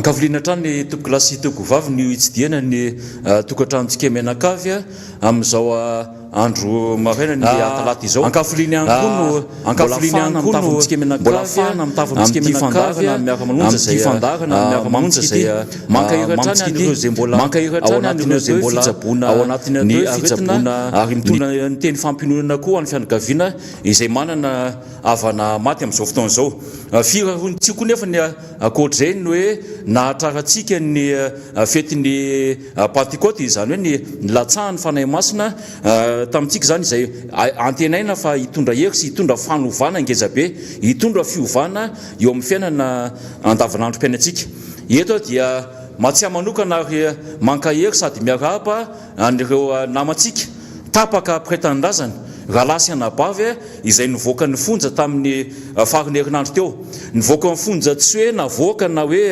Ankaviliana hatrany tompokolahy sy tompokovavy ny hitsidihana ny tokantranontsika mianakavy amin'izao andro maraina ny talata izao. Ankafiliana ihany koa no mbola ahafahana mitafy amintsika mianakavy amin'ity fandaharana miara-manonja izay mamonjy ity. Mankahery hatrany an'ireo izay mbola ao anatin'ny atao hoe fitsaboana ny aretina ary mitondra ny teny fampiononana koa ho an'ny fianakaviana izay manana havana maty amin'izao fotoana izao. Firarian-tsoa koa nefa ny ankoatr'izay ny hoe nahatrarantsika ny fetin'ny Pantekoty, izany hoe ny nilatsahan'ny Fanahy Masina tamintsika izany, izay antenaina fa hitondra hery sy hitondra fanovana ngezabe, hitondra fiovana eo amin'ny fiainana andavanandrom-piainantsika. Eto aho dia mahatsiahy manokana ary mankahery sady miarahaba an'ireo namantsika tapaka mpiray tanindrazana, rahalahy sy anabavy izay nivoaka ny fonja tamin'ny faran'ny herinandro teo. Nivoaka ny fonja tsy hoe navoaka na hoe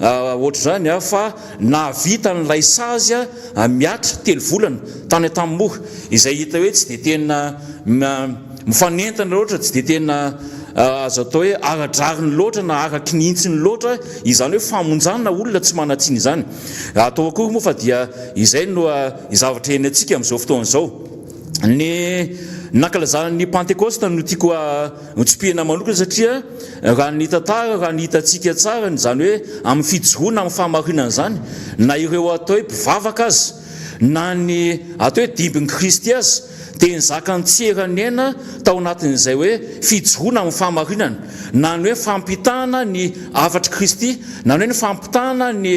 ohatr'izany fa nahavita an'ilay sazy mihatra telo volana tany Antanimora izay hita hoe tsy dia tena mifanentana loatra, tsy dia tena azo atao hoe ara-drariny loatra na araky ny hintsiny loatra izany hoe famonjana olona tsy manan-tsiny izany. Atao akory moa fa dia izay no zavatra iainantsika amin'izao fotoana izao. Ny nankalazana ny Pantekosta no tiako hotsipihina manokana satria raha ny tantara, raha ny hitantsika tsara izany hoe amin'ny fijoroana amin'ny fahamarinana izany, na ireo atao hoe mpivavaka aza, na ny atao hoe dimbin'i Kristy aza, dia nizaka ny tsy eran'ny aina tao anatin'izay hoe fijoroana amin'ny fahamarinana, na ny hoe fampitana ny hafatr'i Kristy, na ny hoe ny fampitana ny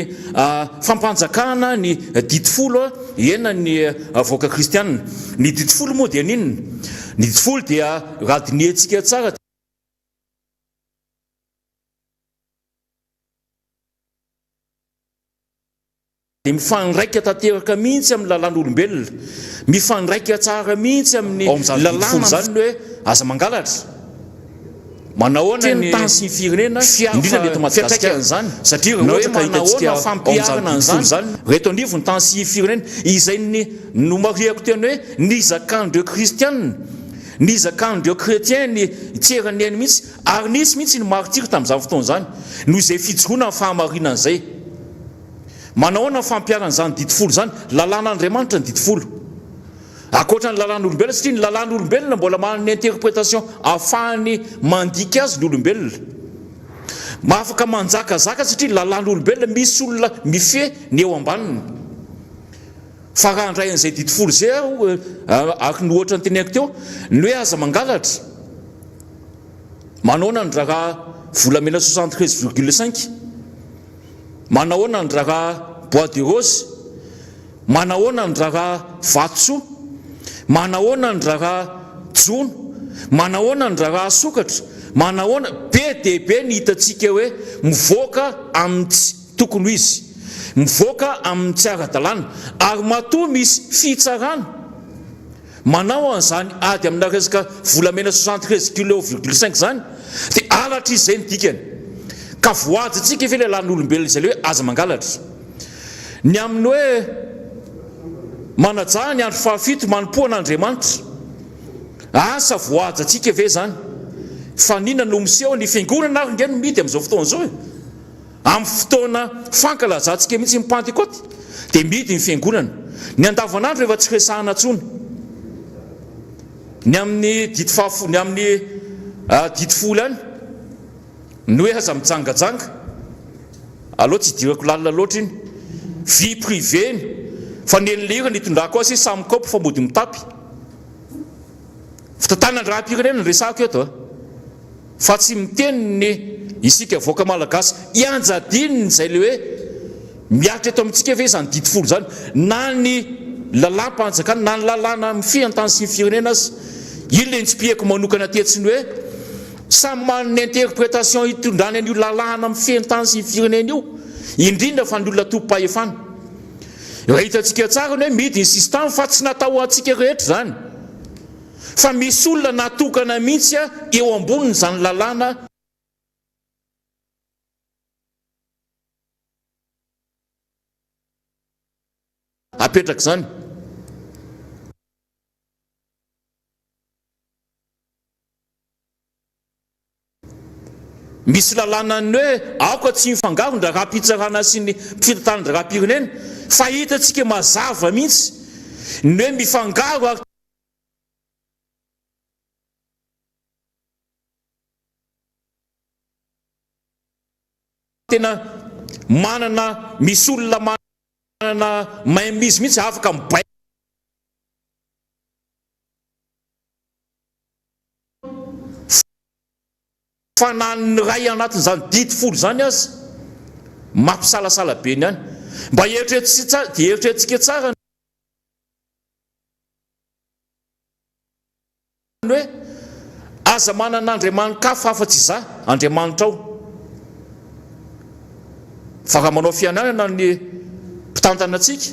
fampanjakana ny didy folo iainan'ny vahoaka kristiana. Ny didy folo moa dia n'inona? Ny didy folo dia raha dinihantsika tsara dia mifandraika tanteraka mihitsy amin'ny lalàn'olombelona, mifandraika tsara mihitsy amin'ny Ao amin'izany didy folo lalàna izany ny hoe aza mangalatra. Manahoana ny ny tany sy ny firenena, indrindra ny eto Madagasikara, fiantraikan'izany satria raha na hoe ohatra ka hitantsika manahoana ao amin'izany fampiharana didy folo an'izany. izany, reto anivon'ny tany sy firenena, izay ny nomarihako teny hoe nizakan'ireo kristiana, nizakan'ireo chrétien ny tsy eran'ny ainy mihitsy, ary nisy mihitsy ny martyrs tamin'izany fotoana izany, noho izay fijoroana amin'ny fahamarinana izay. Manahoana ny fampiharana izany didy folo izany? Lalàn'Andriamanitra ny didy folo. Ankoatra ny lalàn'olombelona, satria ny lalàn'olombelona mbola manana ny interprétation ahafahany mandika azy ny olombelona. Afaka manjakazaka satria lalàn'olombelona misy olona mifehy ny eo ambaniny. Fa raha handray an'izay didy folo izay aho, araka ny ohatra noteneniko teo, ny hoe aza mangalatra, manaona ny raharaha volamena 73,5, manahoana ny raharaha bois de rose, Manahoana ny raharaha vatosoa? Manahoana ny raharaha jono? Manahoana ny raharaha sokatra? Manahoana? Be dia be ny hitantsika hoe mivoaka amin'ny tsy tokony ho izy, mivoaka amin'ny tsy ara-dalàna. Ary matoa misy fitsarana manao an'izany ady amina resaka volamena 73 kilo virgule cinq izany dia halatra izy izay ny dikany. Ka voahajantsika ve ilay lalàn'olombelona izay ilay hoe aza mangalatra? Ny amin'ny hoe manajà ny andro fahafito manompoa an'Andriamanitra. Asa voahajantsika ve izany? Fa n'inona no miseho? Ny fiangonana ary nge no mihidy amin'izao fotoana izao e! Amin'ny fotoana fankalazantsika mihitsy ny Pantekoty dia mihidy ny fiangonana. Ny andavanandro efa tsy resahana intsony. Ny amin'ny didy fahafolo, ny amin'ny didy folo ihany. Ny hoe aza mijangajanga, aleo tsy idirako lalina loatra iny, vie privée iny, fa ny an'i lery nitondrako azy samy kaopy fa mody mitapy. Fitantanan-draharaham-pirenena no resahako eto a! Fa tsy miteny ny isika vahoaka malagasy ianjadiany izay le hoe mihatra eto amintsika ve izany didy folo izany na ny lalàm-panjakana na ny lalàna mifehy ny tany sy ny firenena aza. Iny le nitsipihako manokana tetsy ny hoe Samy manana ny interpretation hitondrany an'io lalàna mifehy ny tany sy ny firenena io, indrindra fa ny olona tompom-pahefana. Raha hitantsika tsara ny hoe mihidy ny sisintany fa tsy natao ho antsika rehetra izany, fa misy olona natokana mihitsy eo ambonin'izany lalàna. Apetraka izany. Misy lalànan'ny hoe aoka tsy hifangaro ny raharaham-pitsarana sy ny fitantanana ny raharaham-pirenena, fa hitantsika mazava mihitsy ny hoe mifangaro ary tena manana misy olona manana mainmise mihitsy afaka mibaiko Fa na ny iray anatin'izany didy folo izany aza mampisalasala be ny any. Mba eritreretintsika dia eritreretintsika tsara ny hoe aza manana andriamani-kafa afa-tsy Izaho, Andriamanitrao. Fa raha manao fianarana ny mpitantana antsika,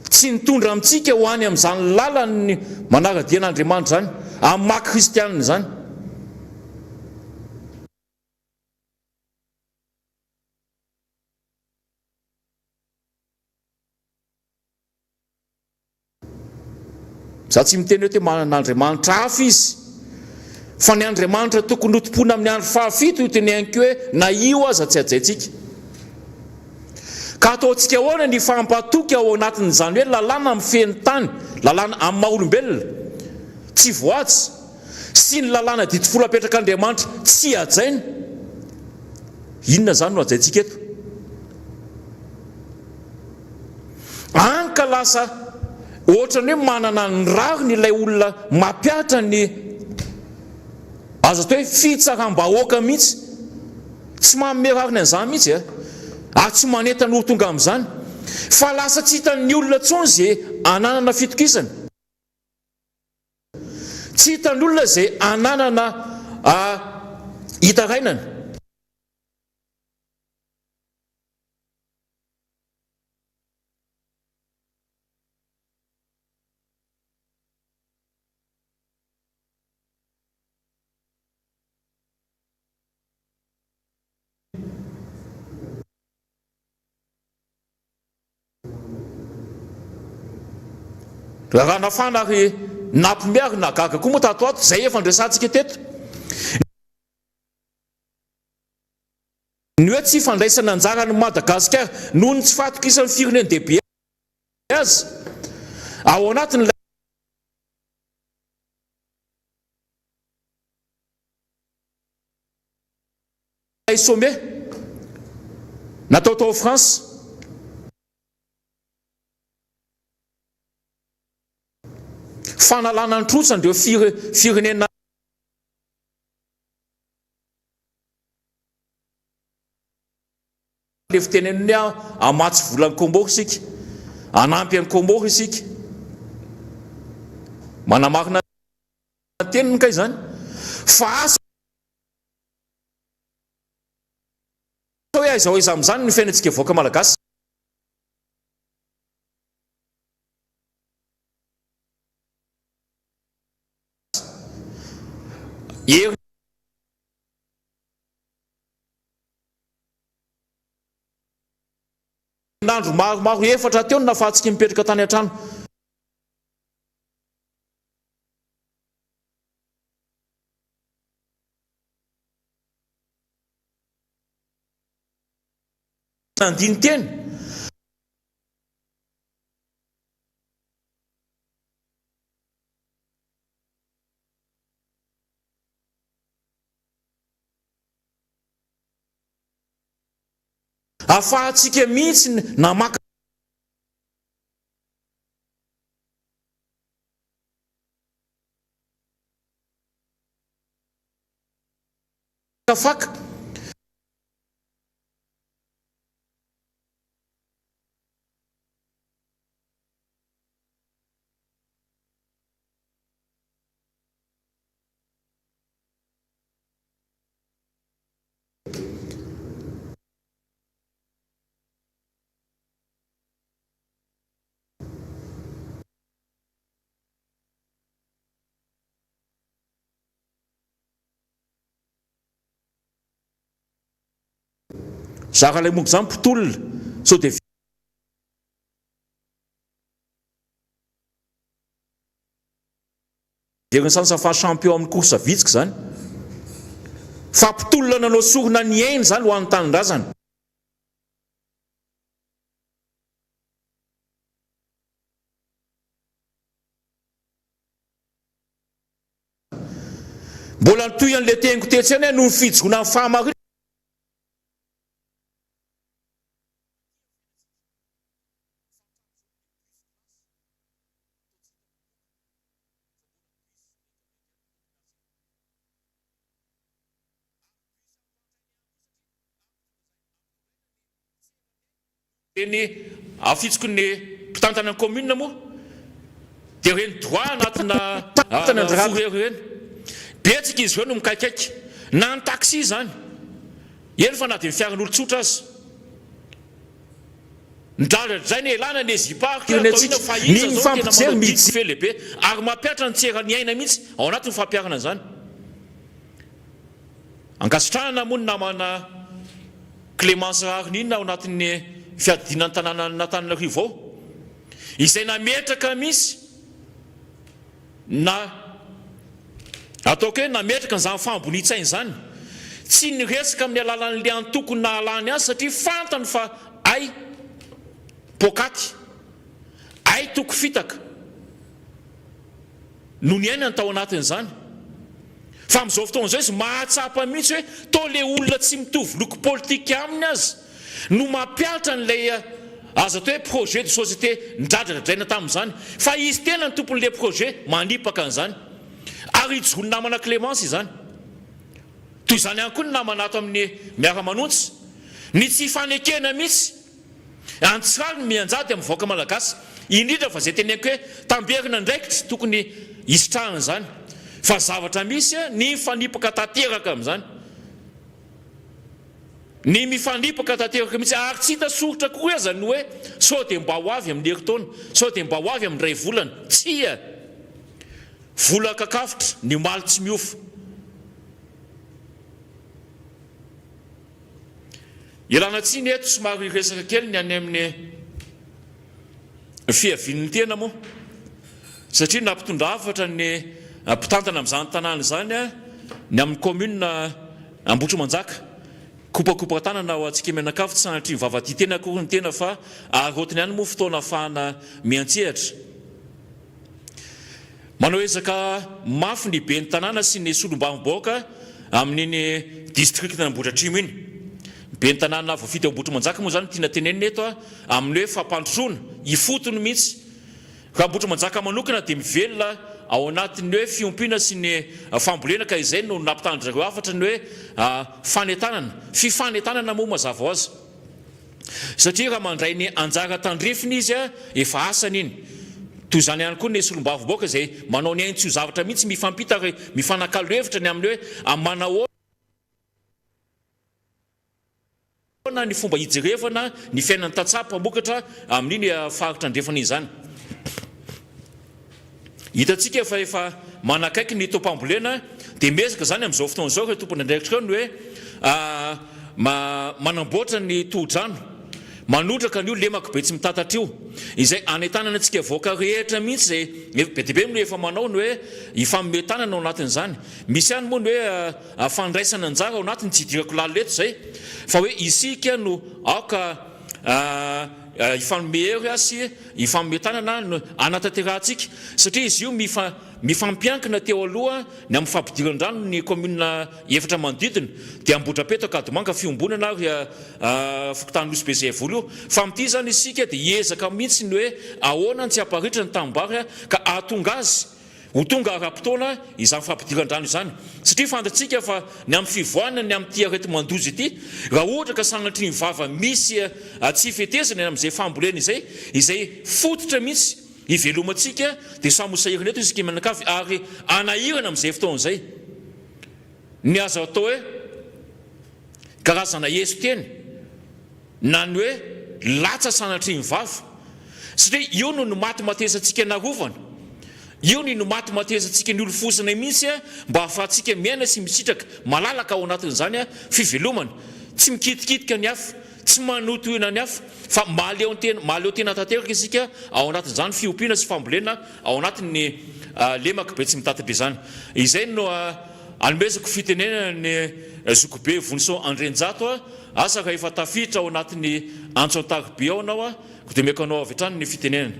Tsy nitondra amintsika ho any amin'izany lalan'ny manara-dia an'Andriamanitra izany, amin'ny maha kristianina izany. Izaho tsy miteny hoe te manana Andriamanitra hafa izy, fa ny Andriamanitra tokony hotompoina amin'ny andro fahafito io teneniko hoe na io aza tsy hajaintsika. Ka ataontsika ahoana ny hifampatoky ao anatin'izany hoe lalàna mifehy ny tany, lalàna amin'ny maha olombelona, tsy voahaja, sy ny lalàna didy folo apetrak'Andriamanitra tsy hajaina? Inona izany no hajaintsika eto? Any ka lasa ohatran'ny hoe manana ny rariny ilay olona mampihatra ny azo atao hoe fitsaram-bahoaka mihitsy. Tsy manome rariny an'izany mihitsy a! Ary tsy manentana ho tonga amin'izany. Fa lasa tsy hitan'ny olona intsony izay ananana fitokisana. Tsy hitan'ny olona izay ananana hitarainana. Raha nafana ary nampime ary nahagaga koa moa tato ato izay efa niresahantsika teto. Ny hoe tsy fandraisana anjara an'i Madagasikara noho ny tsy fahatokisan'ny firenen-dehibe azy ao anatin'ilay sommet natao tao France. Fanalana ny trosan'ireo firenena. Le fitenenany hoe hamatsy vola an'i Comores isika, hanampy an'i Comores isika. Manamarina ny teniny kay izany. Fa asa hoe aiza ho aiza amin'izany ny fiainantsika vahoaka malagasy. Herinandro maromaro efatra teo no nahafahantsika nipetraka tany an-trano. Nandini-tena. Afahantsika mihitsy ny namaka faka. Zara ilay monko zany mpitolona sao dia Very ny sansa fa champion amin'ny course vitsika izany. Fa mpitolona nanao sorona ny ainy izany ho an'ny tanindrazana. Mbola nitohy an'ilay teniko tetsy ihany aho noho ny fijoroana amin'ny fahamarinana. Ireny afitsiky ny mpitantana ny commune moa dia ireny droit anatina fourrière ireny. Betsaka izy ireo no mikaikaika. Na ny taxi izany. Eny fa na dia ny fiaran'olon-tsotra aza. Ndradradraina ialana ny Ezipark atao inona fa iza izao no tena manao didy feo lehibe ary mampihatra ny tsy eran'ny aina mihitsy ao anatin'ny fampiharana an'izany. Ankasitrahana moa ny namana Clémence Raharinina ao anatin'ny fiadidiana ny tanànan'Antananarivo ao izay nametraka mihitsy na ataoko hoe nametraka an'izany fahambonian-tsaina izany, tsy niresaka amin'ny alalan'ilay antoko nahalany azy satria fantany fa hay poakaty, hay toko fitaka no niainany tao anatin'izany. Fa amin'izao fotoana izao izy mahatsapa mihitsy hoe toa ilay olona tsy mitovy loko politika aminy aza no mampihatra an'ilay azo atao hoe projet de société nidradradradraina tamin'izany fa izy tena no tompon'ilay projet manipaka an'izany ary ijoroan'ny namana Clémence izany. Toy izany ihany koa ny namana ato amin'ny Miara-manonja. Ny tsy hifanekena mihitsy Antsiraro ny mianjady amin'ny vahoaka malagasy, indrindra fa izay teneniko hoe tamberina andraikitra tokony hisitrahana izany. Fa zavatra misy ny mifanipaka tanteraka amin'izany. Ny mifanipaka tanteraka mihitsy ary tsy hita soritra akory aza ny hoe sao dia mba ho avy amin'ny herintaona, sao dia mba ho avy amin'ny iray volana. Tsia! Vola kakafotra, ny omaly tsy miova. Ialana tsiny eto somary hiresaka kely ny any amin'ny fiavian'ny tena moa satria nampitondra hafatra ny mpitantana amin'izany tanàna izany ny amin'ny commune Ambohitrimanjaka. Kopakopa-tanana ho antsika mianakavy tsy sanatria vava tia tena akory ny tena fa araraotiny ihany moa fotoana ahafahana miantsehatra. Manao ezaka mafy ny ben'ny tanàna sy ny solombavambahoaka amin'iny distrikan'Ambohidratrimo iny. Ny ben'ny tanàna voafidy ao Ambohitrimanjaka moa izany no tiana tenenina eto amin'ny hoe fampandrosoana ifotony mihitsy. Raha Ambohitrimanjaka manokana dia mivelona ao anatin'ny hoe fiompiana sy ny fambolena ka izay no nampitan-dry zareo hafatra ny hoe fanentanana, fifanentanana moa mazava ho azy. Satria raha mandray ny anjara tandrifiny izy, efa asany iny. Toy izany ihany koa ny solombavambahoaka izay manao ny ainy tsy ho zavatra mihitsy, mifampita ary mifanakalo hevitra ny amin'ny hoe manahoana ny fomba hijerevana ny fiainan'ny tantsaha mpamokatra amin'iny faritra andrefana iny izany. Hitantsika fa efa manakaiky ny taom-pambolena dia miezaka izany amin'izao fotoana izao ireo tompon'andraikitra ireo ny hoe manamboatra ny tohodrano, manotraka an'io lemaka be tsy mitatatra io, izay anentanana antsika vahoaka rehetra mihitsy izay be dia be no efa manao ny hoe hifanome tanana ao anatin'izany. Misy ihany moa ny hoe fandraisana anjara ao anatiny, tsy hidirako lalina eto izay, fa hoe isika no aoka hifanome hery sy Hifanome tanana no hanatanterahantsika satria izy io mifa mifampiankina teo aloha ny amin'ny fampidiran-drano ny kaominina efatra manodidina dia Ambohidrapeto, Ankadimanga, Fiombonana ary fokontany Nosy Be Zaivola io. Fa amin'ity izany isika dia hiezaka mihitsy ny hoe ahoana ny tsy hamparitra ny tanimbary ka hahatonga azy Ho tonga ara-potoana izany fampidiran-drano izany, satria fantatsika fa ny amin'ny fivoahana ny amin'ity areti-mandoza ity, raha ohatra ka sanatria ny vava misy tsy fetezana ny amin'izay fambolena izay, izay fototra mihitsy hivelomantsika, dia samy ho sahirana eto isika mianakavy ary hanahirana amin'izay fotoana izay ny azo atao hoe karazana eso-teny. Na ny hoe latsa sanatria ny vava. Satria io no nomatimatesantsika narovana. Io ny nomatimatesantsika nolofosana mihitsy mba hahafahantsika miaina sy misitraka malalaka ao anatin'izany fivelomana. Tsy mikitikitika ny hafa, tsy manotohina ny hafa, fa mahaleontena mahaleo tena tanteraka isika ao anatin'izany fiompiana sy fambolena ao anatin'ny lemaka Betsimitatitra izany. Izay no. Anomezako fitenenana ny Zokibe Vonison Andrianjato a! Asa raha efa tafiditra ao anatin'ny antso an-tariby ao ianao a! Koa dia omeko anao avy hatrany ny fitenenana.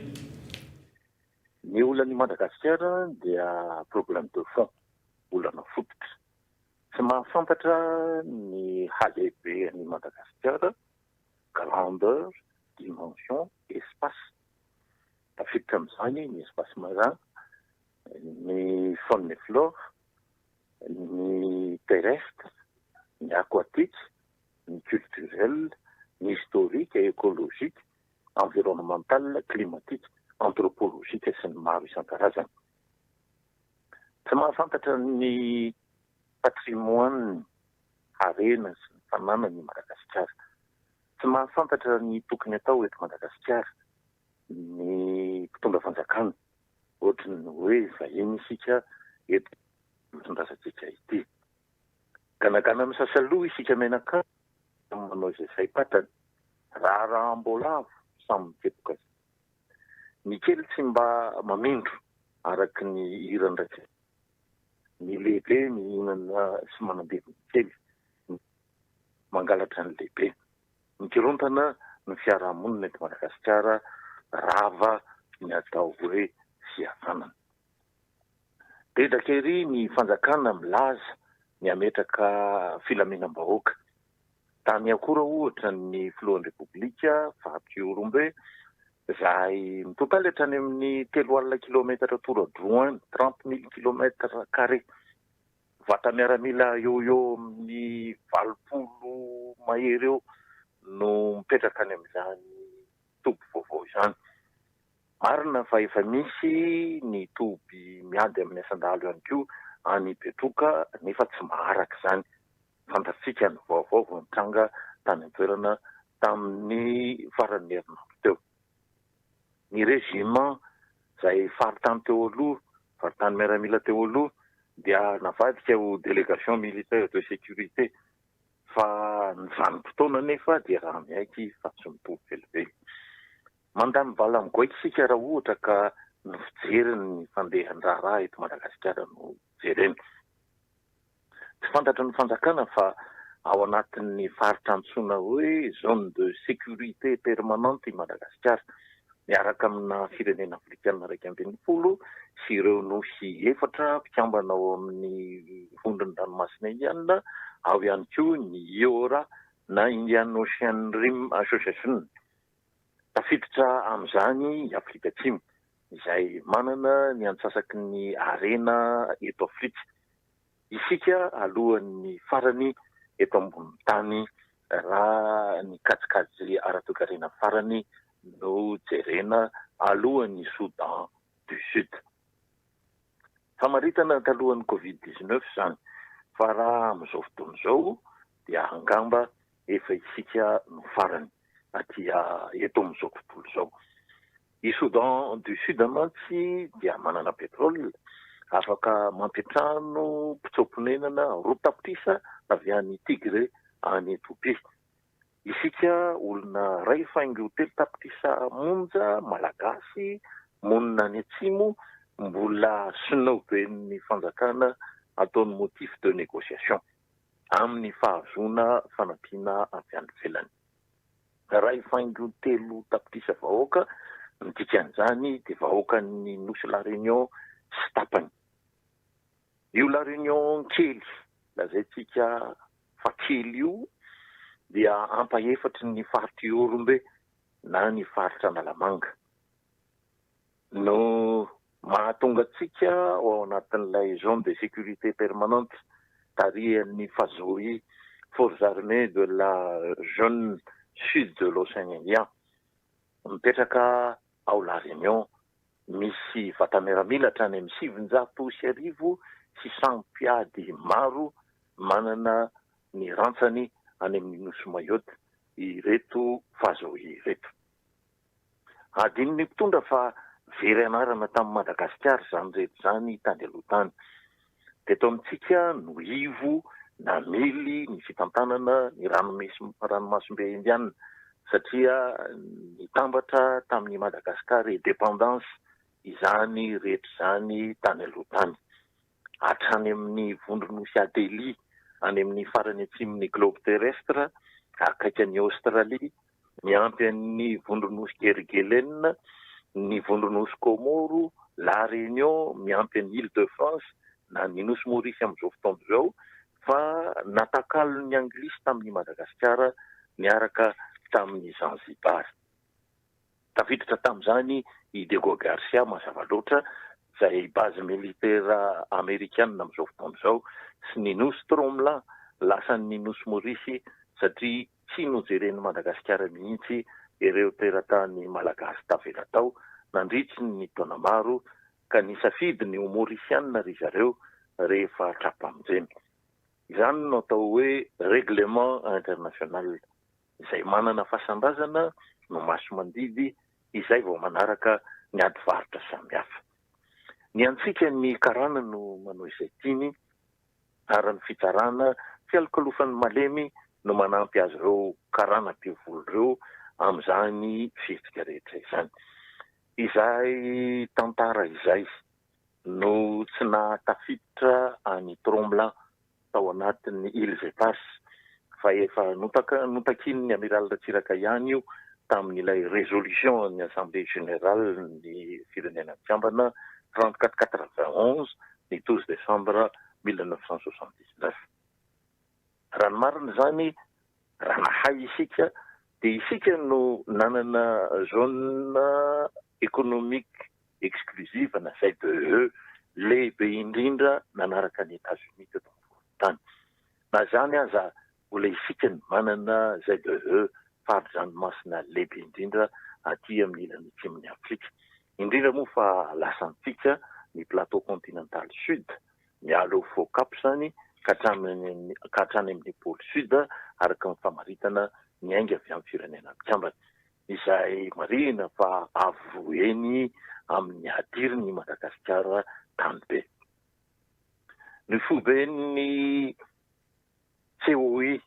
Ny olan'i Madagasikara dia problème de fond, olana fototra. Tsy mahafantatra ny halehibehan'i Madagasikara, grandeur, dimension, espace. Tafiditra amin'izany ny espace marin, ny faune et flore, ny terrestre, ny aquatique, ny culturel, ny historique et écologique, environnemental, climatique, anthropologique sy ny maro isan-karazany. Tsy mahafantatra ny patrimoine, harena sy ny fananany i Madagasikara. Tsy mahafantatra ny tokony atao eto Madagasikara ny mpitondra fanjakana. Ohatry ny hoe vahiny isika eto tondrasantsika ity. Ganagana misasaloha isika mianakavy samy manao izay saim-patany. Raharaham-boalavo samy mikepoka. Ny kely tsy mba mamindro araka ny hiran-dRatsiraka. Ny lehibe mihinana sy manambin'ny kely, mangalatra ny lehibe. Mikorontana ny fiarahamonina eto Madagasikara, rava ny atao hoe fihavanana. Dedaka ery ny fanjakana milaza ny hametraka filaminam-bahoaka. Tany Iakora ohatra ny filohan'ny Repoblika, Faty Ihorombe, izay mitotaly hatrany amin'ny 30 kilaometatra tora-droa, 30 mille kilomètres carrés. Vata-miaramila eo ho eo amin'ny 80 mahery eo no mipetraka any amin'izany toby vaovao izany. Marina fa efa misy ny toby miady amin'ny asan-dahalo ihany koa any Betroka nefa tsy maharaka izany. Fantatsika ny vaovao vao nitranga tany an-toerana tamin'ny faran'ny herinandro teo. Ny régiment izay faritany teo aloha, faritany miaramila teo aloha dia navadika ho délégation militaire de sécurité fa ny vanim-potoana anefa dia raha miaiky fa tsy mitovy velively. Mandany bala migoaika isika raha ohatra ka ny fijery ny fandehan-draharaha eto Madagasikara no jerena. Tsy fantatry ny fanjakana fa ao anatin'ny faritra antsoina hoe zone de sécurité permanente i Madagasikara, miaraka amina firenena afrikana 11 sy ireo nosy efatra mpikambana ao amin'ny vondron'ny ranomasina Indiana, ao ihany koa ny IORA na Indian Ocean Rim Association. Tafiditra amin'izany i Afrika Atsimo, izay manana ny antsasaky ny harena eto Afrika. Isika alohan'ny farany eto ambonin'ny tany raha ny kajikajy ara-toekarena farany no jerena alohan'i Soudan du Sud. Famaritana talohan'ny Covid 19 izany, fa raha amin'izao fotoana izao dia angamba efa isika no farany aty eto amin'izao tontolo izao. I Soudan du Sud mantsy dia manana pétrole afaka mampiantrano mpitsoa-ponenana 2 tapitrisa avy any Tigré any Ethiopie. Isika olona 1,3 tapitrisa monja Malagasy monina any Atsimo mbola snoben'ny fanjakana ataony motif de négociation amin'ny fahazoana fanampiana avy any ivelany. 1,3 tapitrisa vahoaka, ny dikan'izany dia vahoakan'ny Nosy La Réunion sy tapany. Io La Réunion kely lazaintsika fa kely io dia ampahefatry ny faritr'i Ihorombe na ny faritra Analamanga. No mahatonga antsika ao anatin'ilay zone de sécurité permanente tarihan'ny FAZOI, Forces Armées de la Zone Sud de l'Océan Indien, mipetraka ao La Réunion, misy vata-miaramila hatrany amin'ny 1900 sy sambo mpiady maro manana ny rantsany any amin'ny Nosy Mayotte ireto FAZOI ireto. Adinon'ny mpitondra fa very anarana tamin'i Madagasikara izany rehetra izany tany aloha tany. Teto amintsika no ivo namily ny fitantanana ny ranomasimbe Indiana satria nitambatra tamin'i Madagascar Indépendance izany rehetra izany tany aloha tany. hatrany amin'ny vondronosy Adelie any amin'ny farany atsimon'ny globe terrestre, akaiky an'i Aostralia, miampy an'ny vondronosy Kerguelen, ny vondronosy Komoro, La Réunion, miampy an'i Ile de France na ny nosy Maurice amin'izao fotoana izao, fa natakalon'ny Anglisy tamin'i Madagasikara niaraka tamin'i Zanzibar. Tafiditra tamin'izany i Diego Garcia, mazava loatra, izay base militaire amerikana amin'izao fotoana izao, sy ny nosy Tromelin, lasan'ny nosy Maurice satria tsy nojeren'i Madagasikara mihitsy ireo teratany malagasy tavela tao nandritry ny taona maro ka nisafidy ny ho Maurisiana ry zareo rehefa tra-pamonjena. Izany no atao hoe règlement international. Izay manana fasan-drazana no maso-mandidy izay vao manaraka ny ady varotra samihafa. Ny antsika ny karana no manao izay tiany ary ny fitsarana fialokalofan'ny malemy no manampy azy ireo karana be volo ireo amin'izany fihetsika rehetra izany. Izay tantara izay no tsy nahatafiditra an'i Tromelin tao anatin'ny Îles Éparses fa efa notakian'ny Amiraly Ratsiraka ihany io tamin'ilay résolution an'ny Assemblée Générale ny Firenena Mikambana 34 91 ny 12 décembre 1979. Raha ny marina izany, raha nahay isika dia isika no nanana zone économique exclusive na ZEE lehibe indrindra nanaraka an'i Etazonia teto ampovoan-tany. Na izany aza mbola isika no manana ZEE fari-dranomasina lehibe indrindra aty amin'ny ilany atsimon'i Afrika. Indrindra moa fa lasantsika ny plateau continental sud, miala eo Faux Cap izany ka hatramin'ny ka hatrany amin'ny pôle sud araka ny famaritana niainga avy amin'ny Firenena Mikambana. Izay marihina fa avo roa heny amin'ny hadirin'i Madagasikara tanibe. Ny foiben'ny COI,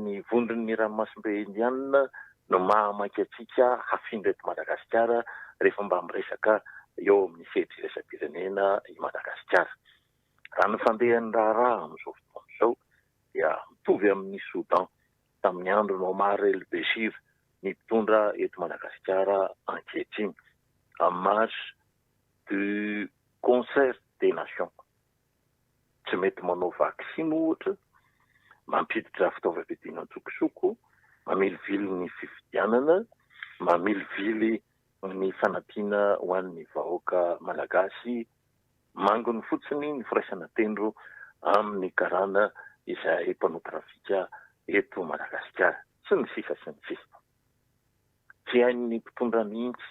ny Vondron'ny Ranomasimbe Indianina, no mahamaika antsika hafindra eto Madagasikara rehefa mba miresaka eo amin'ny sehatra iraisam-pirenena i Madagasikara. Raha ny fandehan'ny raharaha amin'izao fotoana izao dia mitovy amin'i Soudan tamin'ny andron'i Omar El Bechir ny mpitondra eto Madagasikara ankehitriny, en marge du concert des nations. Tsy mety manao vaksiny ohatra, mampiditra fitaovam-piadiana an-tsokosoko, mamilivily ny fifidianana, mamilivily ny fanampiana ho an'ny vahoaka malagasy Manginy fotsiny ny firaisana tendro amin'ny karana izay mpanao trafika eto Madagasikara, sy ny sisa sy ny sisa. Tsy hain'ny mpitondra mihitsy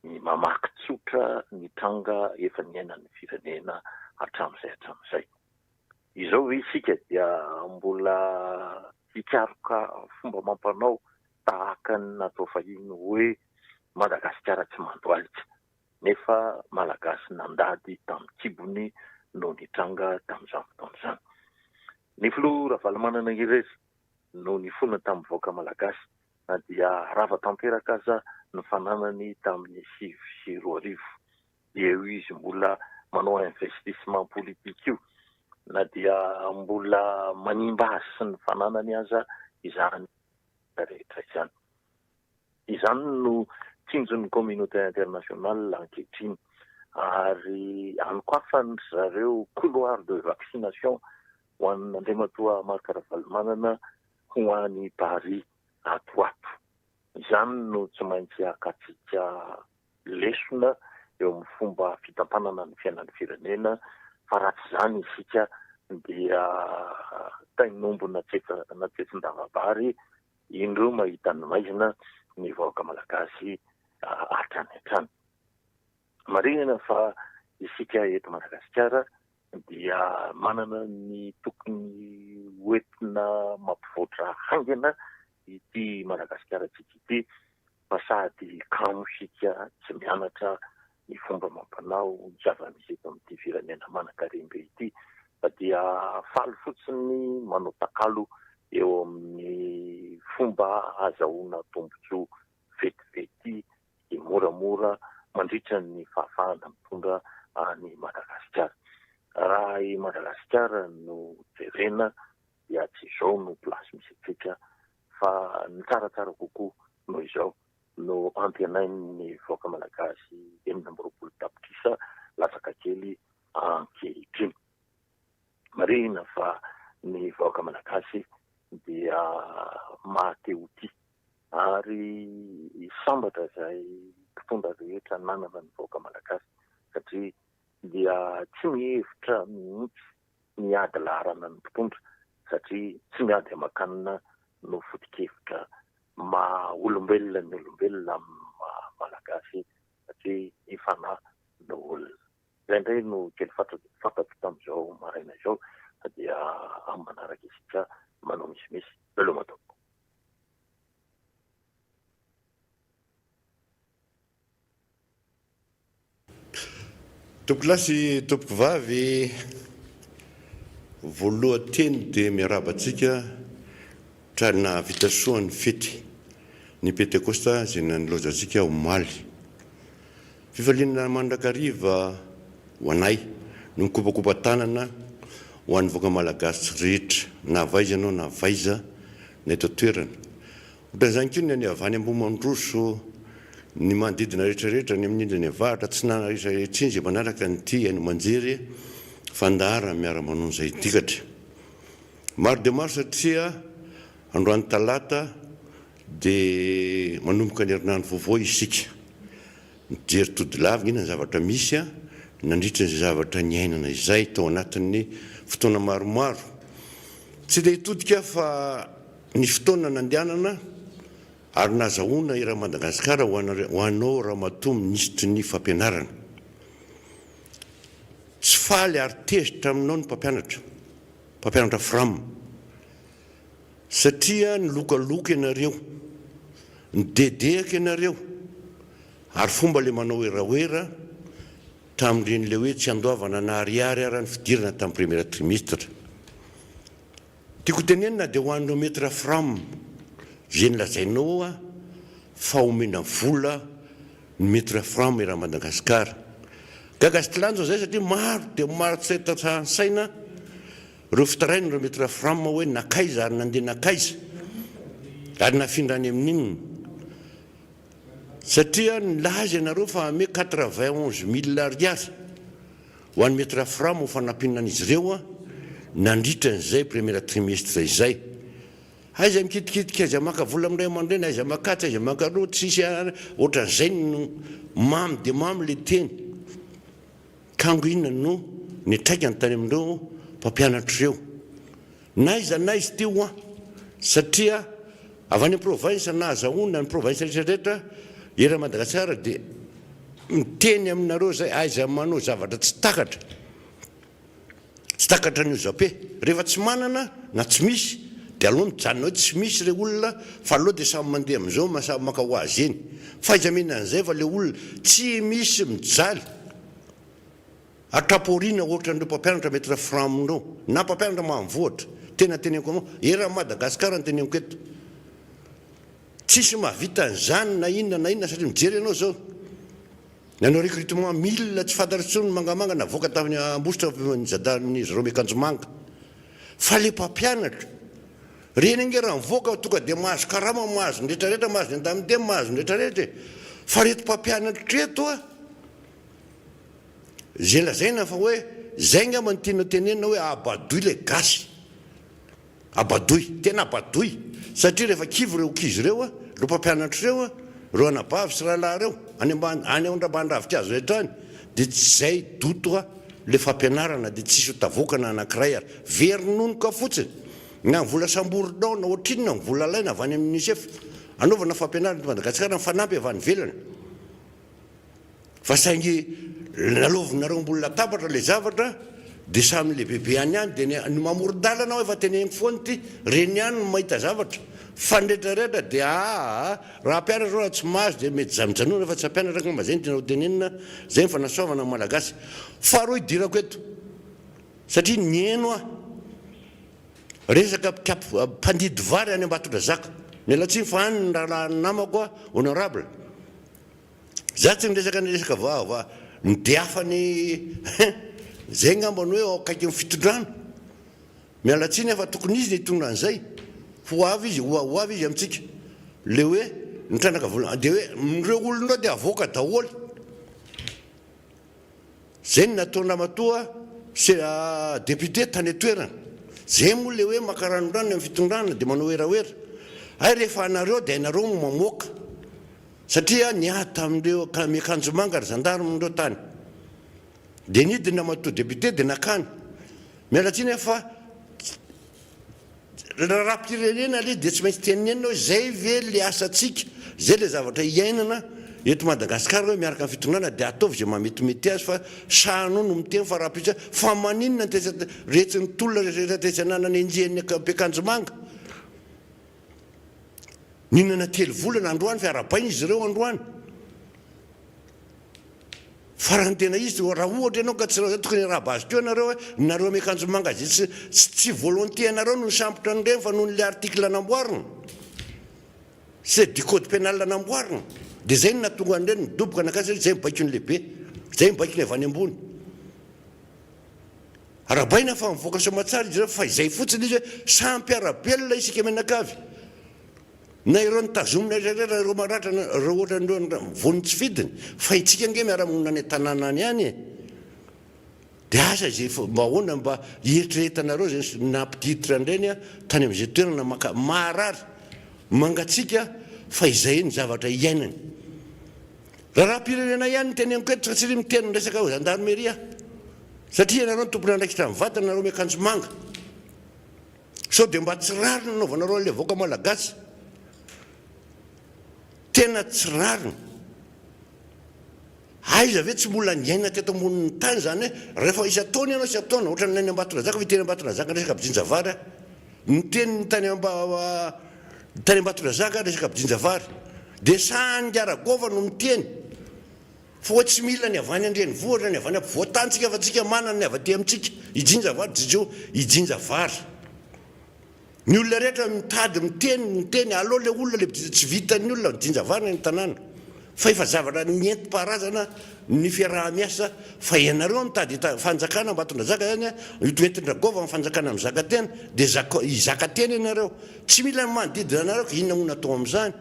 ny mamaky tsotra ny tranga efa niainan'ny firenena hatramin'izay hatramin'izay. Izao ve isika dia mbola hikaroka fomba amam-panao tahaka ny natao fahiny hoe Madagasikara tsy mandohalika? nefa Malagasy nandady tamin'ny kibony no nitranga tamin'izany fotoana izany. Ny filoha Ravalomanana irery no nifona tamin'ny vahoaka Malagasy na dia rava tanteraka aza ny fananany tamin'ny 2009. Dia eo izy mbola manao investissement politique io na dia mbola manimba azy sy ny fananany aza izany rehetra izany. Izany no tsinjon'ny communauté internationale ankehitriny ary anokafan-dry zareo couloir de vaccination ho an'Andriamatoa Marc Ravalomanana ho any Paris ato ho ato. Izany no tsy maintsy hakantsika lesona eo amin'ny fomba fitantanana ny fiainan'ny firenena fa raha tsy izany isika dia tain'omby natsetsin-dava-bary Indreo mahita ny maizina ny vahoaka malagasy hatrany hatrany. Marihina fa isika eto Madagasikara dia manana ny tokony hoentina mampivoatra haingana ity Madagasikarantsika ity fa sady kamo isika tsy mianatra ny fomba amam-panao, ny zava-misy eto amin'ity firenena manan-karem-be ity fa dia faly fotsiny manao takalo eo amin'ny fomba ahazahoana tombontsoa vetivety sy moramora mandritra ny fahafahana mitondra an'i Madagasikara. Raha i Madagasikara no jerena dia tsy izao no place misy antsika fa ny tsaratsara kokoa noho izao no antenain'ny vahoaka malagasy 26 tapitrisa latsaka kely ankehitriny. Marihina fa ny vahoaka malagasy dia maha-te ho tia ary sambatra izay mpitondra rehetra nanana ny vahoaka malagasy satria dia tsy mihevitra mihitsy ny ady laharana ny mpitondra satria tsy miady aman-kanina no foto-kevitra maha olombelona ny olombelona amin'ny maha malagasy satria ny fanahy no olona. Izay indray no kely fantatro tamin'izao maraina izao fa dia amin'ny manaraka isika manao misimisy. Veloma tompoko. Tompokolahy sy tompokovavy, voalohan-teny dia miarahaba antsika trany nahavita soa ny fety ny Pentekosta izay nanilaozantsika omaly. Fifaliana mandrakariva ho anay no mikopakopa-tanana ho an'ny vahoaka malagasy rehetra na avy aiza ianao na avy aiza na eto an-toerana. Ohatran'izany koa ny any avy any Ambohimandroso, ny manodidina rehetra rehetra, any amin'ny ilany avaratra, atsinanana rehetra rehetra iny izay manaraka an'ity haino aman-jery fandaharana miara-manonja ity katra. Maro dia maro satria androany talata dia manomboka ny herinandro vaovao isika. Mijery tody lavina inona ny zavatra misy nandritra izay zavatra niainana izay tao anatin'ny fotoana maromaro. Tsy te hitodika aho fa ny fotoana nandehanana ary nazahoana eran'i Madagasikara ho anao Ramatoa Minisitry ny Fampianarana. Tsy faly ary tezitra aminao ny mpampianatra, mpampianatra fram. Satria nilokaloka ianareo, nidedehaka ianareo, ary fomba le manao werawera tamin'ireny le hoe tsy andoavana na ariary ara ny fidirana tamin'ny premier trimestre. Tiako tenenina dia ho an'ireo maître fram izay nolazainao hoa fa omena vola ny maître fram eran'i Madagasikara. Gaga sy tilanjo izay satria maro dia maro tsy tratran-tsaina Ireo fitarainana ireo Maître Fram hoe nakaiza ary nandeha nakaiza ary nafindra any amin'inona? Satria nilaza ianareo fa hanome 91 mille ariary ho an'ny Maître Fram ho fanampiana an'izy ireo nandritra an'izay premier trimestre izay. Aiza mikitikitika, aiza maka vola amin'ny ray aman-dreny, aiza makatsy, aiza makaroa, tsisy ohatran'izay no mamy dia mamy ilay teny. Kango inona no nitraikany tany amin'ireo mpampianatra ireo? N'aiza n'aiza ity hoa, satria avy any am-province na azahoana ny province rehetra rehetra eran'i Madagasikara dia miteny aminareo izay aiza manao zavatra tsy takatra, tsy takatra ny ozape. Rehefa tsy manana na tsy misy dia aleo mijanona hoe tsy misy ireo olona fa aleo dia samy mandeha amin'izao samy maka ho azy eny. F'aiza mihina an'izay fa le olona tsy misy mijaly hatrapaoriana ohatran'ireo mpampianatra maître fram ireo na mpampianatra ambanivohitra. Tena teneniko anao, eran'i Madagasikara no teneniko eto. Tsisy mahavita an'izany na inona na inona satria mijery ianao izao. Nanao recrutement mille tsy fantatra intsony ny mangamanga navoaka tamin'ny Ambositra ny zandary zareo miakanjo manga. Fa le mpampianatra reny ange raha mivoaka tonga dia mahazo karama mahazo ny rehetra rehetra mahazo ny indemnité mahazo ny rehetra rehetra e. Fa reto mpampianatra reto a ze lazaina fa hoe zay ngamba no tianao tenenina hoe abadoy le gasy. Abadoy, tena abadoy, satria rehefa kivy ireo ankizy ireo, ireo mpampianatra ireo, ireo anabavy sy rahalahy ireo, any ambany, any ambany ravinkazo rehetra any, dia tsy izay doto ilay fampianarana, dia tsisy ho tavoaka na anankiray ary. Very nonoka fotsiny, na ny vola samborinao, na ohatrinona ny vola alaina avy any amin'ny UNICEF, anaovana fampianarana eto Madagasikara, mifanampy avy any ivelany. Fa saingy lalaovinareo ambony latabatra ilay zavatra dia samy lehibebe any ihany dia ny mamoron-dalana aho efa teneniko foana ity, reny ihany no mahita zavatra fa ny rehetra rehetra dia aa raha hampianatra aho raha tsy mahazo dia mety mijanona fa tsy hampianatra angamba zay no tianao tenenina, zay ny fanasoavana ny malagasy. Faharoa idirako eto satria nihaino aho resaka mpikapy mpandidy vary any Ambatondrazaka, miala tsiny fa any ny rahalahin'ny namako aho honorable. Za tsy miresaka ny resaka va va ny deafany hein! Izay angamba no hoe ao akaikin'ny fitondrana. Miala tsiny aho fa tokony izy no hitondra an'izay. Ho avy izy, ho avy izy amintsika. Le hoe nitrandraka vola, dia hoe ireo olona ireo dia avoaka daholo. Zay no nataon-dRamatoa député tany an-toerana. Zay moa le hoe maka ranondranony amin'ny fitondrana dia manao werawera. Hay rehefa anareo dia hainareo no mamoaka. Satria niady tamin'ireo miakanjo manga ry gendarme ireo tany. Dia nidina Ramatoa député dia nakany. Miala tsiny aho fa Raharaham-pirenena aloha dia tsy maintsy tenenina hoe zay ve le asantsika, zay le zavatra iainana eto Madagascar hoe miaraka amin'ny fitondrana dia ataovy izay mahametimety azy fa sahanao no miteny fa rahampitso hoe fa maninona ny tetsy retsy ny tolona rehetra tetsy ananana enjehin'ny mpiakanjo manga nihinana telo volana androany fa arahabaina izy ireo androany. Fa raha ny tena izy, raha ohatra ianao ka tsy raha tokony hiarahaba azy teo ianareo hoe nareo miakanjo manga izay tsy tsy tsy volonté anareo no nisambotra an'ireny fa noho ny le article namboarina c'est du code pénal namboarina dia izay no nahatonga an'ireny nidoboka nankany satria izay ny baikon'ny lehibe, izay ny baikony avy any ambony. Arahabaina fa mivoaka soamatsara izy ireo fa izay fotsiny izy hoe samy mpiara-belona isika mianakavy. Na ireo nitazomina rehetra na ireo maratra na ireo ohatran'ireo voan'ny tsy fidiny fa itsika ange miara-monina any an-tanàna any ihany e! Dia asa izay mba ahoana mba hieritreretanareo izay nampiditra an'ireny tany amin'izay toerana maka maharary mangatsiaka fa izay ny zavatra iainany. Raharaham-pirenena ihany no teneniko eto fa tsy miteny ny resaka gendarmerie aho satria ianareo no tompon'andraikitra mivantana nareo miakanjo manga. Sao dia mba tsy rariny nanaovanareo an'ilay vahoaka malagasy? Tena tsy rariny. Aiza ve tsy mbola niaina teto ambonin'ny tany izany hoe rehefa isan-taona ianao isan-taona, ohatran'ny any Ambatondrazaka, fa teny Ambatondrazaka resaka mpijinja vary aho. Niteny ny tany Amba, tany Ambatondrazaka resaka mpijinja vary. Dia sahan'ny Aragova no miteny. Fa hoe tsy mila ny avy any an-drenivohitra, ny avy any ampovoan-tany tsika fa tsika manana ny avy aty amintsika. Hijinja vary, jijio, hijinja vary. Ny olona rehetra mitady miteny, miteny, aleo le olona le mpijinja, tsy vitan'ny olona mijinja vary ny any an-tanàna. Fa efa zavatra nentim-paharazana ny fiaraha-miasa fa ianareo mitady hita, fanjakana Ambatondrazaka zany an, io entin-dRagôva ny fanjakana mizaka tena, dia zaka, hizaka tena ianareo. Tsy mila ny manodidina anareo ka inona moa no atao amin'izany?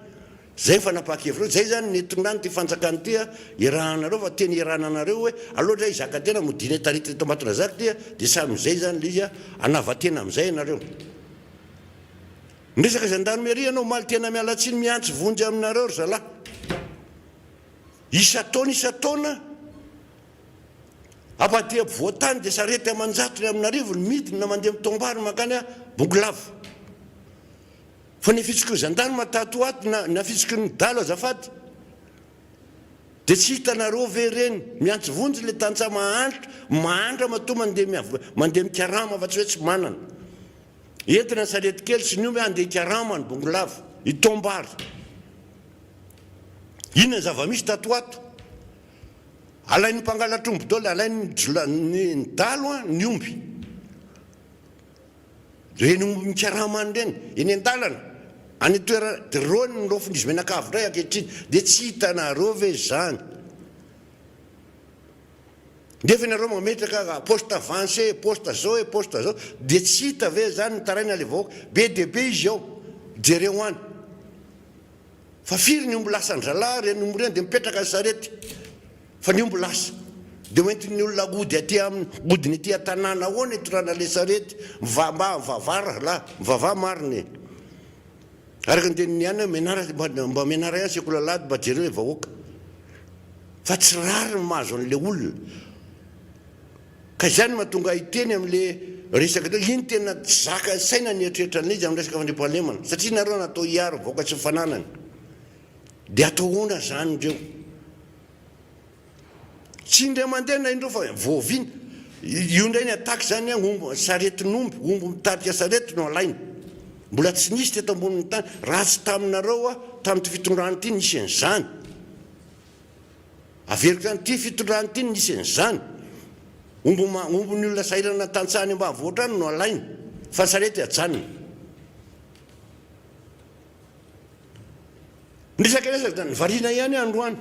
Zay ny fanapahan-kevitra eo, zay zany ny nitondrany ity fanjakana ity a, iarahanareo fa teny iarahananareo hoe aleo ndray hizaka tena modiana taritina eto Ambatondrazaka ity a, dia samy zay zany le izy a, hanava-tena amizay ianareo. Niresaka gendarmerie ianao omaly, tena miala tsiny miantso vonjy aminareo ry zalahy. Isan-taona isan-taona ampadia ampovoan-tany dia sarety aman-jatony amin'arivony midina mandeha mitombary mankany Bongolava. Fa ny fitsiky ny gendarme tato ho ato na na fitsiky ny dalo azafady dia tsy hitanareo ve ireny miantso vonjy le tantsaha mahantra mahantra matoa mandeha miav mandeha mikarama fa tsy hoe tsy manana entina ny sarety kely sy ny omby handeha hikarama any Bongolava hitaom-bary inona ny zava-misy tato ho ato alain'ny mpangalatr'omby daholo alain'ny jla ny dalo an ny omby Ireny omby mikarama any ireny, eny an-dalana, any an-toerana, dia ireo no raofin'izy mianakavy indray ankehitriny. Dia tsy hitanareo ve izany? Nefa ianareo mametraka poste avancé, poste zao e, poste zao, dia tsy hita ve izany mitaraina ilay vahoaka? Be dia be izy ao, jereo any. Fa firy ny omby lasan-dralahy ireny omby ireny dia mipetraka ny sarety fa ny omby lasa. Dia hoentin'ny olona hody aty aminy, hodiny aty an-tanàna ahoana hitondrana ilay sarety? Mba mivavaha rahalahy, mivavaha marina e. Araka ny tenin'i Niana hoe mianara, mba mianara ihany sekoly alahady mba jereo ilay vahoaka. Fa tsy rariny mahazo an'ilay olona. Ka izany no mahatonga ahy hiteny amin'le resaka teo, iny tena tsy zaka saina ny eritreritra an'ilay izy amin'ny resaka fandriampahalemana, satria nareo natao hiaro vahoaka sy ny fananany, dia atao ahoana zany ireo? Tsy indray mandeha na indroa fa voaviana, io indray ny attaque zany an, omby, saretin'omby, omby mitarika sarety no alaina, mbola tsy nisy teto ambonin'ny tany, raha tsy taminareo aho, tamin'ity fitondrana ity nisy an'izany. Averiko ihany, ity fitondrana ity no nisy an'izany. Omby omby ny olona sahirana tantsaha any ambanivohitra any no alaina, fa ny sarety ajanona. Ny resaka resaka dia variana ihany aho androany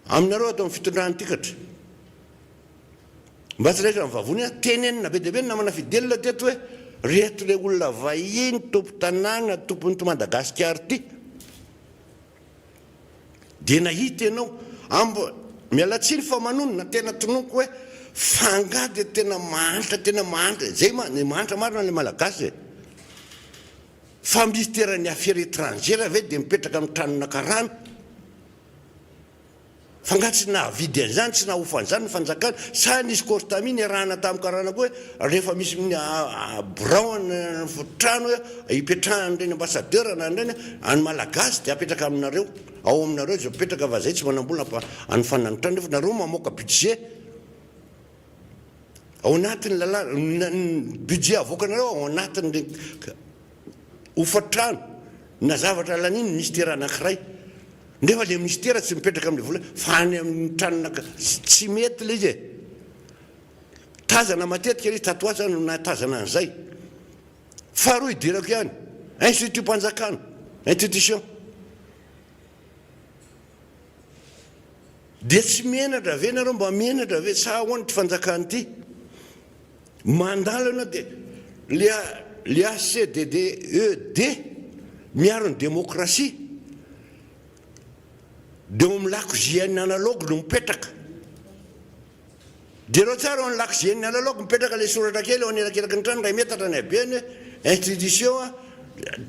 aminareo ato amin'ny fitondrana ity katra. Mba tsy raitra ny vavony an! Tenenina be dia be ny namana Fidèle teto hoe reto le olona vahiny tompon-tanàna tompon'ity Madagasikara ity dia nahita ianao amb miala tsiny fa manonona tena tononiko hoe fa angaha dia tena mahantra tena mahantra zay ma ny mahantra marina le Malagasy e! Fa minisiteran'ny affaires étrangères ve dia mipetraka amin'ny tranona karana? Fa nga tsy nahavidy an'izany, tsy nahofa an'izany ny fanjakana? Sa nisy Cortami niarahana tamin'ny karana koa hoe rehefa misy birao any trano hoe ipetrahan'ireny ambassadeur na an'ireny any malagasy dia apetraka aminareo, ao aminareo izay mipetraka fa zay tsy manam-bola hanofana ny trano nefa nareo mamoaka budget ao anatin'ny lalàna, ny budget avoakanareo ao anatin'ireny hofa-trano na zavatra lanian'ny ministera anankiray. Nefa le ministera tsy mipetraka amle vola fa any amin'ny tranona tsy mety le izy e! Tazana matetika le izy tato ho ato zany no nahatazana an'izay. Faharoa idirako ihany, institut-mpanjakana, institution. Dia tsy menatra ve nareo mba menatra ve sa ahoana ity fanjakana ity? Mandalo ianao dia le le HCDDED miaro ny demokrasia dia ao amin'ny lakozia an'ny analogue no mipetraka. Jereo tsara ao amin'ny lakozia an'ny analogue mipetraka le soratra kely eo anelakelaky ny trano iray metatra ny habeny hoe institution a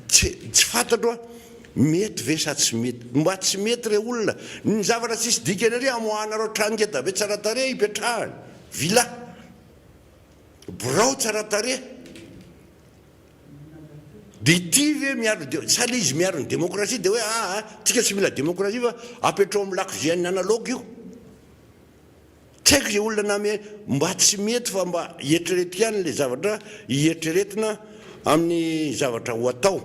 tsy tsy fantatro a mety ve sa tsy mety. Mba tsy mety re olona. Ny zavatra tsisy dikany ery amoahanareo trano ngeda be tsara tarehy ipetrahana. Villa. Birao tsara tarehy. Dia ity ve miaro de sa le izy miaro ny demokrasia dia hoe aa tsika tsy mila demokrasia fa apetrao amin'ny lakozian'ny analogue io. Tsy haiko izay olona name mba tsy mety fa mba eritrereto ihany le zavatra hieritreretina amin'ny zavatra ho atao.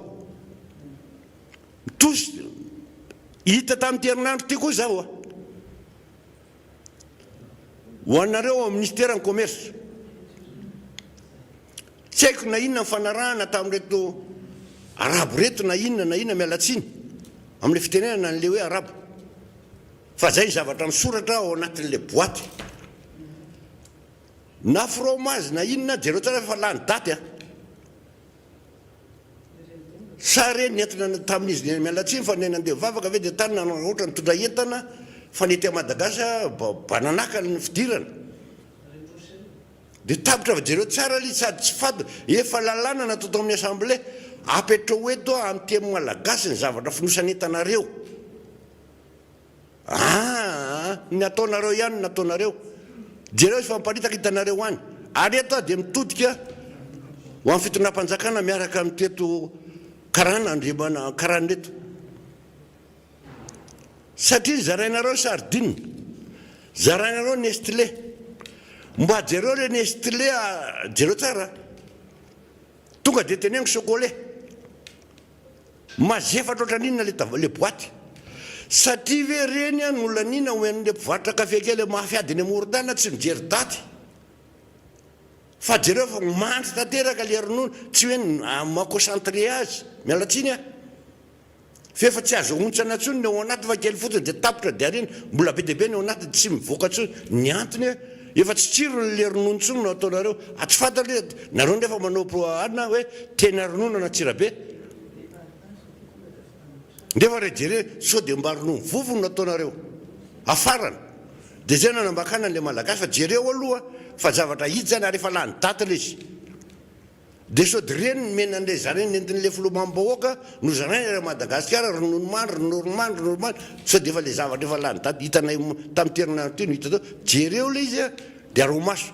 Tous hita tamin'ity herinandro ity koa izao a. Ho anareo ao amin'ny minisiteran'ny commerce, tsy haiko na inona ny fanarahana tamin'ireto arabo ireto na inona na inona, miala tsiny amin'ilay fitenenana an'ilay hoe arabo, fa izay ny zavatra misoratra ao anatin'ilay boaty. Na fromage na inona, jereo tsara fa lany daty an! Sa re nentina tamin'izy miala tsiny fa nandeha vavaka ve dia tany nanararaotra nitondra entana fa ny ety Madagasy bananaka ny fidirana dia tapitra fa jereo tsara le sady tsy fady efa lalàna natao tao amin'ny assemblée apetrao eto amin'ny teny malagasy ny zavatra fonosan'entanareo Aa ny ataonareo ihany no nataonareo. Jereo izy fa miparitaka hitanareo any. Ary eto aho dia mitodika ho an'ny fitondram-panjakana miaraka amin'iteto karana andriamana karana ireto. Satria zarainareo sardine, zarainareo nestlé. Mba jereo le nestlé, jereo tsara. Tonga dia teneniko chocolat. Mazefatra ohatran'inona le tava le boite? Satria ve reny an no laniana ho an'le mpivarotra kafe kely mafy ady eny amoron-dalana tsy mijery daty? Fa jereo fa mandry tanteraka le ronono, tsy hoe maha concentré azy, miala tsiny an! F'efa tsy azo ahontsana intsony ny ao anaty fa kely fotsiny dia tapitra dia ariana, mbola be dia be ny ao anatiny tsy mivoaka intsony, ny antony hoe efa tsy tsirony le ronono intsony no ataonareo, ah tsy fantatro hoe nareo nefa manao anona hoe tena ronono an'Antsirabe, nefa re jereo sao dia mba ronono vovony no ataonareo, afarana, dia zay nanambakana an'le malagasy fa jereo aloha fa zavatra hita zany ary efa lany daty le izy. Dia sao dia ireny ny menan'ilay zaraina nentin'ilay filoha mamim-bahoaka no zaraina eran'i Madagasikara, ronono mandry, ronono mandry, ronono mandry, sao dia efa ilay zavatra efa lany daty hitanay tamin'ity herinandro ity no hita teo, jereo ilay izy a, dia araho maso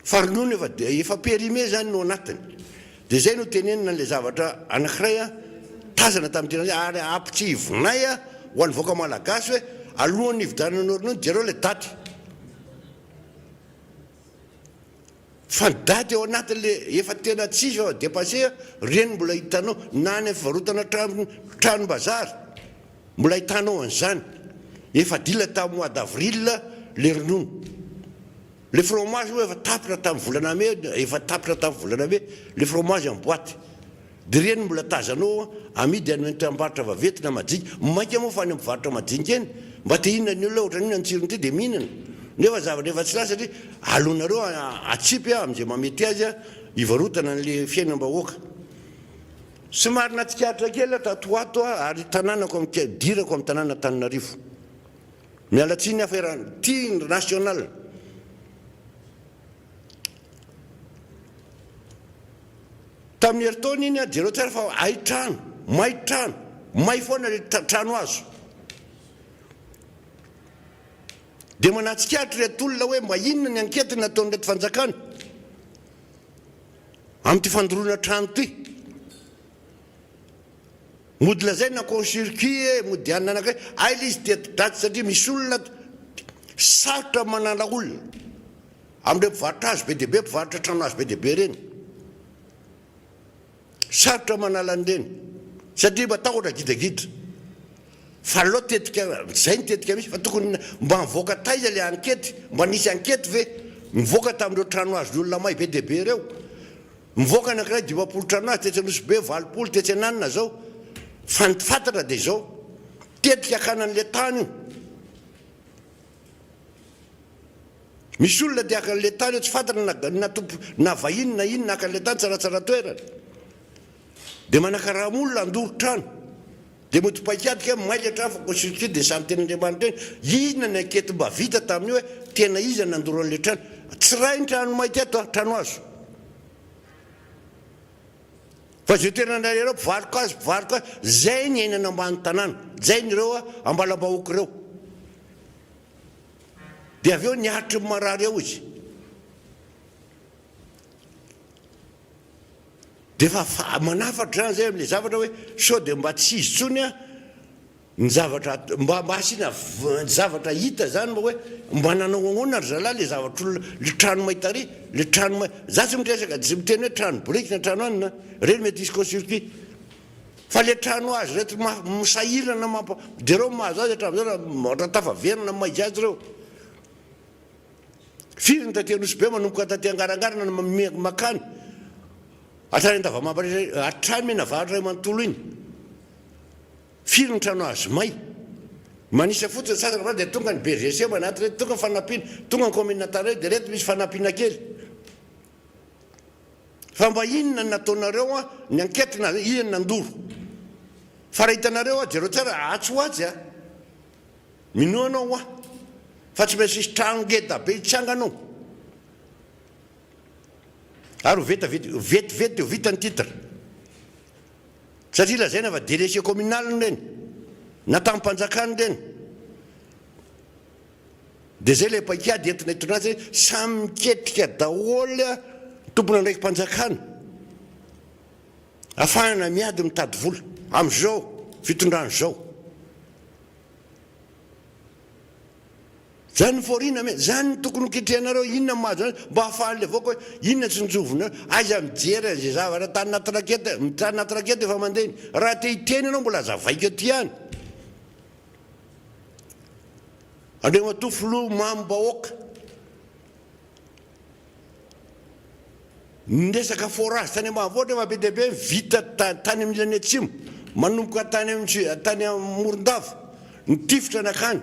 fa ronono efa efa périmé izany no anatiny, dia izay no tenenina an'ilay zavatra anankiray a, tazana tamin'ity herinandro ity ary ampitsihivinay a ho an'ny vahoaka malagasy hoe alohan'ny hividianana ronono jereo ilay daty. Fa ny daty ao anatin'le efa tena tsisy fa dépassé reny mbola hitanao na any amin'ny fivarotana trano tranom-bazary mbola ahitanao an'izany. Efa dila tamin'ny mois d'avril le ronono. Le fromage moa efa tapitra tamin'ny volana mai efa tapitra tamin'ny volana mai le fromage en boite. Dia ireny mbola tazanao amidy any am-barotra vaventy na majinika. Mainka moa fa any amin'ny mpivarotra majinika eny, mba te hihinana ny olona ohatran'inona ny tsirony ity dia mihinana. Nefa zavatra efa tsy lasa satria aleonareo atsipy amin'izay mahamety azy hivarotana an'le fiainam-bahoaka. Somary natsikaritra kely aho tato ho ato ary tanànako amin'ny idirako amin'ny tanàna Antananarivo. Miala tsiny aho fa eran'ny ity ny national. Tamin'ny herintaona iny aho jereo tsara fa hay trano, may trano, may foana le trano hazo. Dia manatsikaritra ireto olona hoe mba inona ny ankety nataon'ireto fanjakana amin'ity fandoroana trano ity. Mody lazaina court circuit e, mody anona anankiray, hay le izy teti-dratsy satria misy olona sarotra manala olona amin'ireo mpivarotra hazo be dia be, mpivarotra trano hazo be dia be ireny. Sarotra manala an'ireny satria matahotra gidragidra. Fa aleo tetika, zay ny tetika misy fa tokony mba nivoaka taiza le ankety, mba nisy ankety ve nivoaka tamin'ireo trano hazo olona may be dia be ireo? Mivoaka anankiray 50 trano hazo tetsy Anosibe, 80 tetsy Ananina zao. Fa ny fantatra dia izao, tetika hakana an'le tany io. Misy olona te haka an'le tany eo tsy fantatra na na tompo na vahiny na inona haka an'le tany tsaratsara toerana. Dia manakarama olona handoro trano. Dia mody paikady kay may le trano fa court-circuit dia samy tenin'Andriamanitra eny. Inona ny ankety mba vita tamin'io hoe tena iza nandoro an'le trano. Tsy ray ny trano may teto a, trano hazo. Fa zay tena nareo mpivaroka azy mpivaroka azy, zay ny iainana ambany tanàna, zay ny ireo ambalambahoaka ireo. Dia avy eo niaritry ny marary ao izy. Dia efa manafatra izany zay amin'ilay zavatra hoe sao dia mba tsy izy intsony an, ny zavatra mba mba asiana zavatra hita izany mba hoe mba nanao ahoana ry zalahy ilay zavatr'olona, ilay trano may tary, ilay trano may, za tsy miresaka, tsy miteny hoe trano biriky na trano anona, ireny mety hisy court-circuit. Fa le trano azy reto sahirana mampa jereo mahazo azy hatramin'izao raha raha tafaverina amin'ny maha-izy azy ireo. Firy ny taty Anosibe manomboka taty Angarangarana no makany hatrany Andavamamba rehetra hatrany Menavaratra iray manontolo iny. Firy ny trano azo may. Manisa fotsiny sasany fa dia tonga ny BGC manatitra eto, tonga ny fanampiana, tonga ny commune Antananarivo dia reto misy fanampiana kely. Fa mba inona no nataonareo an, ny enquête na iza no nandoro? Fa raha hitanareo an, jereo tsara atsy ho atsy an, minoa anao hoa fa tsy maintsy hisy trano ngeda be hitsangana ao, ary ho vetavety vetivety dia ho vita ny titre, satria lazaina fa délégué communal ireny, na tamim-panjakana ireny. Dia zay ilay paikady entina hitondrana azy hoe samy miketrika daholo ny tompon'andraiki-panjakana afahana miady mitady vola amin'izao fitondrana izao. Zany ny fahoriana me, zany no tokony ho ketrehanareo, inona no mahazo anareo mba ahafahan'ilay vahoaka hoe inona tsy notsovinareo, aiza mijery an'izay zavatra tany anaty raketa, tany anaty raketa efa mandeha iny, raha te hiteny ianao mbola azavaiko aty ihany. Andriamatoa Filoha mamim-bahoaka, ny resaka forage tany ambanivohitra efa be dia be vita tany amin'ny ilany atsimo, manomboka tany amin'ny tany Morondava, nitifitra nankany.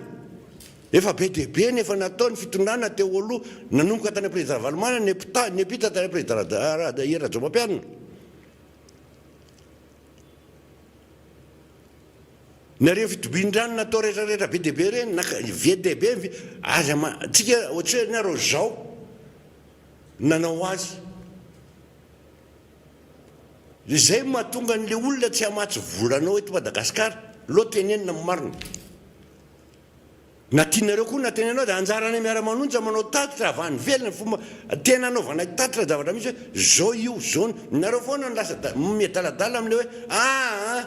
Efa be dia be ny efa nataon'ny fitondrana teo aloha, nanomboka tany amin'ny Président Ravalomanana, niampita tany amin'ny Président Hery Rajaonarimampianina. Ny ireny fitobian-drano natao rehetra rehetra be dia be ireny, naka be dia be ny aza ma, tsika ohatry hoe nareo zao nanao azy. Izay no mahatonga an'le olona tsy hamatsy vola anao eto Madagascar, aleo tenenina ny marina. Na tianareo koa na tenenao dia anjaranay miara-manonja manao tatitra avy any ivelany fomba tena anaovanay tatitra zavatra misy hoe zao io zao ny nareo foana no lasa miadaladala amle hoe aa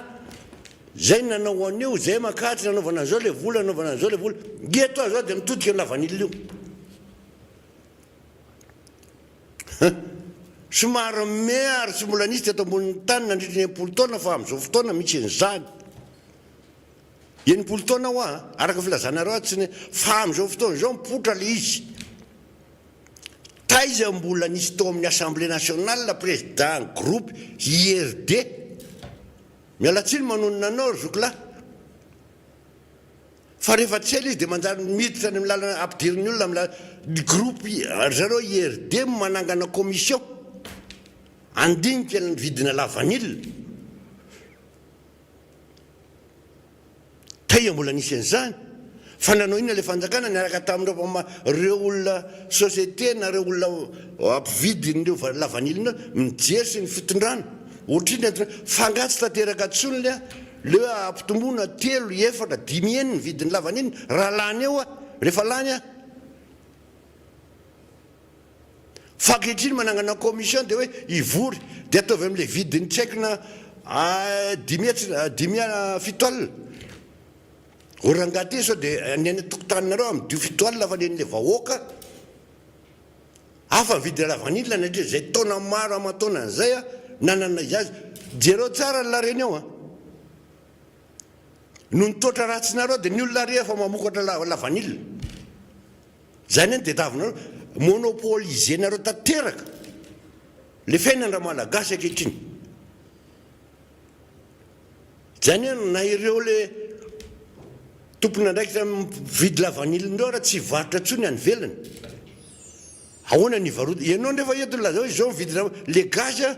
zay nanao an'io zay makatsy nanaovana an'izao le vola nanaovana an'izao le vola eto aho zao dia mitodika io lavanila io somary me ary tsy mbola nisy teto ambonin'ny tany nandritry ny 60 taona fa amin'izao fotoana misy an'izany 60 taona hoa a, araka ny filazanareo azy tsy ny, fa amin'izao fotoana izao mipoitra le izy. Taiza mbola nisy tao amin'ny assemblée nationale président groupe IRD? Miala tsiny manonona anao ry zoky lahy. Fa rehefa tsy ela izy dia manjary miditra any amin'ny lalana ampidirin'ny olona amin'ny lalana ny groupe ry zareo IRD manangana commission handinika ny vidina lavanila. Taia mbola nisy an'izany? Fa nanao inona ilay fanjakana niaraka tamin'ireo mpama ireo olona société na ireo olona mpividy an'ireo lavanila ireo mijery sy ny fitondrana ohatrinona ny antony fa angaha tsy tanteraka intsony le le hoe ampitomboina telo, efatra, dimy heny ny vidin'ny lavanila raha lany eo rehefa lany aho. Fa ankehitriny manangana commission dia hoe hivory dia ataovy amin'ilay vidiny tsy haiko na 500 5 70. O rangahy ty sao dia ny any an-tokotaninareo amidio 70 fa ny an'ilay vahoaka hafa ny vidina lavanila nandritra izay taona maro aman-taonany izay nanana izy azy. Jereo tsara ny La Réunion a. Noho ny toetra ratsinareo dia ny olona ary efa mamokatra lavanila. Zany anie tediavinareo, monopoliser-nareo tanteraka le fiainan-dRamalagasy ankehitriny. Zany hoe na ireo le tompon'andraikitra mividy lavanilina ireo ara tsy hivarotra intsony any ivelany. Ahoana ny hivarotana? Ianao nefa eto milaza hoe izao ny vidina le gaz a,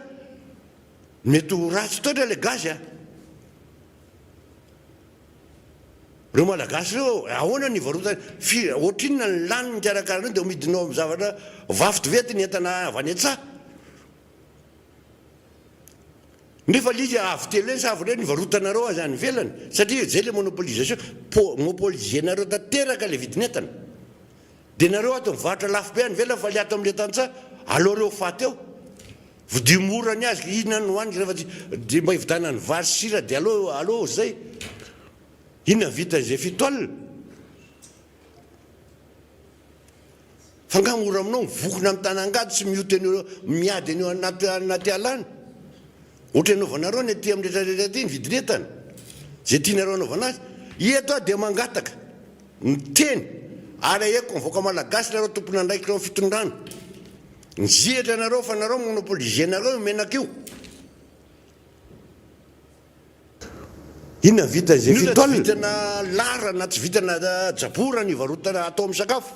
mety ho ratsy toetra le gaz a. Reo Malagasy reo ahoana ny ivarotany, firy, ohatrinona ny lany mikarakara an'io dia amidinao amin'ny zavatra vafoty ve aty ny entana avy any an-tsaha? Nefa le izy avo telo heny sa avo iray ny ivarotanareo azy any ivelany satria zay le monopolisation, po, mopoliser-nareo tanteraka le vidin'entana. Dia nareo ato mivarotra lafo be any ivelany fa le ato amin'le tantsaha aleo reo faty eo. Vidio mora ny azy, inona no hohaniko rehefa tsy dia mba hividianany vary sy sira dia aleo aleo zay. Inona ny vitan'izay 7 alina? Fa nga mora aminao mivokona amin'ny tanangady sy mioty an'io miady an'io anaty anaty ala any? Ohatra anaovanareo ny aty amin'ny rehetra rehetra aty ny vidin'entana. Izay tianareo anaovana azy. Eto aho dia mangataka. Miteny ary aheko ny vahoaka malagasy nareo tompon'andraikitra eo amin'ny fitondrana. Mizihatra nareo fa nareo monopoliser nareo io menaka io. Inona ny vitan'izay Ny olona 7 tsy alina? vitana lara na tsy vitana jabora ny ivarotana atao amin'ny sakafo.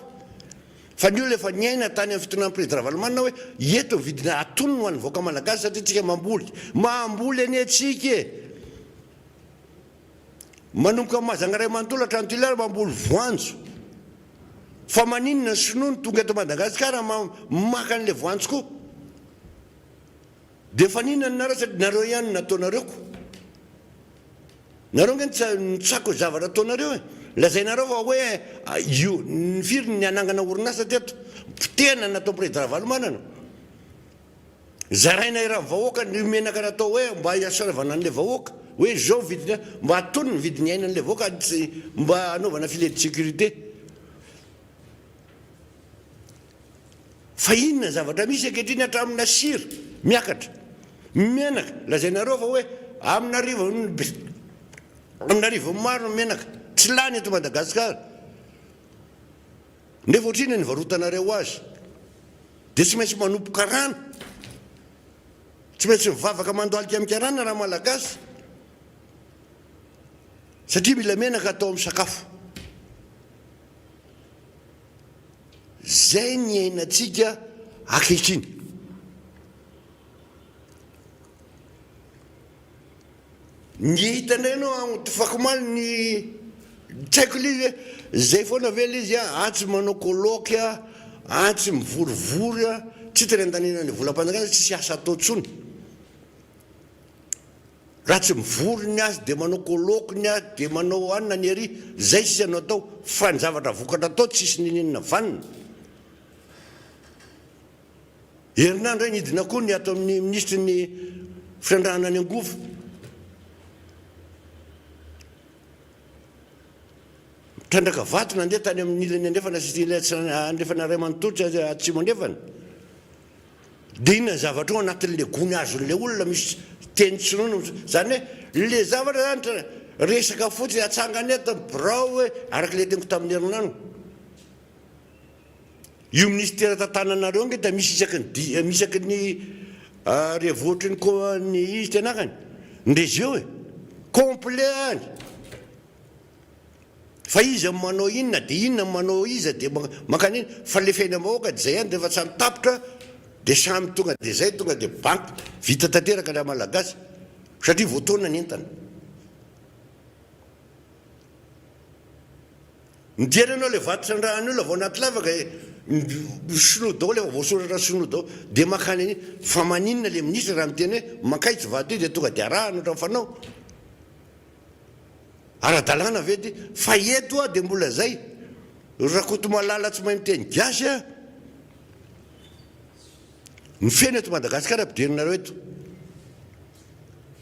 Fa ny olona efa niaina tany amin'ny fitondran'ny Président Ravalomanana hoe eto ny vidina atonony ho an'ny vahoaka malagasy satria tsika mamboly. Mamboly anie tsika e! Manomboka amin'ny Mahajanga iray manontolo hatrany Toliara mamboly voanjo. Fa maninona ny sinoa no tonga eto Madagasikara maka an'ilay voanjo koa? Dia fa n'inona ny nareo satria nareo ihany no nataonareo ko. Nareo ange nitsako ny zavatra ataonareo e. Lazainareo fa hoe io ny firy ny hanangana orinasa teto. Potehina ny nataon'i Président Ravalomanana. Zaraina eran'ny vahoaka ny menaka natao hoe mba hiasaovana an'ilay vahoaka, hoe izao ny vidiny, mba hatony ny vidiny iainan'ilay vahoaka tsy mba hanaovana filet de sécurité. Fa inona ny zavatra misy ankehitriny hatramina sira miakatra, menaka, lazainareo fa hoe amin'arivony amin'arivony maro ny menaka, tsy lany eto Madagasikara. Nefa ohatrinona ny nivarotanareo azy? Dia tsy maintsy manompo karana. Tsy maintsy mivavaka mandohalika amin'ny karana raha malagasy. Satria mila menaka atao amin'ny sakafo. Zay ny iainantsika ankehitriny. Ny hita indray ianao an, afakomaly ny tsy haiko ilay izy hoe zay foana ve ilay izy an, atsy manao colloque an, atsy mivorivory an, tsy hita ny andanina ny volam-panjakana tsisy asa atao intsony. Raha tsy mivory ny azy dia manao colloque ny azy dia manao anona ny ery, zay sisa no atao fa ny zavatra vokatra atao tsisy niniana vanona. Herinandro izay nidina koa ny ato amin'ny minisitry ny fitrandrahana ny angovo. Mitrandraka vato nandeha tany amin'ny ilany andrefana sy ilany andrefana iray manontolo sy atsimo andrefana. Dia inona ny zavatra ao anatin'ilay gony azon'ilay olona misy teny tsy nono. Izany hoe ilay zavatra izany resaka fotsiny atsangana eto ny birao hoe araka ilay teniko tamin'ny herinandro. Io ministera tantananareo ange dia misy isaky ny di isaky ny renivohitry ny ko ny izy ty anarany ny région e! Complet any! Fa iza no manao inona dia inona no manao iza dia mankany inona fa le fiainam-bahoaka dia zay ihany rehefa samy tapitra dia samy tonga dia zay tonga dia banky vita tanteraka raha malagasy satria voataona ny entana. Mijery anao le vato trandrahan'ny olona vao anaty lavaka e, sinoa daholo efa voasoratra sinoa daholo dia mankany an'iny fa maninona le ministre raha miteny hoe mankaiza vato io dia tonga dia arahana ohatran'ny fanao. Ara-dalàna ve ty? Fa eto aho dia mbola zay. Rakotomalala tsy mahay miteny gasy a! Ny feno eto Madagasikara ampidirinareo eto.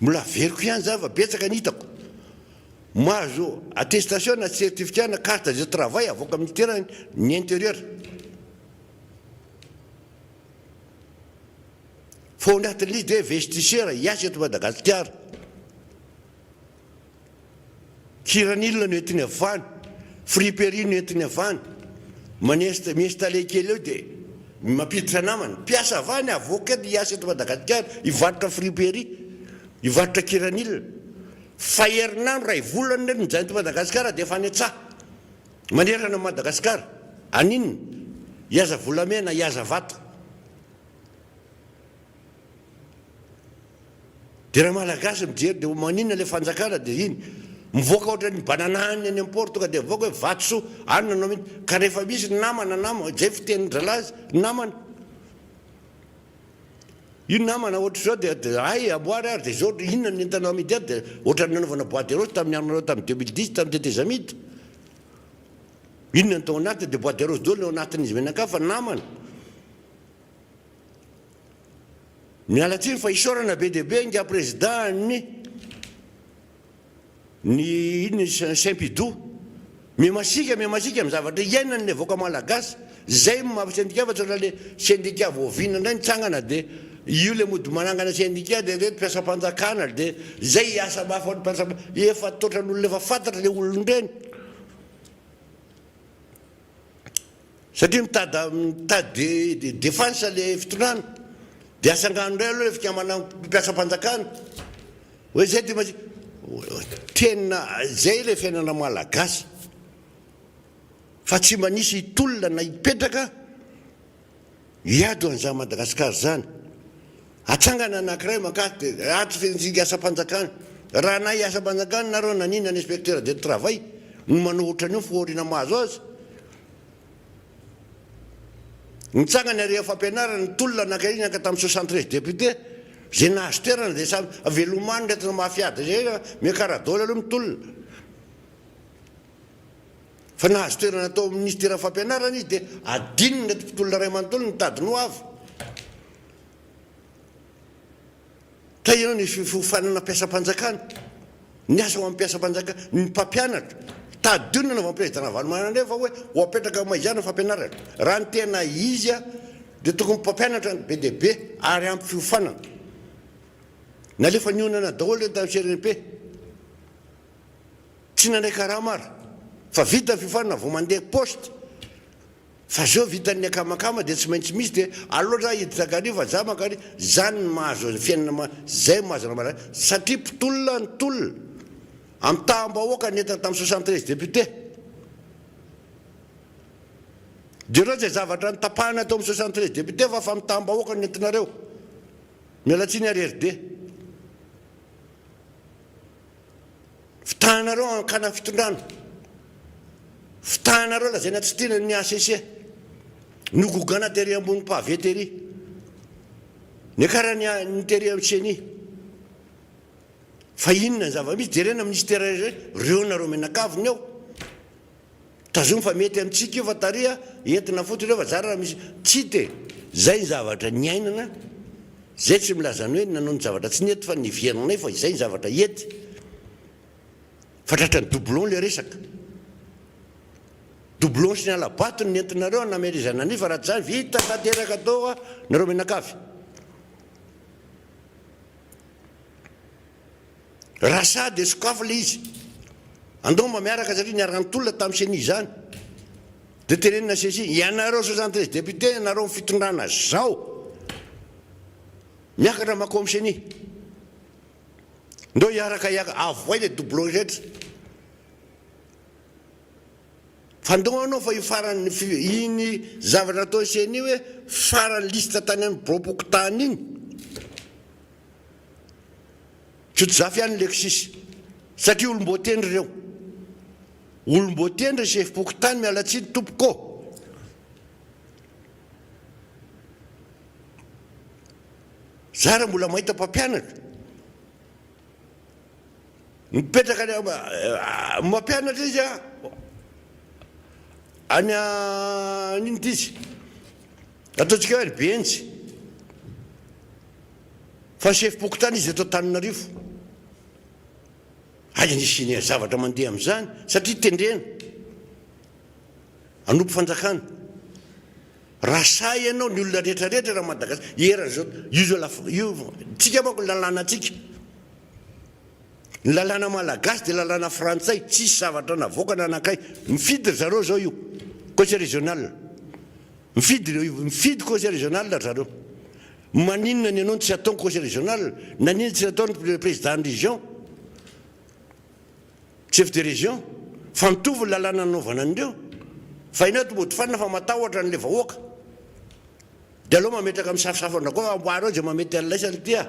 Mbola averiko ihany zany fa betsaka ny hitako. Mahazo attestation na certificat na carte de travail avoaka ministera ny intérieur. Fa ao anatin'ilay izy dia hoe investisseur hiasa eto Madagasikara. Kiranil no entiny avy any, friperie no entiny avy any, manesta mi-installer kely eo dia mampiditra namana. Mpiasa avy any avoaka eto hiasa eto Madagasikara, hivarotra friperie, hivarotra kiranil. Fa herinandro, iray volana ireto mijanona eto Madagasikara dia efa any an-tsaha. Manerana an'i Madagasikara. Haninona? Hihaza volamena, hihaza vato. Dia raha Malagasy mijery dia maninona ilay fanjakana dia iny mivoaka ohatran'ny banana any any am-port tonga dia mivoaka hoe vatosoa any nanao mihitsy ka rehefa misy ny namana nama izay fitenin-dralahy namana io namana ohatr'izao dia dia hay amboary ary dia izao inona ny entana amidy ato dia ohatran'ny nanaovana bois de rose tamin'ny andronareo tamin'ny 2010 tamin'ny tetezamita inona ny tao anatiny dia bois de rose daholo ny ao anatin'izy mianakavy fa namana Miala tsiny fa isaorana be dia be ingahy président ny ny inona Sempidou. Miha-masiaka miha-masiaka amin'ny zavatra iainany ilay vahoaka malagasy. Izay no maha syndicat fa tsy ohatran'ilay syndicat vao oviana indray nitsangana dia io ilay mody manangana syndicat dia ireto mpiasam-panjakana dia izay hiasa mafy ho an'ny mpiasam efa toatran'olona efa fantatra ilay olona ireny. Satria mitady mitady defense le fitondrana de asangano indray aloha le fikambanana mpiasam-panjakana hoe zay de masi tena zay le fiainana malagasy fa tsy mba nisy hitolona na hipetraka hiady ho an'izany Madagasikara zany. Atsangana anakiray mankato de ato fenjinga asam-panjakana raha na hiasam-panjakana nareo naninona ny inspecteur de travail no manao otran'io fahoriana mahazo azy. Nitsangana ery amin'ny fampianarana ny tolona nankainy niaraka tamin'ny 73 députés izay nahazo toerana dia samy velomano ny entina mafiady izay miakara daholo aloha ny tolona. Fa nahazo toerana tao amin'ny minisiteran'ny fampianarana izy dia adinony ireto mpitolona iray manontolo nitady ny ho avy. Tahiana ny fiofanana mpiasam-panjakana, ny asa ho an'ny mpiasam-panjakana, ny mpampianatra. Tadidio ny nanaovan'ny Président Ravalomanana indray fa hoe ho apetraka amin'ny maizina ny fampianarana. Raha ny tena izy dia tokony mpampianatra ny be dia be ary ampy fiofanana. Nalefa nionana daholo ireny tamin'ny CRNP. Tsy nandray karama ary fa vita ny fiofanana vao mandeha poste. Fa zao vitan'ny akamakama dia tsy maintsy misy dia aleo za hiditra akany fa za mankany, zany ny mahazo ny fiainana ma zay mahazo an'i Malagasy satria mpitolona ny tolona amitaham-bahoaka nentina tamin'ny 73 députés jereo zay zavatra notapahana teo amin'ny 73 députés fa famitaham-bahoaka no nentinareo miala tsiny ary RD. Fitahanareo hankana fitondrana. Fitahanareo lazaina tsy tiana ny HCC. Nogogana tery ambony pavé tery. Niakarany ny tery amin'ny ceni. Fa inona ny zava-misy? Jerena ministera ireo nareo mianakavy ny ao. Tazomy fa mety amintsika io fa tary a, entina fotsiny eo fa zara raha misy tsy hita e! Zay ny zavatra niainana, zay tsy milaza ny hoe nanao ny zavatra tsy nety fa niverinay fa izay ny zavatra hety fa tratran'ny doublon le resaka. Doublon sy ny hala-bato no nentinareo namelezana an'io fa raha tsy zany vita tanteraka tao a nareo mianakavy. Raha sahy dia sokafy ilay izy. Andao mba miaraka satria niara-nitolona tamin'ny ceni izany. Dia tenenina ceci, ianareo 73 députés, ianareo amin'ny fitondrana zao, miakatra mankao amin'ny ceni. Ndao hiaraka hiaka, avoay ilay doublon rehetra. Fa ndao anao fa io farany iny zavatra nataon'i ceni hoe farany liste tany amin'ny biraom-pokontany iny. Tsotozafy ihany ny Lexis satria olom-boatendry ireo. Olom-boatendry ny sefom-pokontany miala tsiny tompoko ô. Za raha mbola mahita mpampianatra mipetraka any mampianatra izy a any inona ity izy ataontsika hoe any Behenjy fa sefom-pokontany izy eto Antananarivo. Aiza ny hisian'ny zavatra mandeha amin'izany satria tendrena hanompo fanjakana. Raha sahy ianao, ny olona rehetra rehetra raha Madagasikara, eran'izao, io zao lafo, io, tsika manko ny lalànantsika, ny lalàna malagasy dia lalàna frantsay, tsisy zavatra navoaka na nankaiza, mifidy ry zareo zao io, conseil régional, mifidy ireo, mifidy conseil régional ry zareo, maninona ny anao no tsy atao ny conseil régional, naninona tsy natao ny président ny région. Chef de région, fa mitovy ny lalàna nanaovana an'ireo, fa ianao eto mody fanina fa matahotra an'ilay vahoaka, dia aleo mametraka misafosafo an-dRakoto fa amboary eo izay mahamety an'laisany ity ah.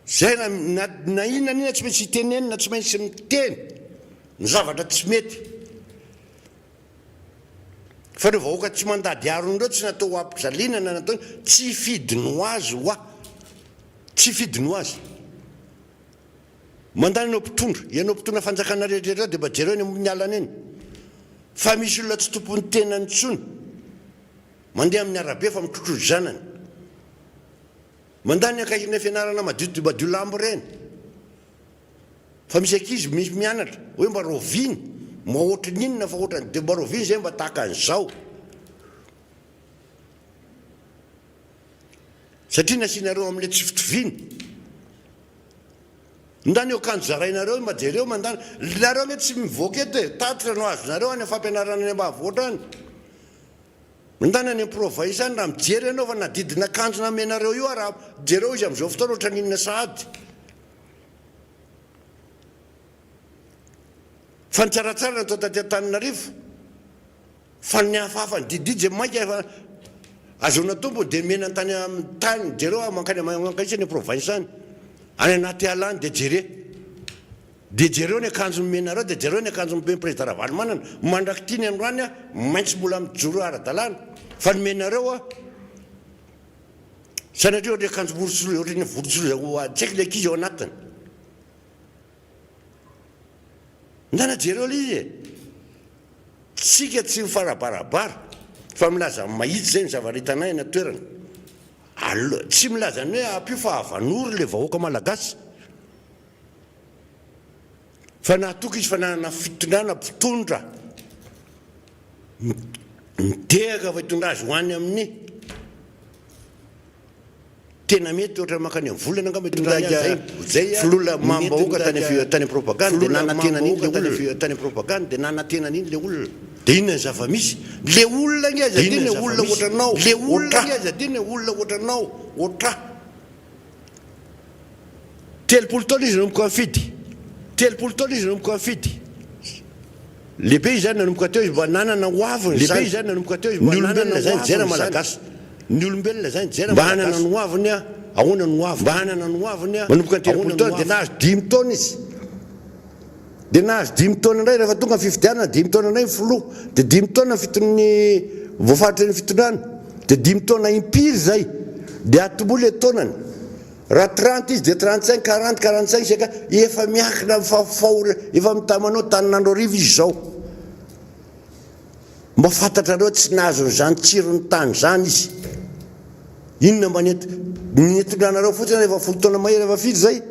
Zay na na na inona na inona tsy maintsy itenenina, tsy maintsy miteny ny zavatra tsy mety. Fa ireo vahoaka tsy mandady harona ireo tsy natao ho ampijaliana na natao tsy fidiny ho azy hoa. Tsy fidiny ho azy. Mandany ianao mpitondra, ianao mpitondra fanjakana rehetra rehetra dia mba jereo eny ambony alana eny fa misy olona tsy tompon'ny tenany intsony mandeha amin'ny arabe fa mitrotrotro zanany. Mandany ankahirinay fianarana madio madio lambo ireny. Fa misy ankizy misy mianatra hoe mba raoviana, mba ohatran'ny inona fa ohatran'ny de mba raoviana izay mba tahaka an'izao. Satria nasianareo amin'ilay tsy fitoviana. Ndany io akanjo zarainareo mba jereo mandany. Nareo anie tsy mivoaka eto e, tatitra no azonareo any amin'ny fampianarana any ambanivohitra any. Mandany any amin'ny province any raha mijery ianao fa na didin'akanjo namenareo io ara jereo izy amin'izao fotoana ohatran'ny inona sahady. Fa ny tsaratsara natao taty Antananarivo fa ny hafahafa ny dididy zay mainka efa azahoana tombony dia mena tany amin'ny tany jereo aho mankany mankaiza any province any any anaty ala any dia jere dia jereo ny akanjo nomenareo dia jereo ny akanjo nomen'ny président Ravalomanana mandrak'ity ny androany aho maintsy mbola mijoro ara-dalàna fa nomenareo aho Sanatria ohatry ny akanjo vorotsiloza, ohatry ny vorotsiloza ho tsy haiko ilay ankizy ao anatiny. Ndana jereo ilay izy e! Tsika tsy mifarabarabara fa milaza ny mahitsy izay ny zavatra hitanay any an-toerana. Aleo, tsy milaza ny hoe ampio fa avanoro ilay vahoaka malagasy. Fa nahatoky izy fa nanana fitondrana mpitondra mitehaka fa hitondra azy ho any amin'ny tena mety ohatra mankany amin'ny volana angamba hitondra azy zay zay filoha mamim-bahoaka tany tany propagande dia nanantena an'iny le olona tany propagande dia nanantena an'iny le olona dia inona ny zava-misy le olona nge aza adino e olona ohatranao le olona nge aza adino e olona ohatranao ohatr 30 taona izy nanomboka nifidy. 30 taona izy nanomboka nifidy. Lehibe izy zany nanomboka teo izy mba nanana ho aviny zany. Lehibe izy zany nanomboka teo izy mba nanana ho aviny zany. Malagasy. Ny olombelona zany jera Mba hanana ny ho aviny a, ahoana ny ho aviny? Mba hanana ny ho aviny a, Manomboka ny 30 taona dia nahazo dimy taona izy. Dia nahazo dimy taona indray rehefa tonga ny fifidianana, dimy taona indray ny filoha, dia dimy taona ny fiton'ny voafaritry ny fitondrana, dia dimy taona impiry izay, dia atomboy ilay taonany. Raha 30 izy dia 35, 40, 45, 50, efa miankina amin'ny fahafaory, efa mitamanao tanin'andro arivo izy izao. Mba fantatrareo tsy nahazo an'izany tsiron'ny tany izany izy. Inona mba nety, ny nitondranareo fotsiny efa folo taona mahery efa firy izay?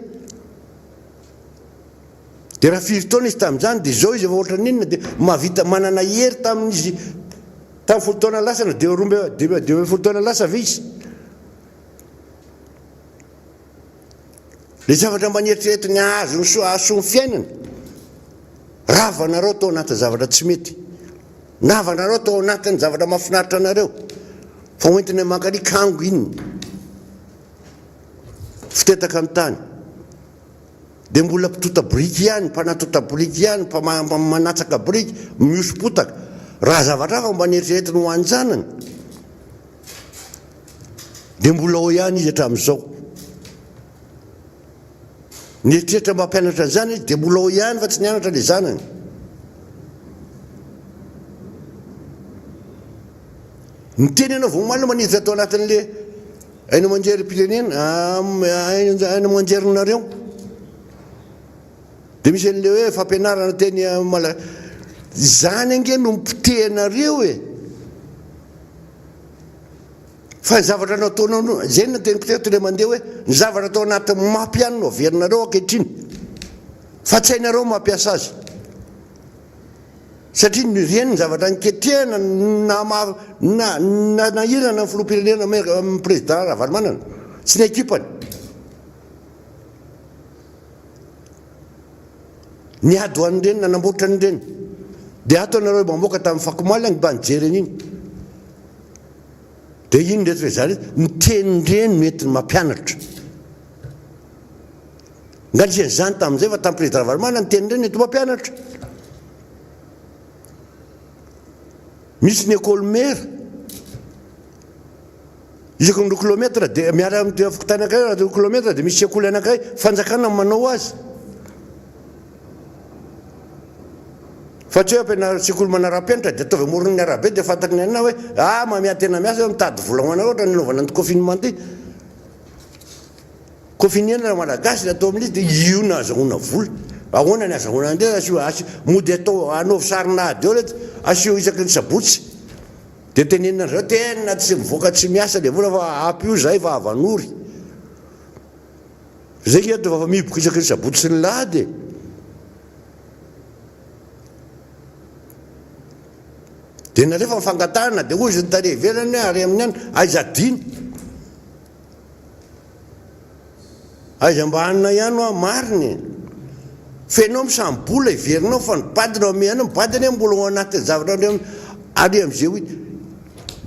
Dia raha firy taona izy tamin'izany dia izao izy efa ohatran'ny inona dia mahavita manana hery tamin'izy tamin'ny folo taona lasa na dia roa 12 taona lasa ve izy? Ilay zavatra mba nieritreretiny hahazo ny soa hahasoa ny fiainany, ravanareo tao anatin'ny zavatra tsy mety, navanareo tao anatin'ny zavatra mahafinaritra anareo, fa hoentina mankany kango inona? Fitetaka ny tany. Dia mbola mpitota biriky ihany, mpanatonta biriky ihany, manatsaka biriky, mihoso-potaka. Raha zavatra hafa mba neritreretiny ho an-janany, dia mbola ao ihany izy hatramin'izao. Nieritreritra mba hampianatra ny zanany izy, dia mbola ao ihany fa tsy nianatra ilay zanany. Niteny ianao vao omaly maniditra tao anatin'ilay haino aman-jerim-pirenena, haino aman-jerinareo. Dia misy an'ilay hoe fampianarana teny malagasy. Izany ange no mipotehanareo e! Fa ny zavatra nataonao no, izay no teniko teto ilay mandeha hoe, ny zavatra tao anatin'ny map ihany no averinareo ankehitriny. Fa tsy hainareo ny mampiasa azy. Satria ny ireny ny zavatra niketrehana na na nanahirana ny filoham-pirenena président Ravalomanana sy ny ekipany. Niady ho an'ireny, nanamboatra an'ireny. Dia ato ianareo mamoaka tamin'ny fakomaly any mba nijery an'iny. Dia iny reto izany ny tenin-dreny no entiny mampianatra. Nga nisy an'izany tamin'izay fa tamin'ny président Ravalomanana ny tenin-dreny no enti mampianatra. Misy ny école mère. Isaky ny 2 kilomètre dia miala amin'ny fokontany anankiray raha 2 kilomètre dia misy sekoly anankiray fanjakana no manao azy. Fa tsy hoe ampianaro sekoly manara-penitra dia ataovy amoron'ny arabe dia fantatry ny anona hoe ah mamia tena miasa eo mitady vola ho anareo ohatran'ny nanaovana ny confinement ity. Confinement raha malagasy ny atao amin'izy dia io no azahoana vola. Ahoana ny azahoana an'ireny asio asio mody atao anaovy sarin'ady eo letsy asio isaky ny sabotsy. Dia tenenina an-dry zareo tena tsy mivoaka tsy miasa ilay vola fa ampio izahay fa avanory. Zay nge eto efa mihiboka isaky ny sabotsy sy ny lahady e. Dia nalefa ny fangatahana dia hoy izy ny tary ivelany hoe ary amin'ny any aiza adino. Aiza mba hanina ihany hoa marina e. Fa ianao misambola heverinao fa ny bady no ameanao, ny bady anie mbola ao anatin'ny zavatra any ary amin'izay hoe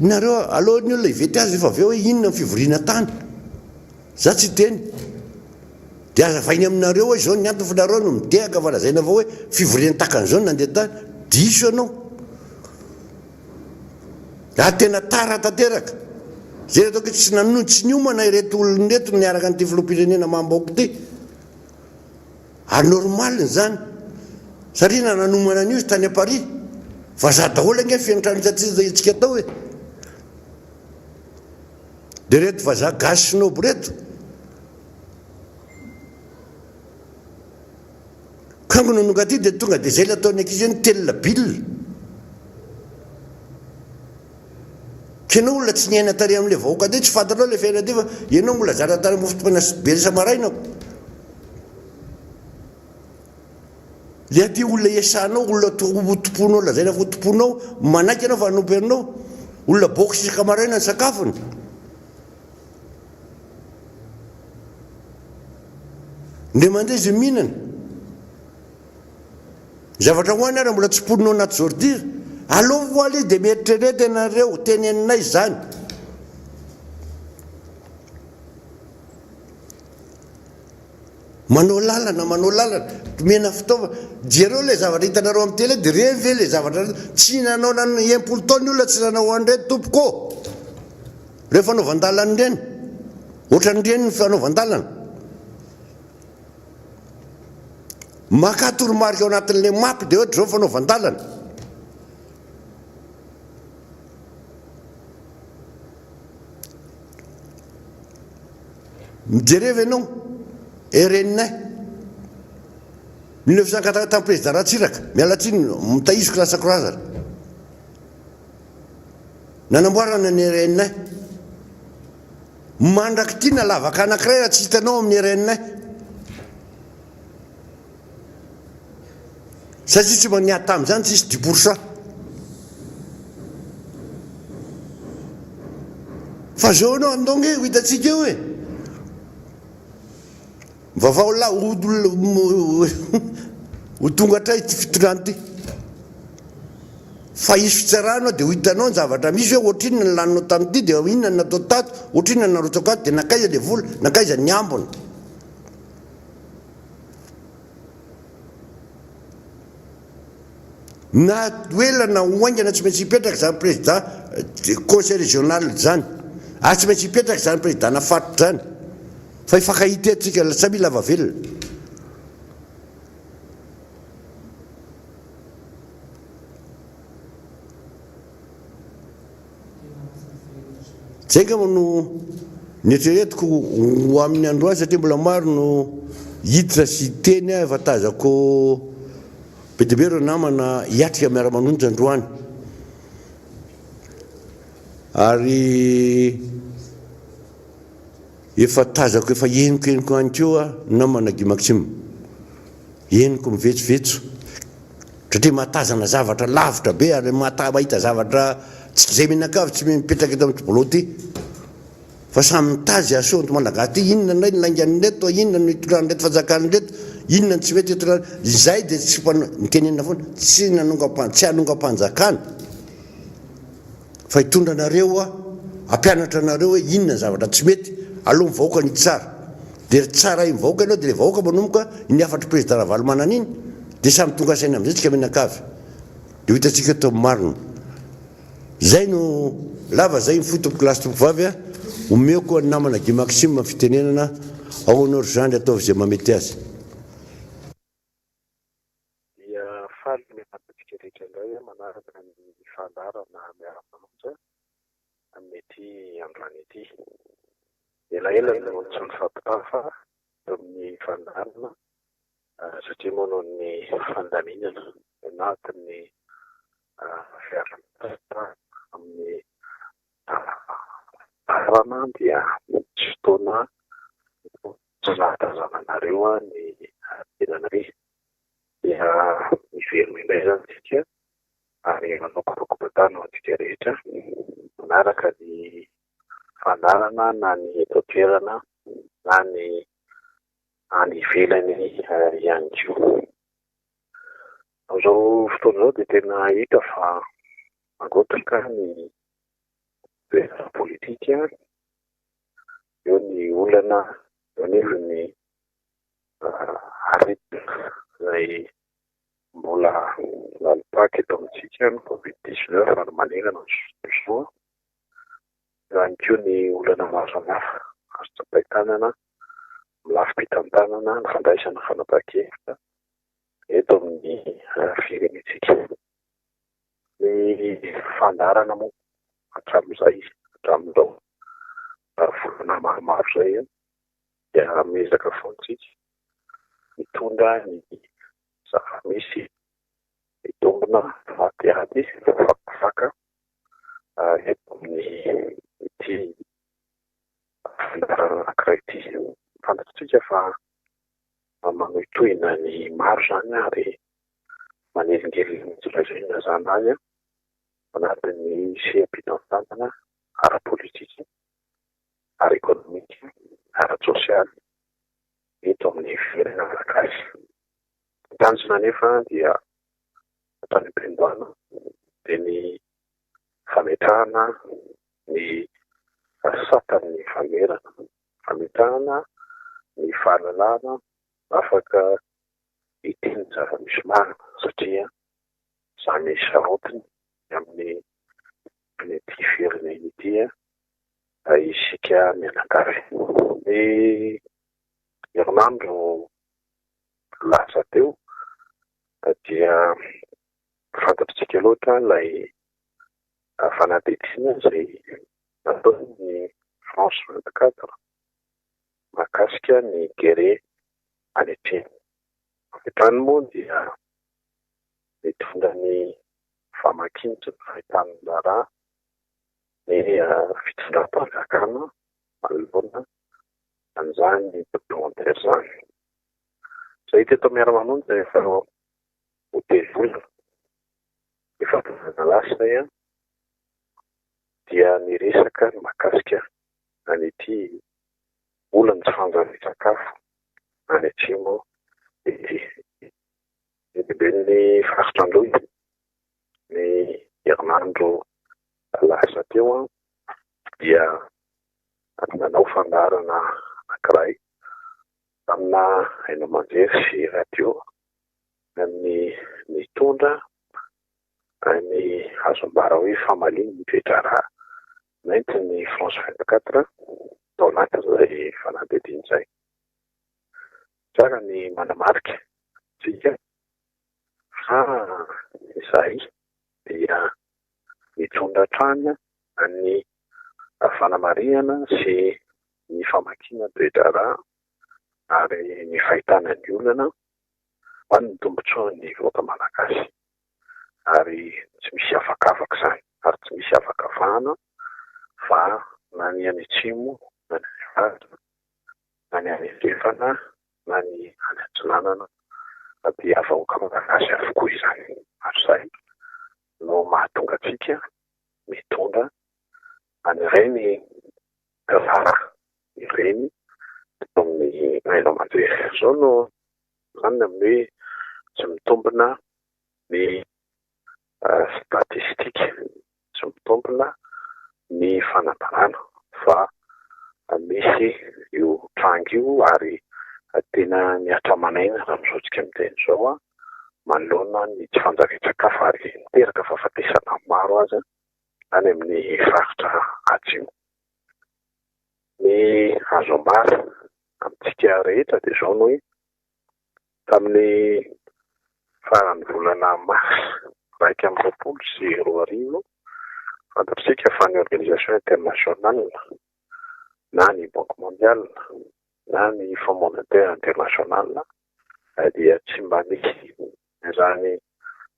nareo aleo ny olona hivety azy rehefa avy eo hoe inona ny fivoriana tany. Za tsy hiteny. Dia azavainy aminareo hoe izao ny antony fa nareo no midehaka fa lazaina avao hoe fivoriana tahaka an'izao no nandeha tany. Diso ianao. Ary tena tara tanteraka. Izay no ataoko hoe tsy nanohy, tsy niomana ireto olona ireto niaraka an'ity filoham-pirenena Mambaoka ity. Ary normal izany. Satria na nanomana an'io izy tany à Paris. Vazaha daholo ange ny feno trano hitantsika tao e. Dia ireto vazaha gasy snob ireto. Kango no tonga aty dia tonga dia izay ilay ataon'ny ankizy hoe nitelina bille. K'ianao olona tsy niaina tary amin'ilay vahoaka teo, tsy fantatrao ilay fiainana teo fa ianao mbola zatra tany mofo dipaina sy dibera isa-maraina. Ilay aty olona iasanao, olona tomponao, lazaina fa ho tomponao, manaiky ianao fa hanompo anao. Olona box isaka maraina ny sakafony. Indray mandeha izy mihinana. Ny zavatra hohaniny ary mbola tsy mponina ao anaty ordure. Aleo ho aloha dia mieritrereta ianareo, teneninay izany. Manao lalana, manao lalana, omena fitaovana. Jereo ilay zavatra hitanareo amin'ny télé dia ireny ve ilay zavatra tsy nanao na 60 taona ny olona tsy nanao an'ireny tompoko ô. Ireny fanaovan-dalana ireny. Ohatran'ireny ny fanaovan-dalana. Makà toromarika ao anatin'ilay map dia ohatra izao fanaovan-dalana. Mijereva ianao, RN 1980 tamin'ny président Ratsiraka, miala tsiny mitahiziko lasako razana. Nanamboarana ny RN. Mandrak'ity na lavaka anankiray raha tsy hitanao amin'ny RN. Satria tsy mba niady tamin'izany tsisy dix pour cent. Fa zao ianao andao nge ho hitantsika eo e. Mivavaha lahy ho ho tonga hatraiza ity fitondrana ity. Fa hisy fitsarana ao dia ho hitanao ny zavatra misy hoe ohatrinona ny laninao tamin'ity dia inona ny natao tato, ohatrinona ny narotsako ato dia nankaiza ilay vola, nankaiza ny ambiny. Na ho ela na ho haingana tsy maintsy hipetraka izany président conseil régional izany ary tsy maintsy hipetraka izany président-na faritra izany fa hifankahita eto tsika samia lava velona. Zay angamba no neritreretiko ho amin'ny androany satria mbola maro no hiditra sy hiteny aho efa tazako be dia be ireo namana hiatrika miara-manonja androany ary efa tazako efa henoko henoko ihany koa namana Guy Maxime. Henoko mivetsovetso satria mahatazana zavatra lavitra be ary mahita zavatra tsy izay mianakavy tsy mipetraka eto amin'ity bolot ity fa samy mitazy aseho an'ity Malagasy ity inona indray ny laingan'ireto, inona no itondran'ireto fanjakan'ireto, inona no tsy mety itondran izay dia tsy mpanao nitenenina foana tsy nanongam tsy hanongam-panjakana Fa hitondra anareo aho, hampianatra anareo hoe inona ny zavatra tsy mety, aleo ny vahoaka no hitsara. Dia ry tsarain'ny vahoaka ianao, dia ilay vahoaka manomboka iny hafatr'i Président Ravalomanana iny, dia samy tonga saina amin'izay tsika mianakavy. Dia ho hitantsika eto ny marina. Izay no lava izay ny fohy tompoko lahy sy tompoko vavy a! Omeko an'i namana Guy Maxime ny fitenenana, ao anao ry zandry ataovy izay mahamety azy. Dia faly miarahaba antsika rehetra indray manaraka ny fandaharana Miara-manonja amin'ity androany ity. Elaela no tsy nifampitafa teo amin'ny fandaharana satria moa noho ny fandaminana anatin'ny fiaraha-miasa amin'ny fandaharana dia tsy fotoana tsy nahatazananareo ny tenanay. Dia miverina indray izany isika ary manao kopakopa-tany ho antsika rehetra manaraka ny fandaharana na ny eto an-toerana na ny any ivelany ihany koa. Amin'izao fotoana izao dia tena hita fa mangotraka ny toerana politika, eo ny olana eo anivon'ny aretina izay mbola lalim-paka eto amintsika ny covid 19 ary manerana ny soa. Eo ihany koa ny olana maro samihafa azo tsapain-tanana amin'ny lafim-pitantanana ny fandraisana fanapahan-kevitra eto amin'ny firenentsika. Ny fandaharana moa hatramin'izay hatramin'izao volana maromaro izay dia miezaka foana isika mitondra ny zava-misy mitombina fanadihady fakafaka eto amin'ny ity fandaharana anankiray ity. Fantatsika fa manohitohina ny maro izany ary manelingelina mihitsy raha izay no ilazana azy anatin'ny seha-pitantanana ara-politika. ara-ekonomika, ara-tsosialy eto amin'ny firenena malagasy. Ny tanjona anefa dia hatrany am-piandohana dia ny fametrahana ny satan'ny fanoherana, fametrahana ny fahalalahana afaka hiteny ny zava-misy marina satria samy sarotiny amin'ny ity firenena ity isika mianakavy. Ny herinandro lasa teo dia fantatr'tsika loatra ilay fanadihadiana izay nataon'ny France 24 mahakasika ny kere any atsimo. Avy hatrany moa dia nitondra ny famakiana sy ny fahitan'ny raharaha ny fitondram-panjakana manoloana an'izany documentaire izany. Izay hita eto Miara-manonja efa ho telo volana, efa-bolana lasa izay dia niresaka ny mahakasika an'ity olan'ny tsy fanjarian-tsakafo any Atsimo ity. Ny lehiben'ny faritra Androy ny herinandro lasa teo dia nanao fandaharana anankiray tamina haino aman-jery sy radio ny amin'ny nitondra Ny azo ambara hoe famaliana ny toe-draharaha nentin'ny France 24 tao anatin'izay fanadihadiana izay. Tsara ny manamarika antsika fa izahay dia nitondra hatrany ny fanamarihana sy ny famakiana toe-draharaha ary ny fahitana ny olana ho an'ny tombontsoan'ny vahoaka malagasy. Ary tsy misy avakavaka izany ary tsy misy avakavahana fa na ny any atsimo na ny any avaratra na ny any andrefana na ny any atsinanana dia vahoaka malagasy avokoa izany. Ary izay no mahatonga antsika mitondra an'ireny raharaha ireny eto amin'ny haino aman-jery. Izao no izany amin'ny hoe tsy mitombina ny statistika, tsy mitombina ny fanambarana fa misy io tranga io ary tena mihatra aman'aina raha amin'izao tsika miteny izao manoloana ny tsy fanjarian-tsakafo ary miteraka fahafatesana maro aza any amin'ny faritra atsimo. Ny azo ambara amintsika rehetra dia izao ny hoe tamin'ny faran'ny volana marsa 2021, fantatsika fa ny organisation internationale na ny Banque mondiale na ny Fonds monétaire international dia tsy mba misy izany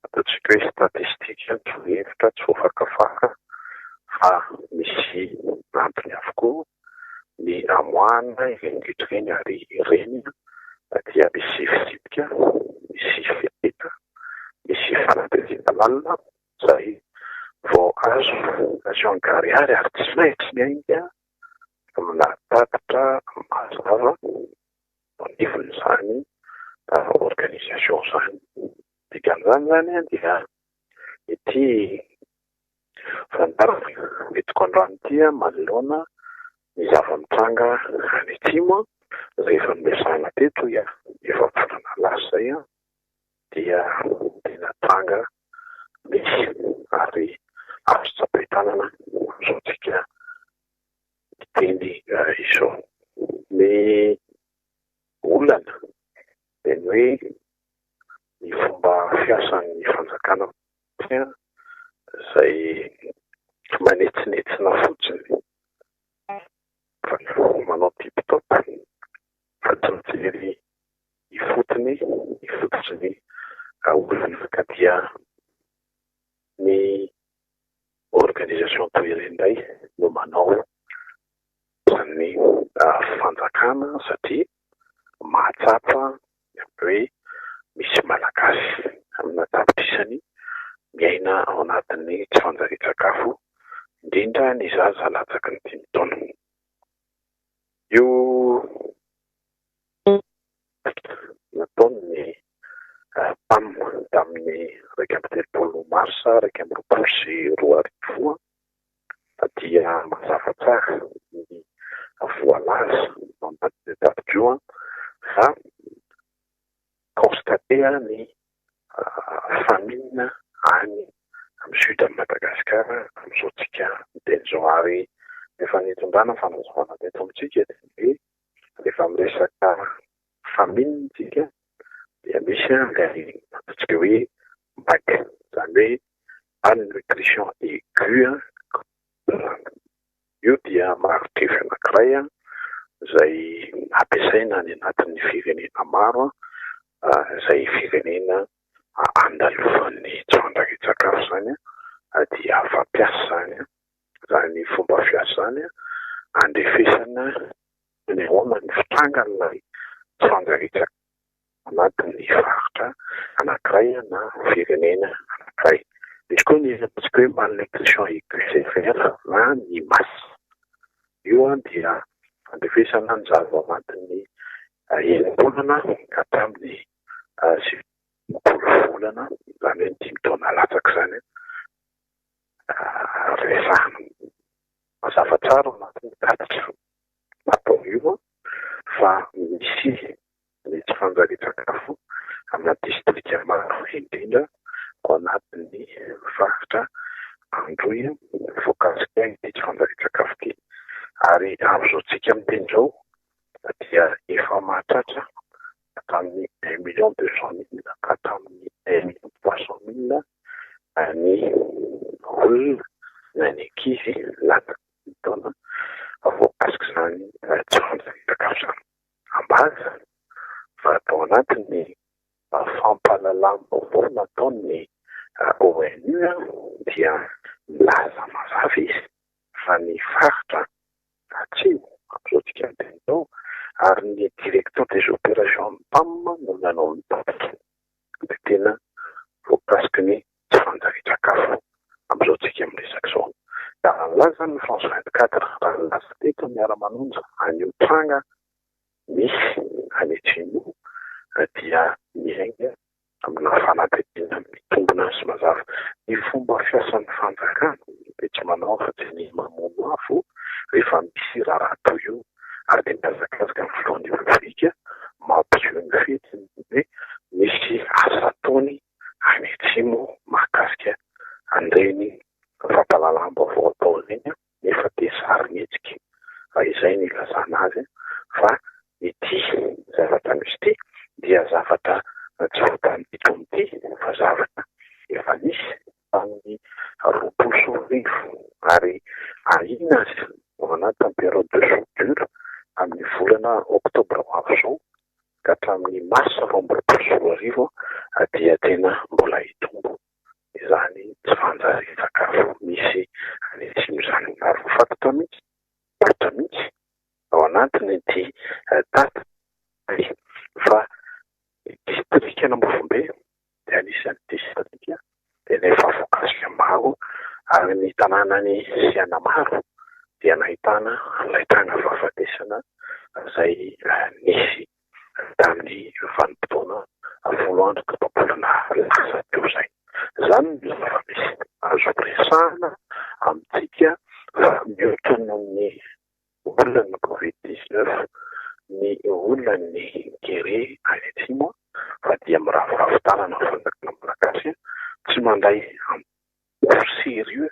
ataontsika hoe statistika torohevitra tsy voafakafaka fa misy antony avokoa ny amoahana ireny rehetra ireny ary ireny dia misy fitsipika, misy fepetra, misy fanadihadiana lalina izay vao azo aseho an-karihary ary tsy maintsy miainga amina tatitra mazava anivon'izany organisation izany. Dikan'izany izany dia ity fandaharana entiko androany ity manoloana ny zava-mitranga any atsimo izay efa noresahina teto efa-bolana lasa izay dia tena tranga misy ary azo tsapain-tanana amin'izao tsika miteny izao. Ny olana dia ny hoe ny fomba fiasan'ny fanjakana izay manetsinetsina fotsiny fa manao tip top fa tsy mijery ifotony ny fototry ny olana ka dia ny organisation toy ireny indray no manao ny fanjakana satria mahatsapa hoe misy malagasy amina tapitrisany miaina ao anatin'ny tsy fanjarian-tsakafo, indrindra ny zaza latsaky ny 5 taona. Io nataon'ny PAM tamin'ny 31 marsa 2021 dia mazava tsara ny voalaza ao anatin'io tatitra io fa constaté ny famine any amin'ny sud amin'i Madagasikara amin'izao tsika miteny izao. Ary efa nitondrana fanazavana teto amintsika dia ny hoe rehefa miresaka famine tsika dia misy ilay ataontsika hoe MAC, izany hoe malnutrition aiguë. Io dia marotrefy anankiray izay ampiasaina any anatin'ny firenena maro, izay firenena andalovan'ny tsy fanjarian-tsakafo izany dia fampiasa izany fomba fiasa izany andrefesana ny ahoana ny fitrangan'ilay tsy fanjarian-tsakafo anatin'ny faritra anankiray na firenena anankiray. Misy koa ny ataontsika hoe malnutrition aiguë sévère na ny MAS. Io dia fandrefesana ny zaza ao anatin'ny enim-bolana ka hatramin'ny 90 volana, izany hoe ny 5 taona latsaka izany resahana. Mazava tsara ao anatin'ny tatitra natao io fa misy ny tsy fanjarian-tsakafo amina distrika maro, indrindra ao anatin'ny amin'ny faritra Androy voakasika ity tsy fanjarian-tsakafo ity. Ary amin'izao tsika miteny izao dia efa mahatratra hatramin'ny 1 million 200 mille ka hatramin'ny 1 million 300 mille ny olona na ny ankizy latsaky ny taona voakasika izany tsy fanjarian-tsakafo izany. Ambara fa tao anatin'ny fampahalalam-baovao nataon'ny ONU dia milaza mazava izy fa ny faritra atsimo amin'izao tsika miteny izao ary ny directeur des opérations PAM no nanao ny tatitra dia tena voakasiky ny tsy fanjarian-tsakafo amin'izao tsika miresaka izao. Raha nilaza ny France 24, raha nilaza teto Miara-manonja an'io tranga misy any atsimo io dia miainga amina fanadihadiana mitombina sy mazava. Ny fomba fiasan'ny fanjakana dia tsy manao afa-tsy ny mamono afo rehefa misy raharaha toy io ary dia mihazakazaka ny filohan'ny Repoblika mampiseho ny fihetsiny hoe misy asa ataony any atsimo mahakasika an'ireny fampahalalam-baovao atao ireny nefa dia sarimihetsika raha izay no ilazana azy fa ity zavatra misy ity dia zavatra tsy vao tamin'ity taona ity fa zavatra efa nisy tamin'ny 2020 ary ahiana azy ao anatin'ny période de soudure amin'ny volana oktobra ho avy izao ka hatramin'ny marsa 2022 dia tena mbola hitombo izany tsy fanjarian-tsakafo misy any atsimo izany. Ary voafaritra mihitsy faritra mihitsy ao anatin'ity tatitra fa distrikan'Ambovombe dia anisan'ny distrika tena efa voakasika maro ary ny tanànan'i Sianamaro dia nahitana an'ilay tranga fahafatesana izay nisy tamin'ny vanim-potoana 10 andro tapa-bolana lasa teo izay. Izany no zava-misy azo resahana amintsika fa mihoatra noho ny olan'ny Covid 19 ny olan'ny kere any atsimo fa dia miraviravy tanana ny fanjakana malagasy tsy mandray au sérieux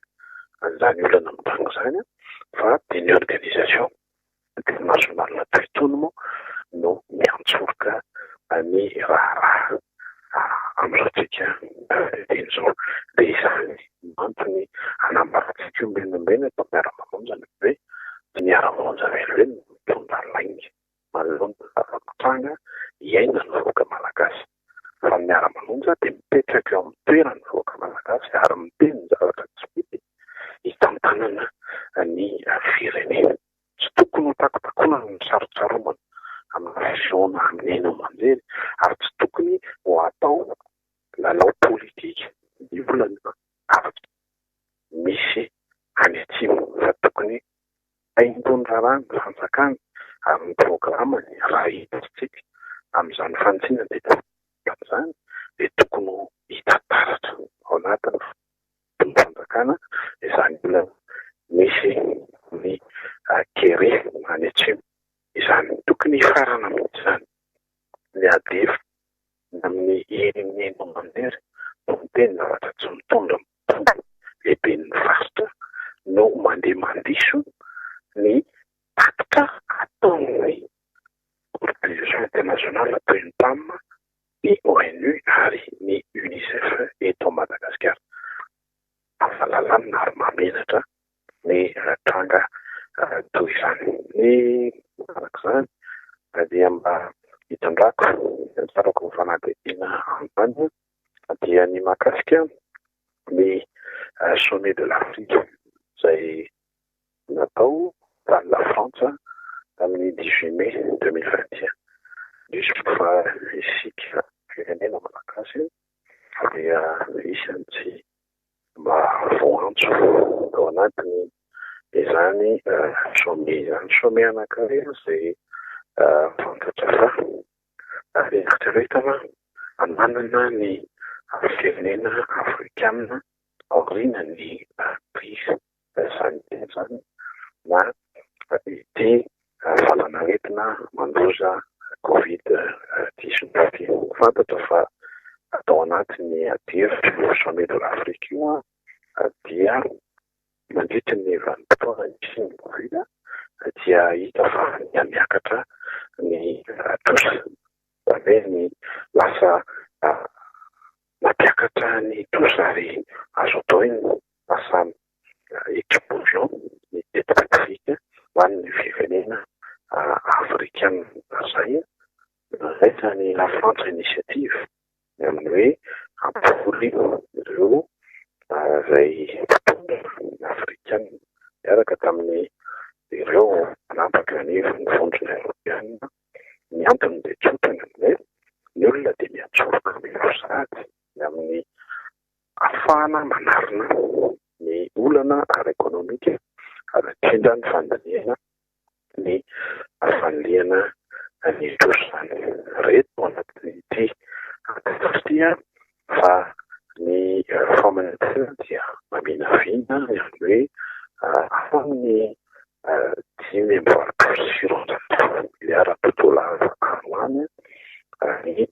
an'izany olana mitranga izany fa dia ny organisation internationale toy itony moa no miantsoroka ny raharaha amin'izao tsika teny izao. Dia izany antony anambarantsika ombenombena eto Miara-mamonja ny hoe tsy miara-mamonja velively no mitondra lainga manoloana ny zava-mitranga iainan'ny vahoaka malagasy fa ny miara-manonja dia mipetraka eo amin'ny toeran'ny vahoaka malagasy ary miteny ny zavatra tsy mety hitantanana ny firenena. Tsy tokony ho takotakonana ny sarotsaromana amina fisehoana amin'ny haino aman-jery ary tsy tokony ho atao lalao politika ny olana zavatra misy any atsimo fa tokony haingon-draharaha ny fanjakana ary ny programany raha hitantsika amin'izany fanitsiana izany dia tokony ho hita taratra ao anatin'ny fanjakana izany olana misy ny kere any atsimo izany. Tokony hifarana mihitsy izany ny ady hevitra amin'ny herin'ny haino aman-jery no miteny zavatra tsy mitondra lehiben'ny faritra no mandeha mandiso ny tatitra ataon'ny organisation internationale toy ny PAM, ny ONU ary ny UNICEF eto Madagasikara. Afa-lalàna ary mahamenatra ny tranga toy izany. Ny arak'izany dia mba hitondrako anjarako ny fanadihadiana androany dia ny mahakasika ny sommet de l'Afrique izay natao tany La Frantsa tamin'ny 18 mai 2021. Indrisy fa isika firenena malagasy dia isan'ny tsy mba voantso tao anatiny izany sommet izany. Sommet anankiray izay fantatra fa eritreretina ananana ny firenena afrikanina aorian'ny crise sanitaire izany na ity valanaretina mandoza Covid 19. Fantatra fa Tao anatin'ny adihevitra io Sommet de l'Afrique io dia mandritra ny vanim-potoana nisian'ny Covid dia hita fa nihamiakatra ny trosa, izany hoe ny lasa nampiakatra ny trosa ary azo atao hoe lasa explosion ny dette publique ho an'ny firenena afrikana. Izay nandraisan'i Lafrantsa initiative ny amin'ny hoe hampivory ireo izay mpitondra afrikana niaraka tamin'ny ireo mpanapaka anivon'ny vondrona eoropeana. Ny antony dia tsotra ny amin'ny hoe ny olona dia miantsoroka mifo sahady ny amin'ny ahafahana manarina ny olana ara-ekonomika ary indrindra ny fandinihana ny fanilihana ny trosa izany. Reto ao anatin'ity tantara ity fa ny famanintena dia maminavina ny amin'ny hoe amin'ny 285 miliara dolara any ho any ny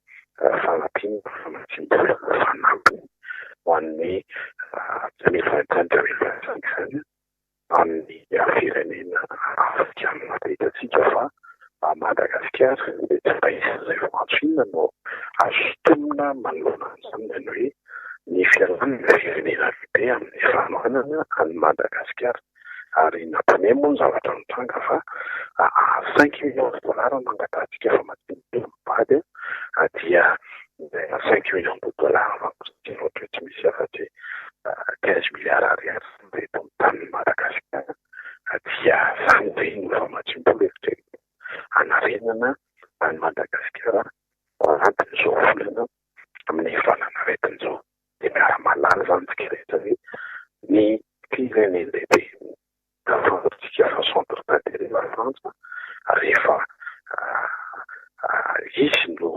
fanampiana famatsiam-bola fanampiny ho an'ny 2025 2025 izany. amin'ny firenena afrikanina. Dia hitantsika fa Madagasikara dia tsy mba isan'izay voantso inona no azo sintomina manoloana an'izany dia ny hoe ny fialan'ny firenena lehibe amin'ny fanohanana an'i Madagasikara. Ary nampiomehy moa ny zavatra nitranga fa cinq millions de dollars no nangatahantsika famatsiam-bola mivady dia cinq millions de dollars manko satria ohatra hoe tsy misy afa-tsy 15 milliards ariary izany eto amin'ny tanin'i Madagasikara dia izany ve no famatsiam-bola eritreretina hanarenana an'i Madagasikara ao anatin'izao volana amin'ny valanaretina izao? Dia miara-mahalala izany isika rehetra hoe ny firenen-dehibe Fantatsika fa centre d'intérêt la Frantsa rehefa izy no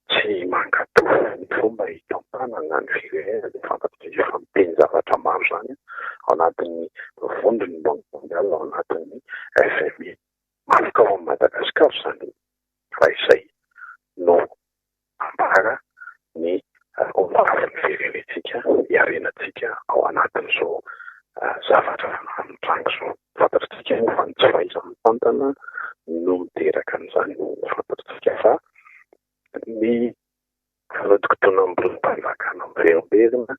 tsy mankatò ny fomba hitantanana ny firenena dia fantatsika fa miteny zavatra maro izany ao anatin'ny vondron'ny Banque mondiale, ao anatin'ny FMI. Maloka ao amin'i Madagasikara izany raha izay no ambara ny ho avin'ny firenentsika, hiarenantsika ao anatin'izao zavatra mitranga izao. Fantatritsika moa fa ny tsy fahaiza-mitantana no miteraka an'izany. Fantatritsika fa ny fanodinkodinam-bolam-panjakana miverimberina,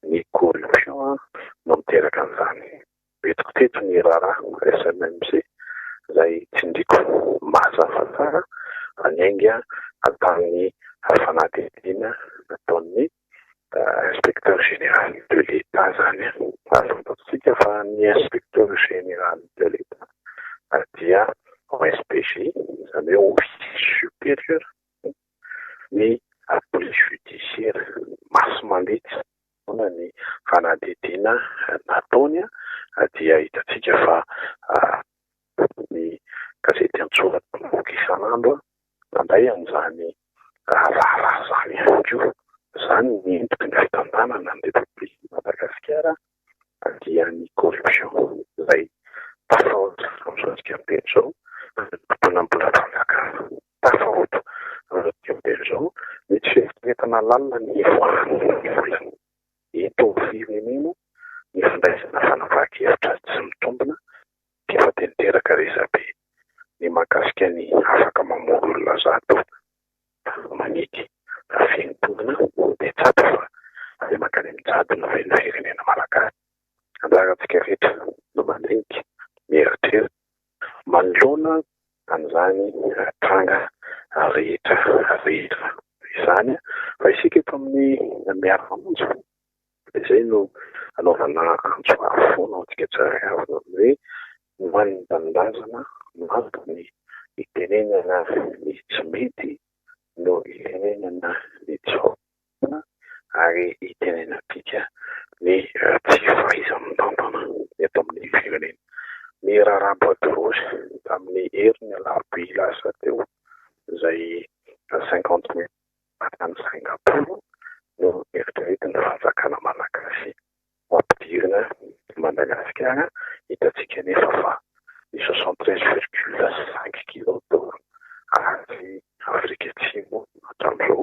ny corruption no miteraka an'izany. Entiko teto ny raharaha SMMC izay tsindriako mazava tsara fa niainga tamin'ny fanadihadiana nataon'ny Inspecteur Général de l'Etat izany. Ary fantatsika fa ny Inspecteur Général de l'Etat dia OSPJ, izany hoe Officier Supérieur ny Police Judiciaire, masi-mandidy. Ahoana ny fanadihadiana nataony dia hitantsika fa ny gazety an-tsoratra mivoaka isan'andro nandray an'izany raharaha izany ihany koa. Izany ny endriky ny fitantanana ny Repoblikan'i Madagasikara dia ny corruption izay tafahoatra amin'izao antsika miteny izao, fanodinkodinam-bolam-panjakana tafahoatra amin'izao antsika miteny izao, ny tsy fieritreretana lalina ny hivoahan'ny vola eto amin'ny firenena, ny fandraisana fanapahan-kevitra tsy mitombina dia efa dia niteraka resabe ny mahakasika ny afaka mamory olona 100 manidy raha feno mponina dia tsapa fa avy mankany amin'ny jadona ve ny firenena malagasy? Anjarantsika rehetra no mandinika, mieritreritra manoloana an'izany tranga rehetra rehetra izany fa isika eto amin'ny Miara-mamonjy dia izay no anaovana antso avo foana ho antsika tsirairay avy ny hoe ho an'ny tanindrazana no antony itenenana ny tsy mety no itenenana ny tsy fahotana ary itenenantsika ny tsy fahaiza-mitantana eto amin'ny firenena. Ny raharaha bois de rose tamin'ny herin'ny alarobia lasa teo izay 50 millions tany Singapour no eritreretin'ny fanjakana malagasy ho ampidirina eto Madagasikara, hitantsika anefa fa ny 73 virgule 5 kilos d'or avy Afrika Atsimo hatramin'izao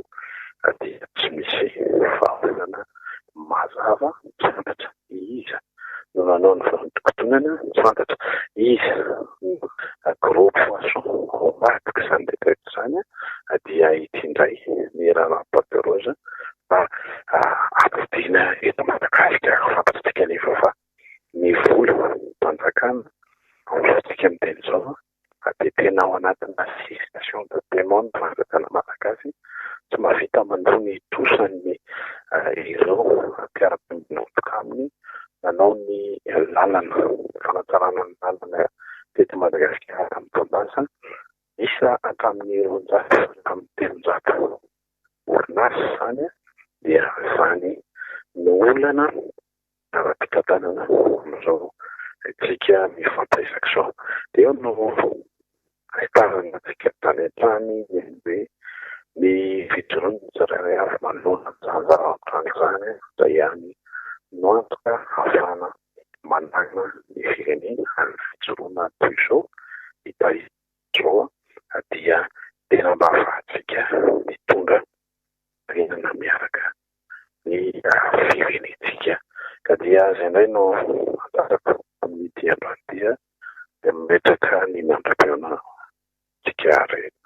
dia tsy misy. rava, tsy fantatra iza no nanao ny fanodinkodinana, tsy fantatra iza no gros poisson ao ambadik'izany rehetra rehetra izany dia ity indray ny raharaha bois de rose fa hampodiana eto Madagasikara. Fantatsika anefa fa ny volam-panjakana amin'izao tsika miteny izao dia tena ao anatina cessation de paiement ny fanjakana malagasy, tsy mahavita mandoa ny trosan'ny ireo mpiara-miombon'antoka aminy nanao ny lalana, fanatsarana ny lalana teto Madagasikara tamin'ny taon-dasa, miisa hatramin'ny 200 hatramin'ny 300 orinasa izany dia izany no olana. ara-pitantanana amin'izao tsika mifampiresaka izao. Dia eo no ahitana antsika tany an-trany ny hoe ny fijoroan'ny tsirairay avy manoloana an'izany zava-mitranga izany izay ihany no antoka ahafahana manangana ny firenena ary ny fijoroana toy izao hita izao dia tena mba ahafahantsika mitondra firenena miaraka ny firenentsika. Ka dia izay indray no anjarako amin'ity androany ity dia mametraka ny mandra-pihaona antsika rehetra.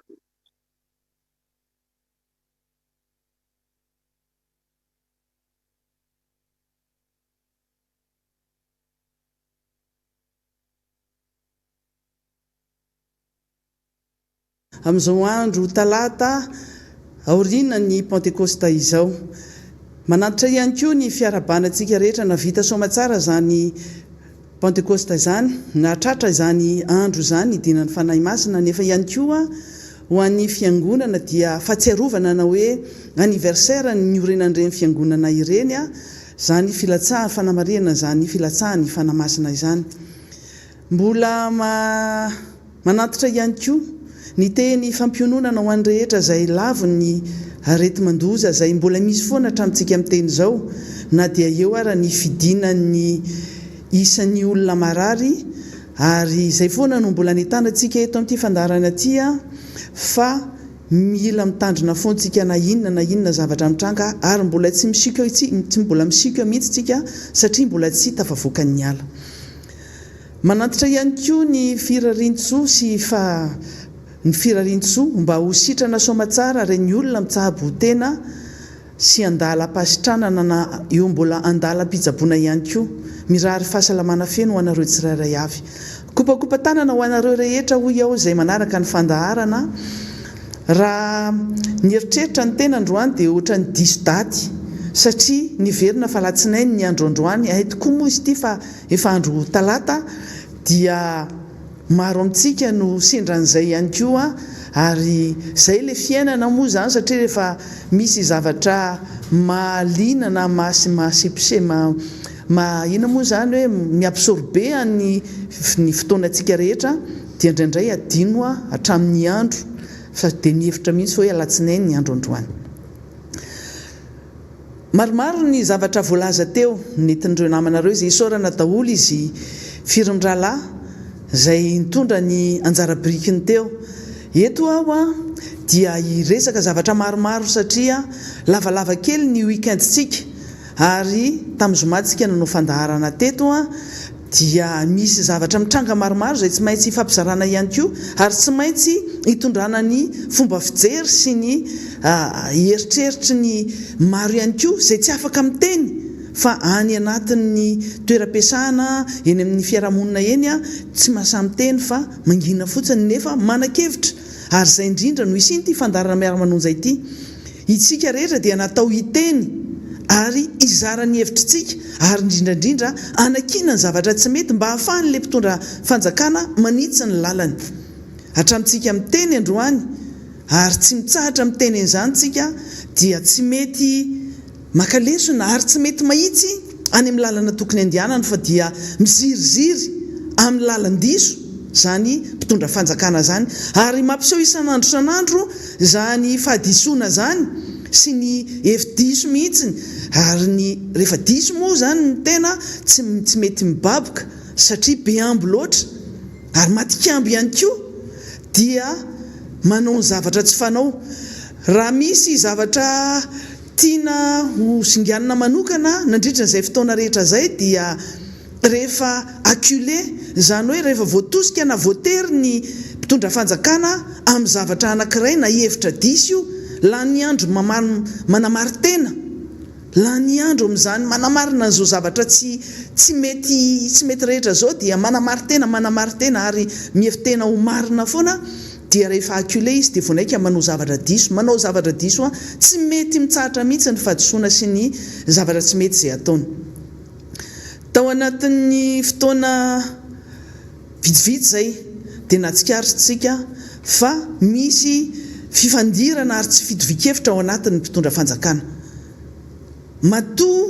Amin'izao andro talata aorianan'ny Pantekosta izao. Manantitra ihany koa ny fiarahabana antsika rehetra nahavita soamatsara izany Pantekosta izany, nahatratra izany andro izany nidinan'ny Fanahy Masina, nefa ihany koa ho an'ny Fiangonana dia fahatsiarovana na hoe anniversaire ny niorenan'ireny Fiangonana ireny izany filatsahan'ny fanamarihana izany filatsahan'ny Fanahy Masina izany. Mbola manantitra ihany koa ny teny fampiononana ho an'ny rehetra izay lavon'ny areti-mandoza izay mbola misy foana hatramintsika miteny izao na dia eo ara ny fidinan'ny isan'ny olona marary ary izay foana no mbola anentanantsika eto amin'ity fandaharana ity fa mila mitandrina foana tsika na inona na inona zavatra mitranga ary mbola tsy misiko tsy mbola misiko mihitsy tsika satria mbola tsy tafavoakan'ny ala. Manantitra ihany koa ny firariantsoa sy fa ny firariantsoa mba ho sitrana soamatsara ireny olona mitsabo tena sy andalam-pahasitranana na eo mbola andalam-pitsaboana ihany koa. Mirary fahasalamana feno ho anareo tsirairay avy. Kopakopa-tanana ho anareo rehetra hoy aho izay manaraka ny fandaharana. Raha nieritreritra ny tena androany dia ohatran'ny diso daty satria niverina fa alatsinainy ny andro androany, hay tokoa moa izy ity fa efa andro talata dia maro amintsika no sendra an'izay ihany koa ary izay ilay fiainana moa izany satria rehefa misy zavatra mahaliana na maha-sepse maha inona moa izany hoe mi-absorber an'ny ny fotoanantsika rehetra dia indraindray adino hatramin'ny andro fa dia mihevitra mihitsy hoe alatsinainy ny andro androany. Maromaro ny zavatra voalaza teo nentin'ireo namana ireo izay isaorana daholo izy firy mirahalahy izay nitondra ny anjara birikiny teo. Eto aho dia hiresaka zavatra maromaro satria lavalava kely ny week-end-tsika ary tamin'ny zoma tsika nanao fandaharana teto dia misy zavatra mitranga maromaro izay tsy maintsy ifampizarana ihany koa ary tsy maintsy itondrana ny fomba fijery sy ny eritreritry ny maro ihany koa izay tsy afaka miteny fa any anatin'ny toeram-piasana, eny amin'ny fiarahamonina eny tsy mahasahy miteny fa mangina fotsiny nefa manan-kevitra ary izay indrindra no hisian'ity fandaharana miara-manonja ity. Itsika rehetra dia natao hiteny ary hizara ny hevitritsika ary indrindra indrindra hanakiana ny zavatra tsy mety mba hahafahan'ilay mpitondra fanjakana manitsy ny lalany. Hatramintsika miteny androany ary tsy mitsahatra miteny an'izany tsika dia tsy mety Maka lesona ary tsy mety mahitsy any amin'ny lalana tokony andehanany fa dia miziriziry amin'ny lalan-diso izany mpitondra fanjakana izany ary mampiseho isan'andro isan'andro izany fahadisoana izany sy ny hevi-diso mihitsiny ary ny rehefa diso moa izany ny tena tsy tsy mety mibaboka satria be ambo loatra ary matikambo ihany koa dia manao ny zavatra tsy fanao raha misy zavatra. Tiana ho singanina manokana nandritra izay fotoana rehetra izay dia rehefa acculé, izany hoe rehefa voatosika na voatery ny mpitondra fanjakana amin'ny zavatra anankiray na hevitra diso io, lany andro manamari-tena, lany andro amin'izany manamarina an'izao zavatra tsy tsy mety tsy mety rehetra izao dia manamari-tena manamari-tena ary mihevi-tena ho marina foana dia rehefa acculé izy dia vonaika manao zavatra diso, manao zavatra diso an, tsy mety mitsahatra mihitsy ny fahadisoana sy ny zavatra tsy mety izay ataony. Tao anatin'ny fotoana vitsivitsy izay dia nahatsikaritsika fa misy fifandirana ary tsy fitovian-kevitra ao anatin'ny mpitondra fanjakana. Matoa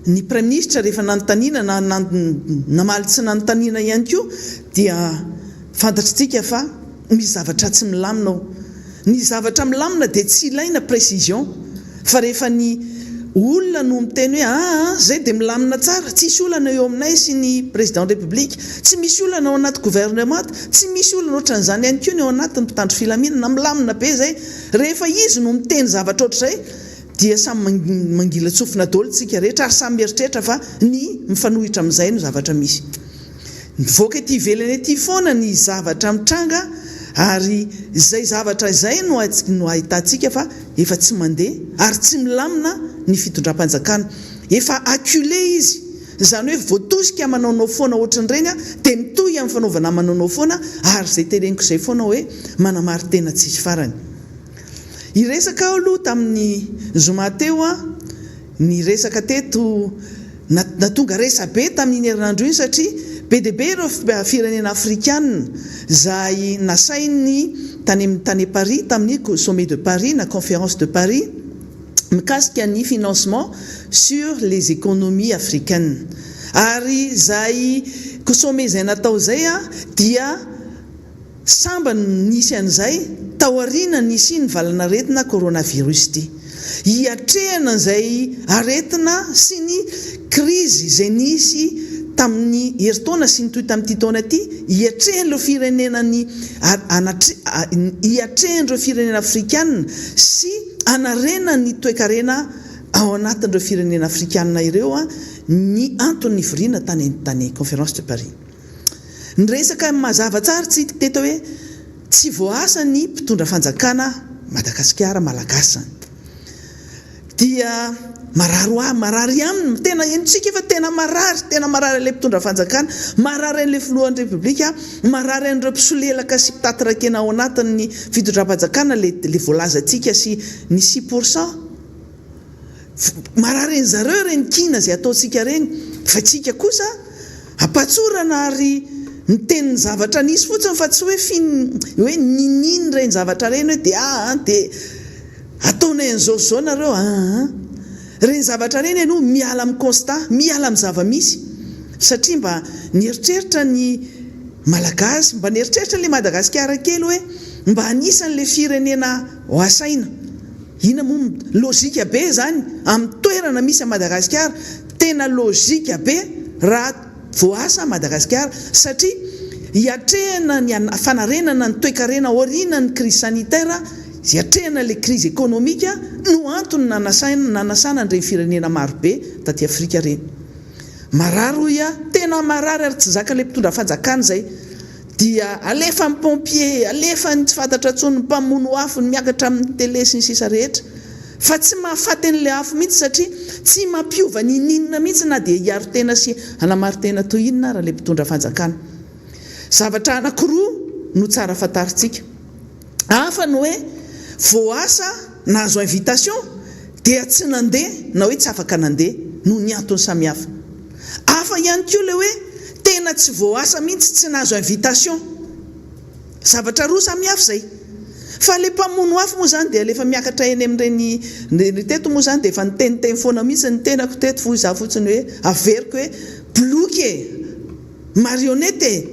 ny Praiminisitra rehefa nanontaniana na namaly tsy nanontaniana ihany koa dia fantatritsika fa misy zavatra tsy milamina ao. Ny zavatra milamina dia tsy ilaina précision fa rehefa ny olona no miteny hoe aa zay dia milamina tsara, tsisy olana eo aminay sy ny Président République, tsy misy olana ao anaty gouvernement, tsy misy olana ohatran'izany ihany koa ny ao anatin'ny mpitandro filaminana, milamina be zay. Rehefa izy no miteny zavatra ohatr'izay Dia samy mangilan-tsofina daholo tsika rehetra ary samy mieritreritra fa ny mifanohitra amin'izay no zavatra misy. Mivoaka ety ivelany ety foana ny zavatra mitranga ary izay zavatra izay no no ahitantsika fa efa tsy mandeha ary tsy milamina ny fitondram-panjakana. Efa acculé izy, izany hoe voatosika manaonao foana ohatran'ireny dia mitohy amin'ny fanaovana manaonao foana ary izay teneniko izay foana hoe manamari-tena tsisy farany. Hiresaka aho aloha tamin'ny zoma teo an, niresaka teto, nahatonga resabe tamin'iny herinandro iny satria be dia be ireo firenena afrikana izay nasain'ny tany tany Paris tamin'ny sommet de Paris na conférence de Paris mikasika ny financement sur les économies africaines ary izay sommet izay natao izay an dia Sambany no nisy an'izay taoriana nisian'ny valanaretina coronavirus ity. Hiatrehana izay aretina sy ny krizy izay nisy tamin'ny herintaona sy nitohy tamin'ity taona ity, hiatrehan'ireo firenena ny hiatrehan'ireo firenena afrikana sy hanarenany ny toekarena ao anatin'ireo firenena afrikana ireo ny antony nivoriana tany tany conférence de Paris. Niresaka mazava tsara tsika teto hoe tsy voaasa ny mpitondra fanjakana Madagasikara Malagasy zany. Dia marary ho ahy, marary aminy, tena henontsika fa tena marary, tena marary an'ilay mpitondra fanjakana, marary an'ilay filohan'ny Repoblika, marary an'ireo mpisolelaka sy mpitaty rakena ao anatin'ny fitondram-panjakana ilay voalazantsika sy ny 6 pourcent. Marary an'zareo ireny kiana izay ataontsika ireny fa tsika kosa ampatsorana ary miteny ny zavatra nisy fotsiny fa tsy hoe fin hoe niniana ireny zavatra ireny hoe dia aa dia ataonay an'izao sy izao nareo aa ireny zavatra ireny aloha miala amin'ny constat miala amin'ny zava-misy satria mba nieritreritra ny Malagasy mba nieritreritra ilay Madagasikara kely hoe mba anisan'ilay firenena ho asaina Inona moa logique be izany amin'ny toerana misy an'i Madagasikara, tena logique be raha voaasa Madagasikara satria hiatrehana ny fanarenana ny toekarena aorianan'ny crise sanitaire, hiatrehana ilay crise économique no antony nanasaina nanasana an'ireny firenena marobe taty Afrika ireny. Marary hoy aho, tena marary ary tsy zakan'ilay mpitondra fanjakana izay. Dia alefa ny pompier, alefa ny tsy fantatra intsony, ny mpamono afo, ny miakatra amin'ny télé sy ny sisa rehetra. Fa tsy mahafaty an'ilay afo mihitsy satria tsy mampiova ninoninona mihitsy na dia hiaro tena sy hanamarin-tena toy inona ara ilay mpitondra fanjakana. Zavatra anankiroa no tsara fantarintsika. Hafa ny hoe voaasa nahazo invitation dia tsy nandeha na hoe tsy afaka nandeha noho ny antony samihafa. Hafa ihany koa ilay hoe tena tsy voaasa mihitsy tsy nahazo invitation. Zavatra roa samihafa izay. Fa ilay mpamono afo moa izany dia alefa miakatra eny amin'ireny ny teto moa izany dia efa niteniteny foana mihitsy ny tenako teto hoy izaho fotsiny hoe averiko hoe boloky e! Marionnette e!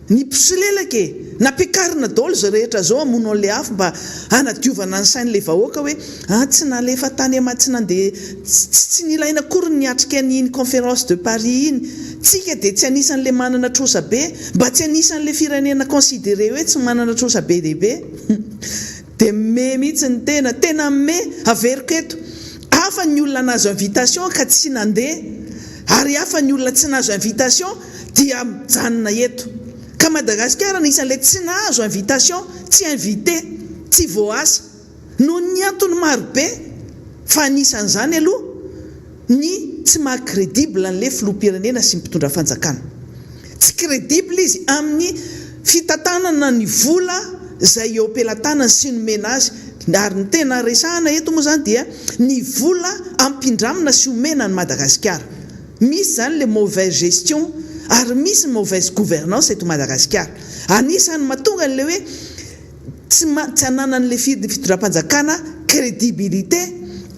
Ny mpisolelaka e! Nampiakarina daholo izao rehetra izao hamono an'ilay afo mba hanadiovana ny sain'ilay vahoaka hoe ah tsy nalefa tany ama tsy nandeha tsy tsy nilaina akory ny niatrika an'iny conférence de Paris iny tsika dia tsy anisan'ilay manana trosa be mba tsy anisan'ilay firenena considéré hoe tsy manana trosa be dia be dia me mihitsy ny tena tena me averiko eto. Hafa ny olona nahazo invitation ka tsy nandeha ary hafa ny olona tsy nahazo invitation dia mijanona eto. Ka Madagasikara anisan'ilay tsy nahazo invitation, tsy invité, tsy voaasa. Noho ny antony marobe fa anisan'izany aloha ny tsy maha crédible an'ilay filoham-pirenena sy ny mpitondra fanjakana. Tsy crédible izy amin'ny fitantanana ny vola izay eo am-pelatanany sy nomena azy ary ny tena resahana eto moa izany dia ny vola ampindramina sy omena an'i Madagasikara. Misy izany ilay mauvaise gestion ary misy ny mauvaise gouvernance eto Madagasikara. Anisan'ny mahatonga an'ilay hoe Tsy tsy ananan'ilay fitondram-panjakana crédibilité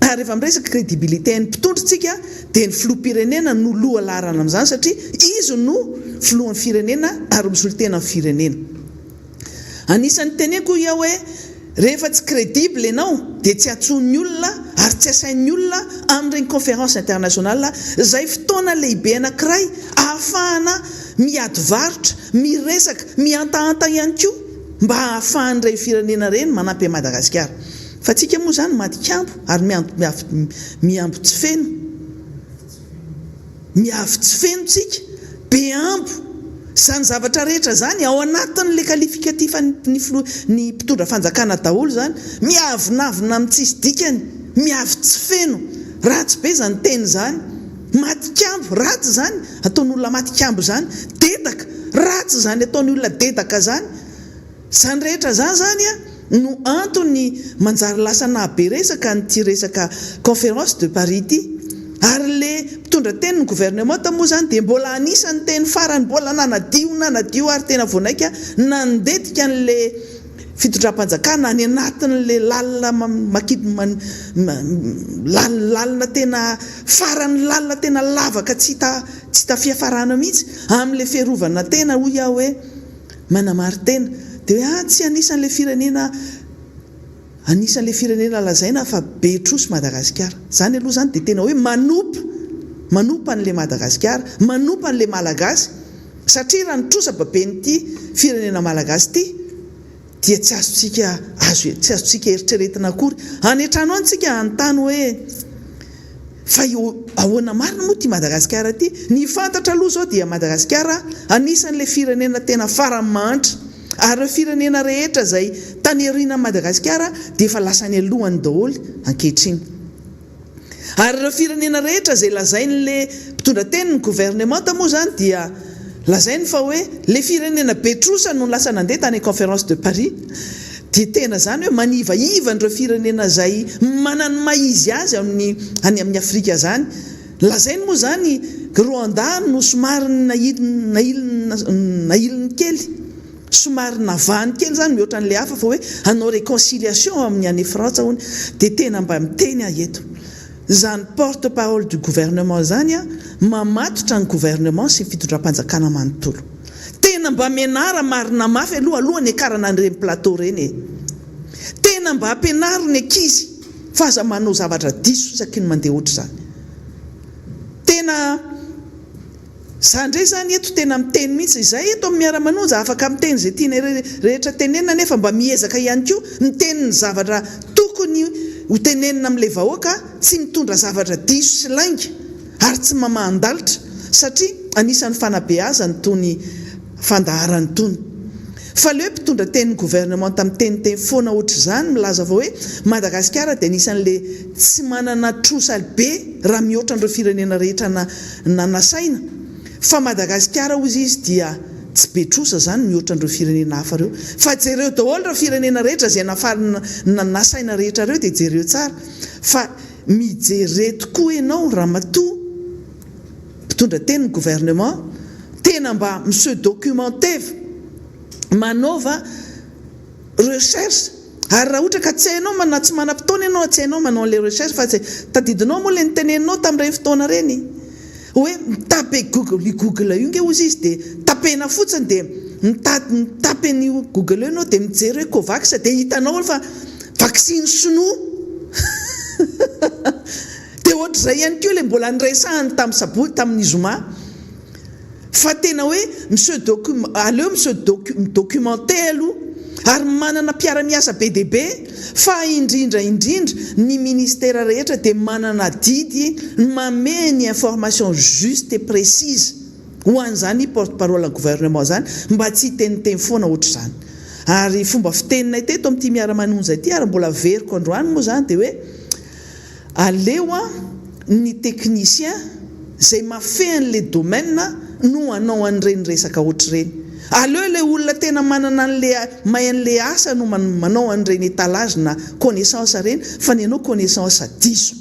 ary rehefa miresaka crédibilité an'ny mpitondra tsika dia ny filoham-pirenena no loha laharana amin'izany satria izy no filohan'ny firenena ary misolo tena ny firenena. Anisan'ny teneniko hoy aho hoe rehefa tsy crédible ianao dia tsy antsoin'ny olona ary tsy asain'ny olona amin'ireny conférence internationale izay fotoana lehibe anankiray ahafahana miady varotra, miresaka, mihantahanta ihany koa mba hahafahan'ireny firenena ireny manampy an'i Madagasikara. Fa tsika moa izany matikambo ary mihambo tsy feno. Miavy tsy feno tsika, be ambo. Izany zavatra rehetra izany ao anatin'ilay qualificatif ny filoha, ny mpitondra fanjakana daholo izany. Miavonavona amin'ny tsisy dikany, miavy tsy feno. Ratsy be izany teny izany. Matikambo, ratsy izany ataon'olona matikambo izany. Dedaka, ratsy izany ataon'ny olona dedaka izany. Izany rehetra izany izany no antony manjary lasa nahabe resaka an'ity resaka conférence de Paris ity. Ary le mpitondra tenin'ny gouvernementa moa izany dia mbola anisan'ny teny farany mbola nanadio nanadio ary tena vao naika nandetika an'le fitondram-panjakana any anatin'le lalina makidy lalina tena farany lalina tena lavaka tsy hita tsy hita fiafarana mihitsy amin'le fiarovana tena hoy aho hoe Manamari-tena. Dia hoe ah tsy anisan'ilay firenena anisan'ilay firenena lazaina fa be trosa Madagasikara. Izany aloha izany dia tena hoe manompa, manompa an'ilay Madagasikara, manompa an'ilay Malagasy satria raha ny trosa baben'ity firenena Malagasy ity dia tsy azontsika azo tsy azontsika eritreretina akory. Any an-trano any tsika hanontany hoe fa eo ahoana marina moa ity Madagasikara ity? Ny fantatra aloha izao dia Madagasikara anisan'ilay firenena tena farany mahantra ary ireo firenena rehetra izay tany aorianan'i Madagasikara dia efa lasa any alohany daholo ankehitriny. Ary ireo firenena rehetra izay lazain'le mpitondra tenin'ny gouvernementa moa izany dia lazainy fa hoe le firenena be trosa no lasa nandeha tany conférence de Paris dia tena izany hoe manivaiva an'ireo firenena izay manana ny maha izy azy amin'ny any amin'ny Afrika izany. Lazainy moa izany Rwanda no somary nahiliny kely. Somary navahany kely zany mihoatra an'ilay hafa fa hoe hanao réconciliation amin'ny any Frantsa hono dia tena mba miteny aho eto. Izany porte parole du gouvernement izany an, mamatotra ny gouvernement sy ny fitondram-panjakana manontolo. Tena mba mianara marina mafy aloha alohan'ny hiakarana an'ireny plateau ireny e. Tena mba ampianaro ny ankizy fa aza manao zavatra diso isaky ny mandeha ohatr'izany. Tena. Za ndray zany eto tena miteny mihitsy, izay eto amin'ny miara-manonja afaka miteny izay tianay rehetra tenenina nefa mba miezaka ihany koa miteny ny zavatra tokony ho tenenina amin'ilay vahoaka, tsy mitondra zavatra diso sy lainga ary tsy mamahan-dalitra satria anisan'ny fanabeazana itony fandaharana itony. Fa le hoe mpitondra tenin'ny gouvernementa miteniteny foana ohatr'izany milaza fa hoe Madagasikara dia anisan'le tsy manana trosa be raha mihoatra an'ireo firenena rehetra na nasaina fa Madagasikara hozy izy dia tsy be trosa zany mihoatra an'ireo firenena hafa ireo fa jereo daholo ireo firenena rehetra izay na nasaina rehetra ireo dia jereo tsara fa mijere tokoa ianao ramatoa mpitondra teny ny gouvernement tena mba mi se documenter manaova recherche ary raha ohatra ka tsy hainao na tsy manam-potoana ianao tsy hainao manao an'ilay recherche fa tsy tadidinao moa ilay niteneninao tamin'ireny fotoana ireny hoe mi-taper google io google io nge hozy izy dia tapena fotsiny dia mitady mi-taper an'io google io ianao dia mijery hoe covax dia hitanao fa vaksiny sinoa Dia ohatr'izay ihany koa ilay mbola niresahany tamin'ny sabotsy, tamin'ny zoma, fa tena hoe mi se docu, aleo mi se docu, mi-documenter aloha. ary manana mpiara-miasa be dia be fa indrindra indrindra ny ministera rehetra dia manana adidy ny mamehy ny information juste et précise ho an'izany porte parole ny gouvernement izany mba tsy hiteniteny foana ohatr'izany. Ary fomba fiteninay teto amin'ity miara-manonja ity ary mbola averiko androany moa izany dia hoe Aleo an ny technicien izay mafehy an'le domaine no hanao an'ireny resaka ohatr'ireny. Aleo ilay olona tena manana an'le mahay an'le asa no manao an'ireny étalage na connaissance ireny fa ny anao connaissance diso.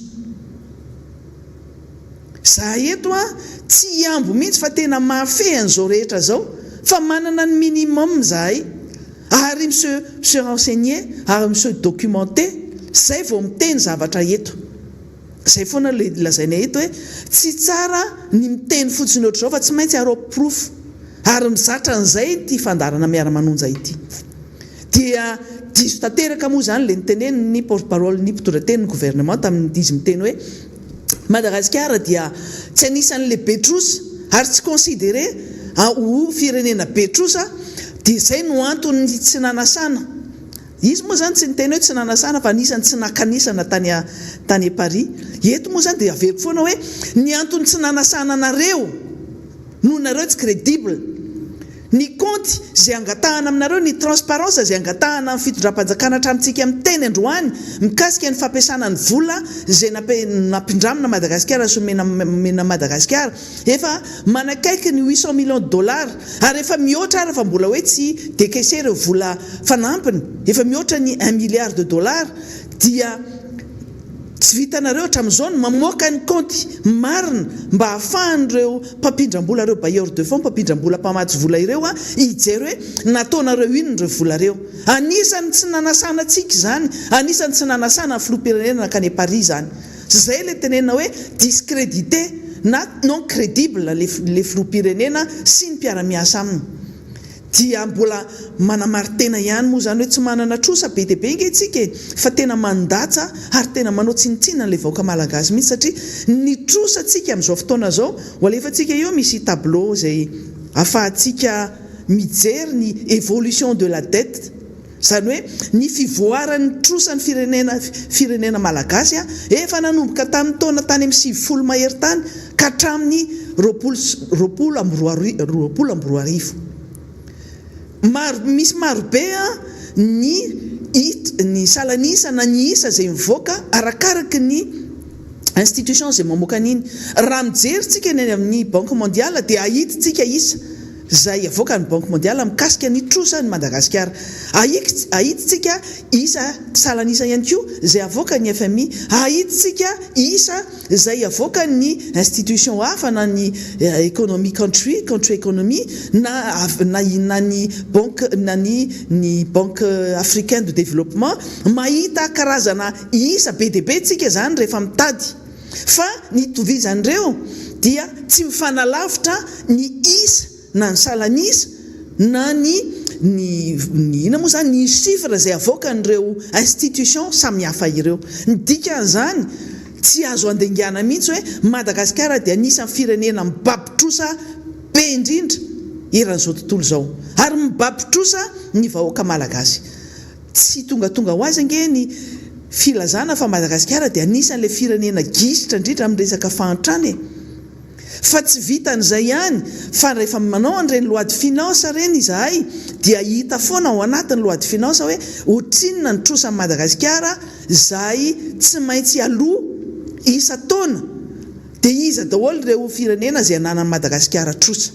Za eto an tsy hihambo mihitsy fa tena mahafehy an'izao rehetra izao fa manana ny minimum zahay ary mi se se renseigner ary mi se documenter zay vao miteny zavatra eto. Zay foana le lazainay eto hoe tsy tsara ny miteny fotsiny ohatr'izao fa tsy maintsy arao porofo ary mizatra an'izay ity fandaharana miara-manonja ity. Dia diso tanteraka moa izany le niteneniny porte parole ny mpitondra tenin'ny gouvernement tamin'izy miteny hoe Madagasikara dia tsy anisan'le be trosa ary tsy considéré ho firenena be trosa dia izay no antony tsy nanasana izy moa izany tsy niteny hoe tsy nanasana fa anisan'ny tsy nakanisana tany tany Paris eto moa izany dia averiko foana hoe ny antony tsy nanasana anareo noho nareo tsy crédible Ny kaonty izay angatahana aminareo, ny transparence izay angatahana amin'ny fitondram-panjakana hatramintsika miteny androany mikasika ny fampiasana ny vola izay nampindramina Madagasikara sy omena omena Madagasikara efa manakaiky ny 800 millions de dollars ary efa mihoatra ary fa mbola hoe tsy décaisser ireo vola fanampiny efa mihoatra ny un milliard de dollars dia Tsy vitanareo hatramin'izao ny mamoaka ny kaonty marina mba ahafahan'ireo mpampindram-bola ireo bailleurs de fonds, mpampindram-bola mpamatsy vola ireo hijery hoe nataonareo inona ireo vola ireo. Anisan'ny tsy nanasana antsika izany, anisan'ny tsy nanasana ny filoham-pirenena nankany Paris izany. Izay ilay tenenina hoe discrédité na non crédible ilay filoham-pirenena sy ny mpiara-miasa aminy. Dia mbola manamari-tena ihany moa izany hoe tsy manana trosa be dia be ange isika e! Fa tena mandatsa ary tena manao tsinontsinona an'ilay vahoaka malagasy mihitsy satria ny trosantsika amin'izao fotoana izao, ho alefantsika eo misy tableau izay ahafahantsika mijery ny évolution de la dette, izany hoe ny fivoaran'ny trosan'ny firenena firenena malagasy efa nanomboka tamin'ny taona tany amin'ny 90 mahery tany ka hatramin'ny 2020. Maro, misy marobe ny ny salan'isa na ny isa izay mivoaka arakaraky ny institution izay mamoaka an'iny. Raha mijery tsika ny any amin'ny banque mondiale dia ahititsika isa izay avoakan'ny banque mondiale mikasika ny trosan'i Madagasikara. Ahititsika isa salan'isa ihany koa izay avoakan'ny FMI. Ahititsika isa izay avoakan'ny institution hafa na ny economy country, country economy, na na na ny banque na ny ny banque africaine de développement, mahita karazana isa be dia be tsika izany rehefa mitady fa ny itovizan'ireo dia tsy mifanalavitra ny isa na ny salan'isa na ny ny ny inona moa izany ny chiffre izay avoakan'ireo institution samihafa ireo. Ny dikan'izany tsy azo andingana mihitsy hoe Madagasikara dia anisan'ny firenena mibaby trosa be indrindra eran'izao tontolo izao ary mibaby trosa ny vahoaka malagasy. Tsy tongatonga ho azy ange ny filazana fa Madagasikara dia anisan'ilay firenena gisitra indrindra amin'ny resaka fahantrana e! Fa tsy vitan'izay ihany fa rehefa manao an'ireny loi de finance ireny izahay dia hita foana ao anatin'ny loi de finance hoe ohatrinona ny trosan'i Madagasikara izay tsy maintsy aloa isan-taona dia iza daholo ireo firenena izay ananan'i Madagasikara trosa.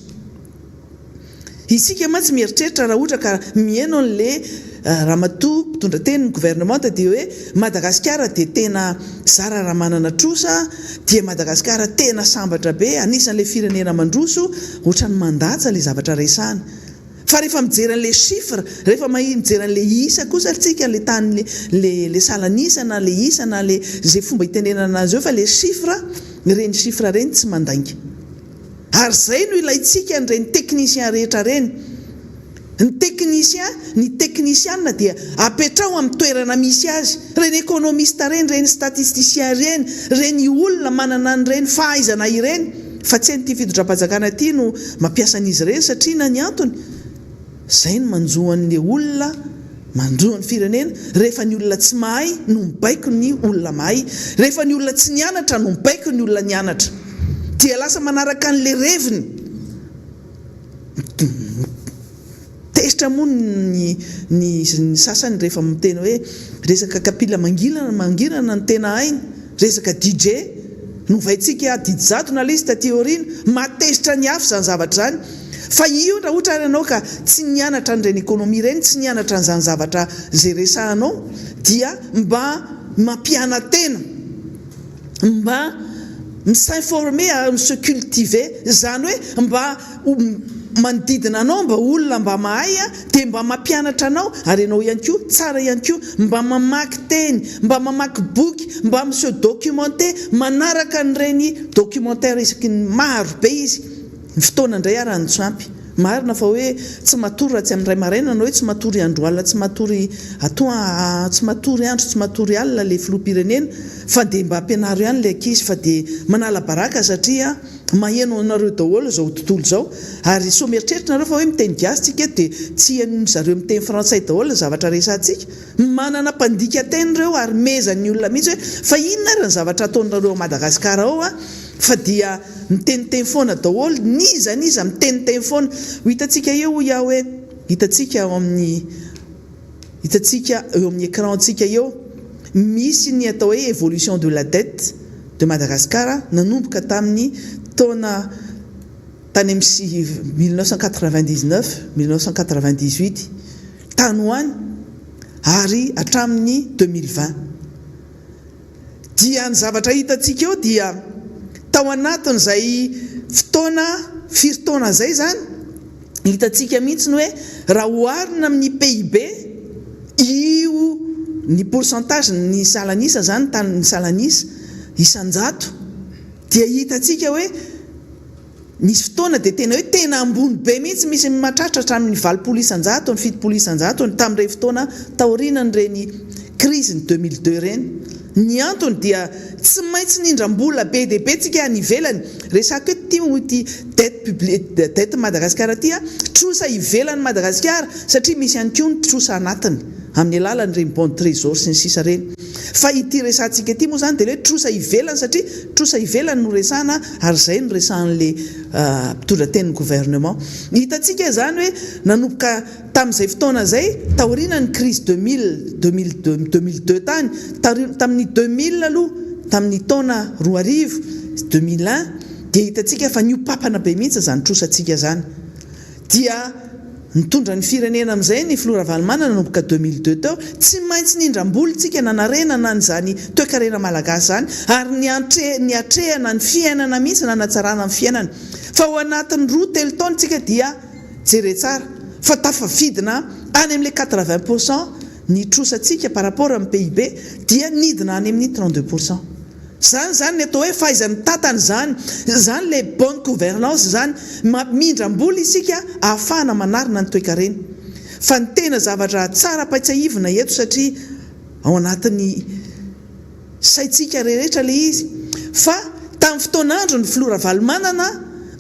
Isika mantsy mieritreritra raha ohatra ka miheno an'le ramatoa mpitondra tenin'ny gouvernemanta dia hoe Madagasikara dia tena zara raha manana trosa, dia Madagasikara tena sambatra be, anisan'le firenena mandroso, ohatran'ny mandatsa le zavatra resahana. Fa rehefa mijery an'le chiffre, rehefa mijery an'le isa kosa ry tsika, le tany le le salan'isa na le isa na le ze fomba itenenana azy eo fa le chiffre, ireny chiffre ireny tsy mandainga. Ary izay no ilaintsika an'ireny technicien rehetra ireny. Ny technicien, ny teknisiana dia apetraho amin'ny toerana misy azy. Ireny économiste ireny, ireny statisticien ireny, ireny olona manana an'ireny fahaizana ireny. Fa tsy hain'ity fitondram-panjakana ity no mampiasa an'izy ireny satria na ny antony, izay no manjo an'ilay olona. Mandroa ny firenena rehefa ny olona tsy mahay no mibaiko ny olona mahay, rehefa ny olona tsy nianatra no mibaiko ny olona nianatra. Dia lasa manaraka an'ilay reviny. Tezitra moa ny ny sasany rehefa miteny hoe resaka kapila mangirana mangirana no tena hainy, resaka DJ novaintsika didy jadona ilay izy taty aoriana, mahatezitra ny hafa izany zavatra izany. Fa io raha ohatra ary ianao ka tsy nianatra an'ireny économie ireny, tsy nianatra an'izany zavatra izay resahanao dia mba mampiana-tena, mba mi-s'informer ary mi-se cultiver, izany hoe mba manodidina anao mba olona mba mahay dia mba mampianatra anao ary ianao ihany koa tsara ihany koa mba mamaky teny, mba mamaky boky, mba mi-se documenter, manaraka an'ireny documentaire isaky ny maro be izy. Ny fotoana indray ara no tsy ampy. Marina fa hoe tsy matory raha tsy amin'ny iray maraina na hoe tsy matory andro alina tsy matory atoa tsy matory andro tsy matory alina ilay filoham-pirenena fa dia mba ampianaro ihany ilay ankizy fa dia manala baraka satria maheno anareo daholo izao tontolo izao ary sao mieritreritra nareo fa hoe miteny gasy tsika eto dia tsy henon'ny zareo miteny frantsay daholo ny zavatra resahantsika. Manana mpandika teny ireo ary mehezan'ny olona mihitsy hoe fa inona ary ny zavatra ataonareo ao Madagascar ao a fa dia miteniteny foana daholo n'iza n'iza miteniteny foana. Ho hitantsika eo hoy aho hoe hitantsika ao amin'ny hitantsika eo amin'ny écran-ntsika eo misy ny atao hoe évolution de la dette de Madagascar nanomboka tamin'ny taona tany amin'ny 1999, 1998 tany ho any ary hatramin'ny 2020. Dia ny zavatra hitantsika eo dia tao anatin'izay fotoana firy taona izay izany, hitantsika mihitsy ny hoe raha oharina amin'ny PIB io ny pourcentage ny salan'isa izany tany ny salan'isa isan-jato dia hitantsika hoe Nisy fotoana dia tena hoe tena ambony be mihitsy, misy mahatratra hatramin'ny 80 isan-jatony, 70 isan-jatony tamin'ireny fotoana taorianan'ireny crise ny 2002 ireny. Ny antony dia tsy maintsy nindram-bola be dia be tsika any ivelany. Resako eto ity moa ity dette publique, dette Madagasikara ity an, trosa ivelan'i Madagasikara satria misy ihany koa ny trosa anatiny amin'ny alalan'ireny bon de trésor sy ny sisa ireny. Fa ity resahantsika ity moa izany dia ilay hoe trosa ivelany satria Trosa ivelany no resahana ary izay no resahan'le mpitondra tenin'ny gouvernement. Hitantsika izany hoe nanomboka tamin'izay fotoana izay, taorianan'ny crise 2000, 2002, 2002 tany, tamin'ny 2000 aloha, tamin'ny taona 2000, 2001, dia hitantsika fa niopapana be mihitsy izany trosantsika izany. Dia nitondra ny firenena amin'izay ny filoha Ravalomanana nanomboka 2002 teo, tsy maintsy nindram-bola tsika nanarenana an'izany toekarena malagasy izany ary niantre niatrehana ny fiainana mihitsy nanatsarana ny fiainana. Fa ao anatin'ny roa telo taona tsika dia jere tsara fa tafafidina any amin'ilay 80 pour cent ny trosantsika par rapport amin'ny PIB dia nidina any amin'ny 32 pour cent. Izany izany ny atao hoe fahaiza-mitantana izany, izany ilay bonne gouvernance izany, mampindram-bola isika ahafahana manarina ny toekarena. Fa ny tena zavatra tsara ampaitsahivina eto satria ao anatin'ny saintsika rehetra ilay izy fa tamin'ny fotoan'andro ny filoha Ravalomanana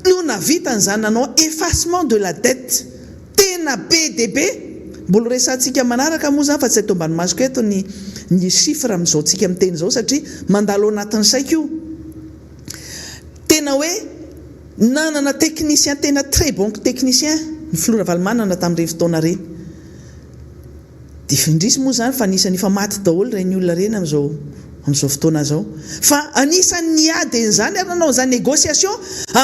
no nahavita an'izany nanao effacement de la dette. Tena be dia be! Mbola ho resahantsika manaraka moa izany fa tsy ato ambany masoko eto ny ny chiffre amin'izao tsika miteny izao satria mandalo ao anatin'ny saiko io. Tena hoe nanana technicien tena très bon technicien ny filoha Ravalomanana tamin'ireny fotoana ireny. Dia indrisy moa izany fa anisan'ny efa maty daholo ireny olona ireny amin'izao amin'izao fotoana izao. Fa anisan'ny niady an'izany ary nanao an'izany négociation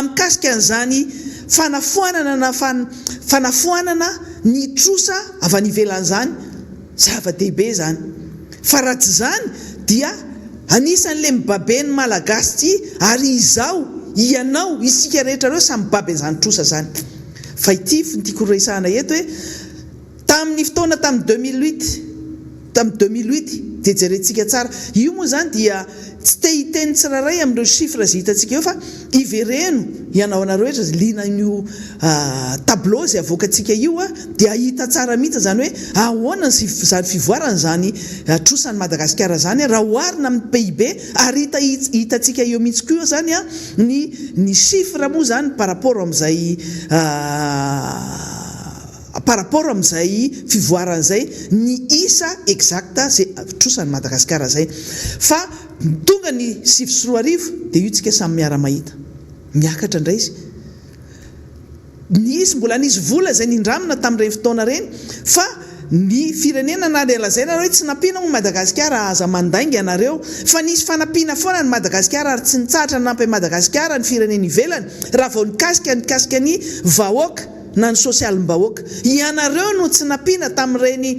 mikasika an'izany fanafoanana na fanafoanana ny trosa avy any ivelany izany. Zava-dehibe izany. Fa raha tsy izany dia anisan'ilay mibabe ny Malagasy ity ary izaho, ianao, isika rehetra ireo samy mibaby an'izany trosa izany. Fa ity no tiako horesahana eto hoe. Tamin'ny fotoana tamin'ny 2008, tamin'ny 2008, dia jerentsika tsara. Io moa izany dia tsy te hiteny tsirairay amin'ireo chiffres izay hitantsika eo fa ivereno ianao anareo rehetra izay liana an'io tableau izay avoakantsika io dia hahita tsara mihitsy izany hoe ahoana ny izany fivoarana izany trosan'i Madagasikara izany raha oharina amin'ny PIB ary hita hitantsika eo mihitsy koa izany ny ny chiffres moa izany par rapport amin'izay. par rapport amin'izay fivoarana izay ny isa exact izay trosan'i Madagasikara izay. Fa tonga ny 2009 dia io tsika samy miara-mahita. Miakatra indray izy. Nisy mbola nisy vola izay nindramina tamin'ireny fotoana ireny fa ny firenena na dia lazaina hoe tsy nampiana moa Madagasikara aza mandainga ianareo fa nisy fanampiana foana an'i Madagasikara ary tsy nitsahatra nanampy an'i Madagasikara ny firenena ivelany raha vao nikasika nikasika ny vahoaka na ny sosialim-bahoaka. Ianareo no tsy nampiana tamin'ireny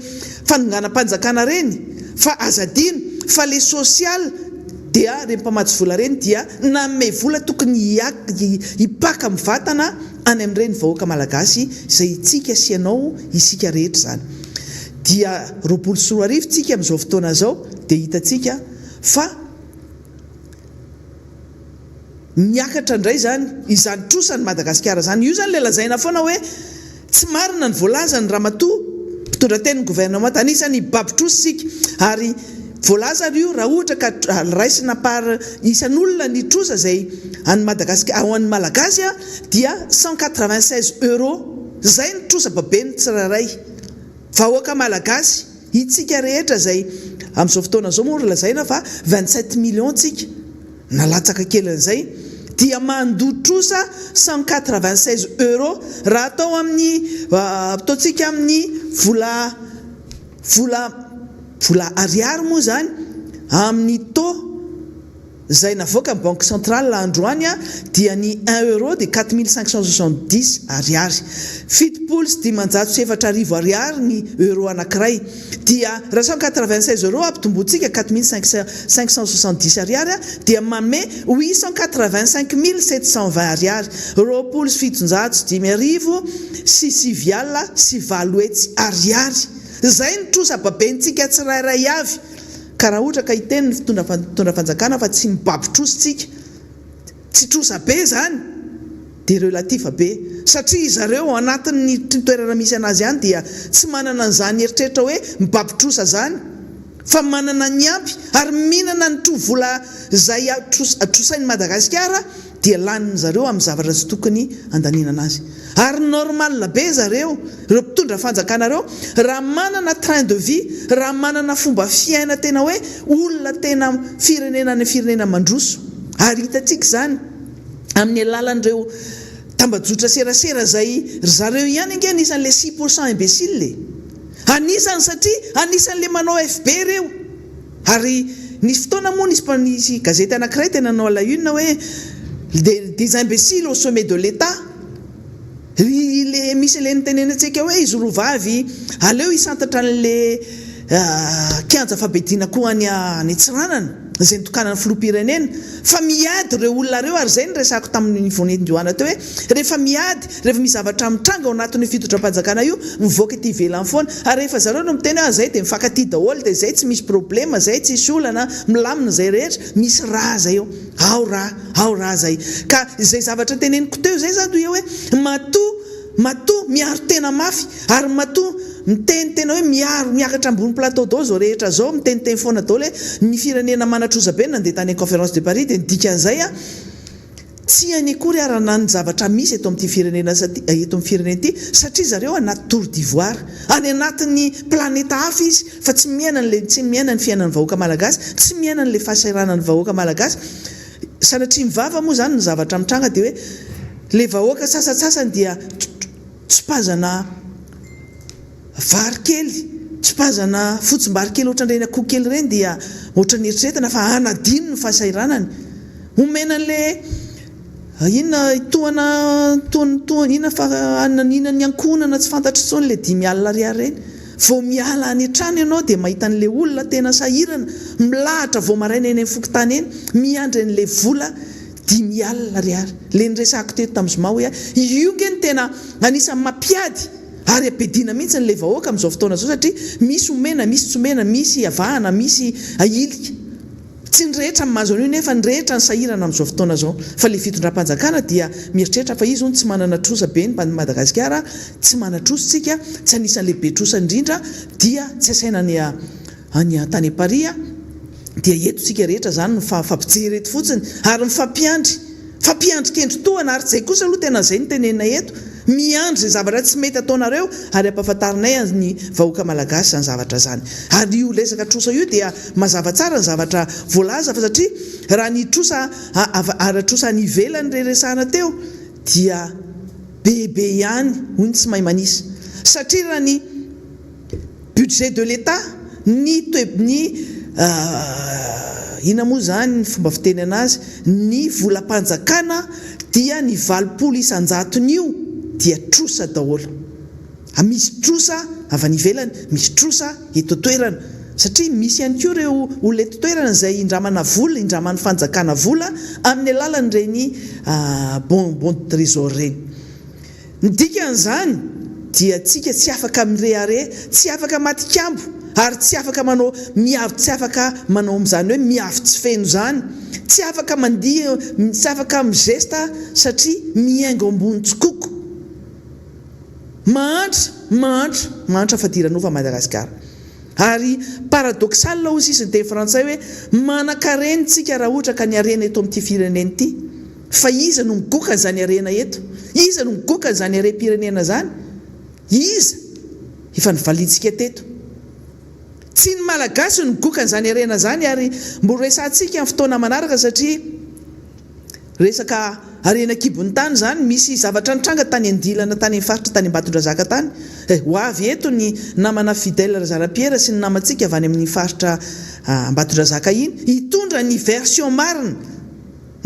fanonganam-panjakana ireny fa aza adino fa le social dia ireny mpamatsy vola ireny dia nanome vola tokony hipaka mivantana any amin'ireny vahoaka malagasy izay itsika sy ianao isika rehetra izany. Dia 2020 tsika amin'izao fotoana izao dia hitantsika fa Miakatra indray izany izany trosan'i Madagasikara izany. Io izany ilay lazaina foana hoe tsy marina ny voalazan'ny ramatoa mpitondra tenin'ny gouvernement. Anisan'ny hibaby trosa isika ary voalaza ary io raha ohatra ka raisina par isan'olona ny trosa izay an'i Madagasikara ho an'ny Malagasy dia 196 euros. Izay ny trosa baben'ny tsirairay. Vahoaka Malagasy, itsika rehetra izay amin'izao fotoana izao moa lazaina fa 27 millions tsika. na latsaka kelin'izay, dia mandoa trosa 196 euros raha atao amin'ny ataontsika amin'ny vola vola vola ariary moa izany amin'ny taux izay navoakan'ny banque centrale androany dia ny un euro dia 4570 ariary, 4570 ariary ny euro anankiray. Dia raha 196 euros ampitombointsika 4570 ariary dia manome 885720 ariary, 820 sy 800 ariary. Izay ny trosa babentsika tsirairay avy. Ka raha ohatra ka hiteny ny fitondra fanjakana fa tsy mibaby trosa tsika, Tsy trosa be izany dia relatif be satria izareo ao anatin'ny toerana misy anazy ihany dia tsy manana an'izany eritreritra hoe mibaby trosa zany fa manana ny ampy ary mihinana ny tro vola izay trosain'i Madagasikara dia lanin'izareo amin'ny zavatra tsy tokony handaniana anazy ary normal be zareo ireo mpitondra fanjakana ireo raha manana train de vie raha manana fomba fiaina tena hoe olona tena firenena any firenena mandroso ary hitantsika izany amin'ny alalan'ireo tambajotra serasera izay ry zareo ihany ange anisan'ilay 6% imbécile e! Anisany satria anisan'ilay manao FB ireo ary nisy fotoana moa nisy nisy gazety anankiray tena nanao à la une hoe des des imbéciles au sommet de l'Etat. Ry le misy le nitenenantsika hoe izy roa vavy aleo hisantatra an'le kianja fabediana koa any any Antsiranana izay nitokanan'ny filoham-pirenena fa miady ireo olona ireo ary izay no resahako tamin'ny vao nendihoana teo hoe rehefa miady rehefa misy zavatra mitranga ao anatin'io fitondram-panjakana io mivoaka ety ivelany foana ary rehefa zareo no miteny hoe zay dia mifankatia daholo dia zay tsy misy problema zay tsisy olana milamina izay rehetra misy raha zay eo ao raha Ao raha zay. Ka izay zavatra teneniko teo izay zany dia hoe matoa matoa miaro tena mafy ary matoa miteny tena hoe miaro miakatra ambony plateau daholo izao rehetra izao miteniteny foana daholo hoe ny firenena manatroza be no nandeha tany amin'ny conférence de Paris dia ny dikan'izay a tsy hainy akory ara na ny zavatra misy eto amin'ity firenena eto amin'ny firenena ity satria zareo anaty tour d'ivoire any anatin'ny planeta hafa izy fa tsy miaina an'ilay tsy miaina ny fiainan'ny vahoaka malagasy tsy miaina an'ilay fahasahiranan'ny vahoaka malagasy Sanatria ny vava moa izany ny zavatra mitranga dia hoe ilay vahoaka sasantsasany dia tsipazana vary kely, tsipazana fotsimbary kely ohatran'ireny akoho kely ireny dia ohatran'ny eritreretina fa hanadino ny fahasahiranany. Omena an'ilay inona tohana tohana inona fa hanina ny ankohonana tsy fantatro intsony ilay 50 ariary ireny. Vao miala any an-trano ianao dia mahita an'ilay olona tena sahirana, milahatra vao maraina eny amin'ny fokontany eny, miandry an'ilay vola 50 ariary. Ilay niresahako teto tamin'ny zoma hoe io nge no tena anisan'ny mampiady ary ampiadiana mihitsy an'ilay vahoaka amin'izao fotoana izao satria misy omena, misy tsy omena, misy avahana, misy ahilika. Tsy ny rehetra no mahazo an'io nefa ny rehetra no sahirana amin'izao fotoana izao. Fa ilay fitondram-panjakana dia mieritreritra fa izy hono tsy manana trosa be ny Madagasikara, tsy manan-trosa isika, tsy anisan'ilay be trosa indrindra dia tsy asaina any any tany Paris dia eto isika rehetra izany mifampijery eto fotsiny ary mifampiandry, mifampiandry kendry tohana ary izay kosa aloha tena izay no tenenina eto. Miandry izay zavatra tsy mety ataonareo ary ampahafantarinay ny vahoaka Malagasy izany zavatra izany. Ary io resaka trosa io dia mazava tsara ny zavatra voalaza fa satria raha ny trosa ara-trosa any ivelany re resahana teo dia be be ihany hoy ny tsy mahay manisa satria raha ny budget de l'Etat ny toe ny inona moa izany ny fomba fiteny anazy ny volam-panjakana dia ny 80 isan-jaton'io dia trosa daholo. Misy trosa avy any ivelany, misy trosa eto an-toerana. Satria misy ihany koa ireo olona eto an-toerana izay indramana vola, indraman'ny fanjakana vola amin'ny alalan'ireny bon bon de trésor ireny. Ny dikan'izany dia tsika tsy afaka mirehareha, tsy afaka matikambo ary tsy afaka manao miavo tsy afaka manao amin'izany hoe miavo tsy feno izany, tsy afaka mandihy, tsy afaka mi-geste satria mihaingo ambony tsikoko. Mahantra, mahantra, mahantra fadiranovana Madagasikara. Ary paradoxal hoy sisa ny teny frantsay hoe manankarena tsika raha ohatra ka ny harena eto amin'ity firenena ity. Fa iza no migoka an'izany harena eto? Iza no migoka an'izany harem-pirenena izany? Iza? Efa novaliantsika teto. Tsy ny Malagasy no migoka an'izany harena izany ary mbo resahantsika amin'ny fotoana manaraka satria Resaka harena an-kibon'ny tany izany, misy zavatra nitranga tany Andilana tany amin'ny faritra tany Ambatondrazaka tany. Eh, ho avy eto ny namana Fidèle Razarapiera sy ny namantsika avy any amin'ny faritra Ambatondrazaka iny, hitondra ny version marina,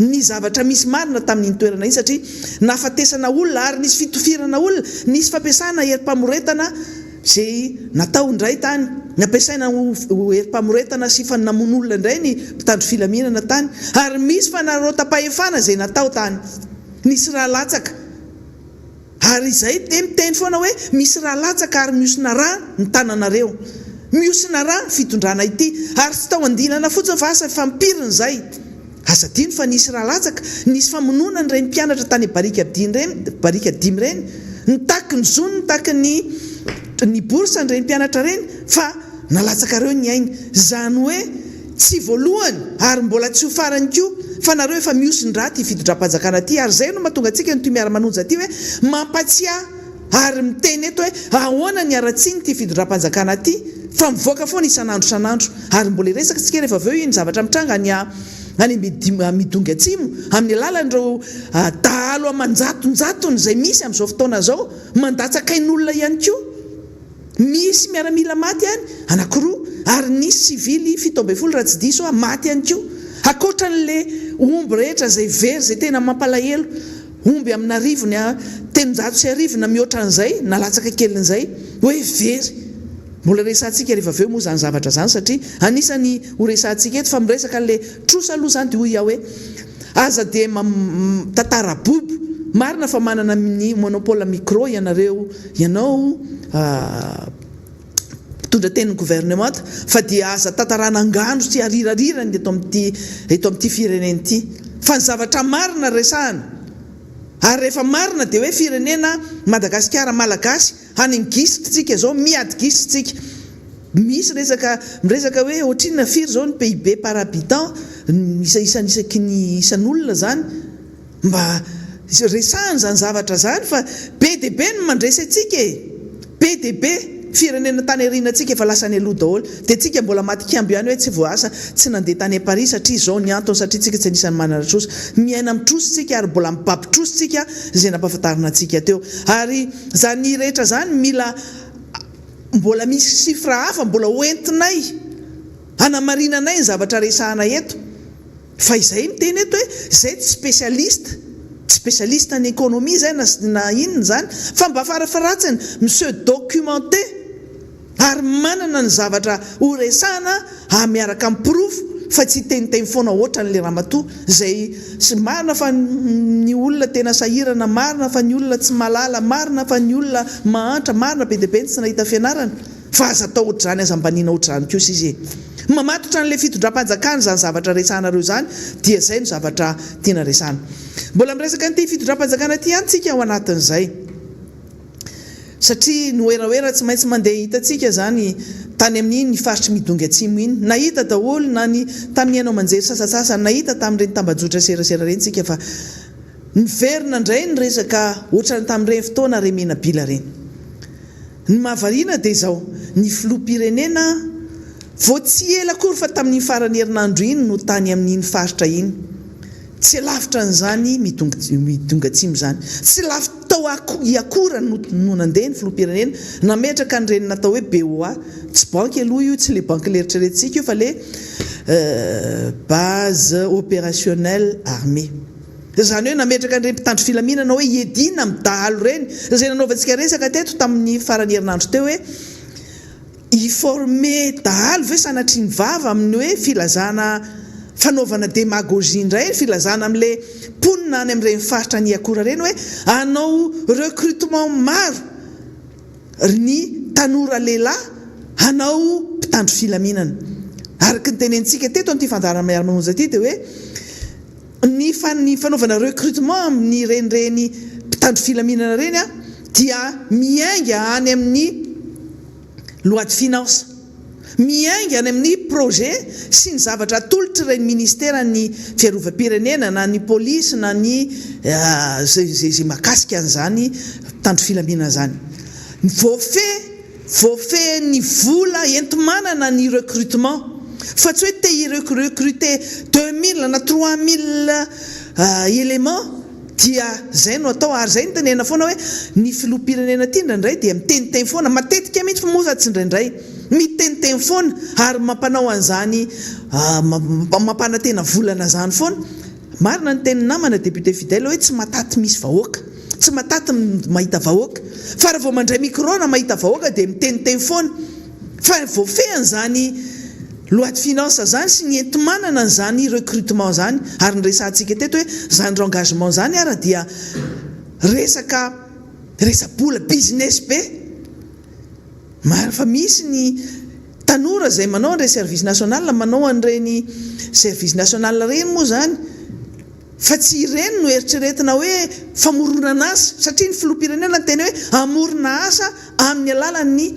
ny zavatra misy marina tamin'iny toerana iny satria nahafatesana olona ary nisy fitofirana olona, nisy fampiasana herim-pamoretana Izay natao indray tany, nampiasaina ho herim-pamoretana sy namono olona indray ny mpitandro filaminana tany, ary misy fanararaotam-pahefana izay natao tany. Nisy rà latsaka. Ary izay dia miteny foana hoe misy rà latsaka ary mihosina rà ny tananareo. Mihosina rà ny fitondrana ity. Ary tsy tao andilana fotsiny fa asa efa ampiriny izay. Aza adino fa nisy ra latsaka, nisy famonoana an'ireny mpianatra tany Barikadimy ireny, Barikadimy ireny, nitaky ny zony, nitaky ny ny bourse an'ireny mpianatra ireny fa nalatsakareo ny ainy. Izany hoe tsy voalohany ary mbola tsy ho farany koa fa nareo efa mihosin-drà ity fitondram-panjakana ity ary izay no mahatonga antsika ny toy miara-manonja ity hoe mampatsiahy ary miteny eto hoe ahoana ny haratsian'ity fitondram-panjakana ity fa mivoaka foana isan'andro isan'andro ary mbola hiresaka isika rehefa avy eo iny zavatra mitranga any any Midongy Atsimo amin'ny alalan'ireo dahalo aman-jatonjatony izay misy amin'izao fotoana izao mandatsaka ain'olona ihany koa. Misy miaramila maty any, anankiroa, ary nisy sivily 17 raha tsy diso aho maty ihany koa. Ankoatran'le omby rehetra izay very izay tena mampalahelo, omby amin'arivony a 1300 na mihoatra an'izay na latsaka kelin'izay hoe very. Mbola resahantsika rehefa avy eo moa izany zavatra izany satria anisan'ny ho resahantsika eto fa miresaka an'le trosa aloha izany dia hoy aho hoe aza dia mitantara bobo, marina fa manana ny monopole micro ianareo Ianao mpitondra tenin'ny gouvernemanta fa dia aza tantarana angano sy arirarirany eto amin'ity eto amin'ity firenena ity fa ny zavatra marina resahana ary rehefa marina dia hoe firenena Madagasikara Malagasy any amin'ny gisitra tsika zao miady gisitra tsika misy resaka miresaka hoe ohatrinona firy zao ny PIB par habitant isa isan'isaky ny isan'olona zany Mba resahana izany zavatra izany fa be dia be ny mandresy antsika e! Be dia be! Firenena tany aoriana antsika efa lasa any aloha daholo. Dia tsika mbola matikambo ihany hoe tsy voaasa, tsy nandeha tany Paris satria izao ny antony, satria tsika tsy anisan'ny manana trosa. Miaina amin'ny trosa tsika ary mbola mibaby trosa tsika izay nampahafantarina antsika teo. Ary izany rehetra izany mila mbola misy chiffre hafa mbola hoentinay hanamarinanay ny zavatra resahana eto. Fa izay miteny eto hoe izay tsy spécialiste, tsy spécialiste ny économie izay na na inona izany, fa mba farafaharatsiny mi se documenter ary manana ny zavatra ho resahana miaraka amin'ny porofo fa tsy hiteniteny foana ohatran'ilay ramatoa izay sy marina fa ny olona tena sahirana, marina fa ny olona tsy mahalala, marina fa ny olona mahantra, marina be dia be ny tsy nahita fianarana. Fa aza atao ohatr'izany, aza ambaniana ohatr'izany kosa izy e. Mamatotra an'ilay fitondram-panjakana izany zavatra resahanareo izany dia izay no zavatra tiana resahana. Mbola miresaka an'ity fitondram-panjakana ity ihany tsika ao anatin'izay. Satria ny werawera tsy maintsy mandeha hitantsika izany tany amin'iny faritry Midongy Atsimo iny. Nahita daholo na ny tamin'ny haino aman-jery sasantsasany, nahita tamin'ireny tambajotra serasera ireny tsika fa. Niverina indray ny resaka ohatran'ny tamin'ireny fotoana Remenabila ireny. Ny mahavariana dia izao, ny filoham-pirenena vao tsy ela akory fa tamin'iny faran'ny herinandro iny no tany amin'iny faritra iny. Tsy lavitra an'izany Midongatsimo izany. Tsy lavitra tao Iakora no no nandeha ny filoham-pirenena nametraka an'ireny natao hoe BOA. Tsy banky aloha io, tsy ilay banky leritreretintsika io fa ilay Base Opérationnelle Armée. Izany hoe nametraka an'ireny mpitandro filaminana hoe hiadiana amin'ny dahalo ireny, izay nanaovantsika resaka teto tamin'ny faran'ny herinandro teo hoe hi-former dahalo ve sanatria ny vava amin'ny hoe filazana fanaovana demagogie indray, filazana amin'ilay mponina any amin'ireny faritra any Iakora ireny hoe hanao recrutement maro ny tanora lehilahy hanao mpitandro filaminana. Araka ny tenenintsika teto amin'ity fandaharana Miara-mamonjy ity dia hoe Ny ny fanaovana recrutement amin'ireny ireny mpitandro filaminana ireny dia miainga any amin'ny loi de finance, miainga any amin'ny projet sy ny zavatra atolotr'ireny ministeran'ny fiarovam-pirenena na ny polisy na ny izay izay mahakasika an'izany mpitandro filaminana izany. Voafehy Voafehin'ny vola enti-manana ny recrutement fa tsy hoe te hi-recruter 2000 na 3000 éléments dia zay no atao ary zay no tenenina foana hoe ny filoham-pirenena ity indraindray dia miteniteny foana matetika mihitsy moa fa tsy indraindray miteniteny foana ary mampanao an'izany mampanantena volana zany foana. Marina ny tenin'ny namana député fidèle hoe tsy mataty misy vahoaka. Tsy mataty mahita vahoaka. Fa raha vao mandray micro na mahita vahoaka dia miteniteny foana. Fa voafehiny izany loi de finance izany sy ny enti-manana an'izany recrutement izany. Ary niresahantsika teto hoe izany rengagement izany ara dia resaka resa-bola, business be. Marina fa misy ny tanora izay manao an'ireny service national, manao an'ireny service national ireny moa izany fa tsy ireny no eritreretina hoe famoronana asa satria ny filoham-pirenena niteny hoe hamorona asa amin'ny alalan'ny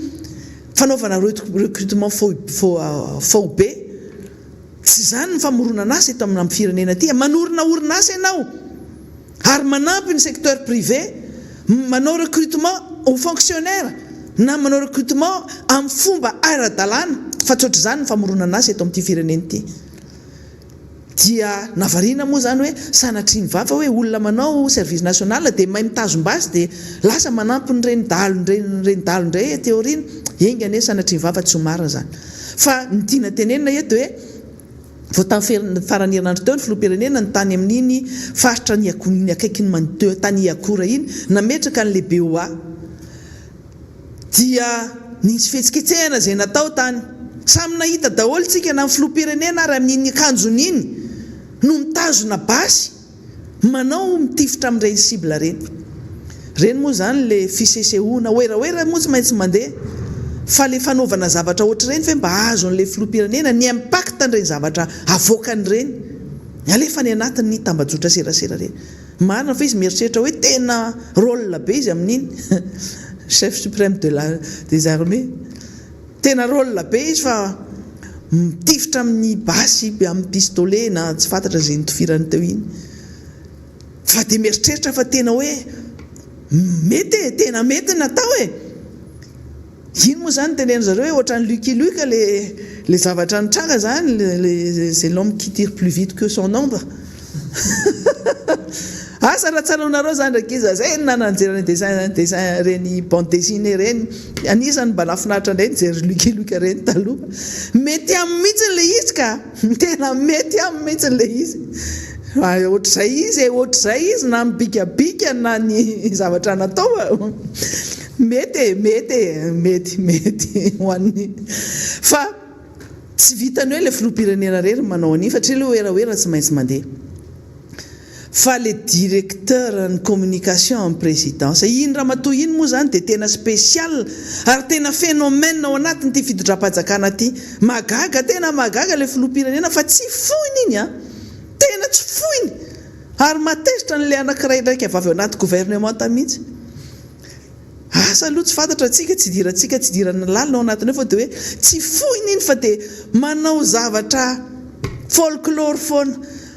fanaovana recrutement faobe. Tsy izany ny famoronana asa eto amin'ny firenena ity. Manorina orinasa ianao ary manampy ny secteur privé, manao recrutement ho fonctionnaire na manao recrutement amin'ny fomba ara-dalàna fa tsy ohatr'izany ny famoronana asa eto amin'ity firenena ity. Dia navarina moa izany hoe sanatria ny vava hoe olona manao service national dia mahay mitazom-basy dia lasa manampy an'ireny dahalo ireny dahalo indray aty aoriana. Enga anie sanatria ny vava tsy ho marina izany. Fa ny tiana tenenina eto dia hoe vao tamin'ny faran'ny herinandro teo ny filoham-pirenena no tany amin'iny faritra ny akaikin'ny tany Iakora iny nametraka an'ilay BOA. Dia nisy fihetsiketsehana izay natao tany. Samy nahita daholo tsika na ny filoham-pirenena ary amin'iny akanjony iny no mitazona basy manao mitifitra amin'ireny cible ireny. Ireny moa izany le fisesehoana werawera moa tsy maintsy mandeha fa le fanaovana zavatra ohatr'ireny ve mba azon'ilay filoham-pirenena ny impact an'ireny zavatra avoakany ireny alefa any anatin'ny tambajotra serasera ireny. Marina fa izy mieritreritra hoe tena rôle be izy amin'iny chef suprême de la des armées. Tena rôle be izy fa mitifitra amin'ny basy amin'ny pistolet na tsy fantatra izay nitifirany teo iny. Fa dia mieritreritra fa tena hoe mety e, tena mety ny natao e. Iny moa zany tenenin zareo hoe ohatran'ny Lucky Luke le le zavatra nitranga zany le c'est l'homme qui tire plus vite que son ombre Asa raha tsaroanareo zany rankizy a, zay no nananjerana ny dessin dessin reny bande dessinée reny, anisany mba nahafinaritra indray nijery Lucky Luke reny taloha, mety aminy mihitsy le izy ka, tena mety aminy mihitsy le izy, ohatr'izay izy e, ohatr'izay izy na ny bikabika na ny zavatra natao. Mety e, mety e, mety, mety ho an'ny fa tsy vitan'ny hoe ilay filoham-pirenena irery no manao an'iny fa satria ilay werawera tsy maintsy mandeha. Fa ilay directeur ny communication amin'ny présidence, iny ramatoa iny moa izany dia tena spécial ary tena phénomène ao anatin'ity fitondram-panjakana ity. Mahagaga, tena mahagaga ilay filoham-pirenena fa tsy foiny iny an! Tena tsy foiny! Ary mahatezitra an'ilay anankiray iraika vavy ao anaty gouvernementa mihitsy. Asa aloha tsy fantatra antsika, tsy idirantsika, tsy idirana lalina ao anatiny ao fa dia hoe tsy foiny iny fa dia manao zavatra folklore foana.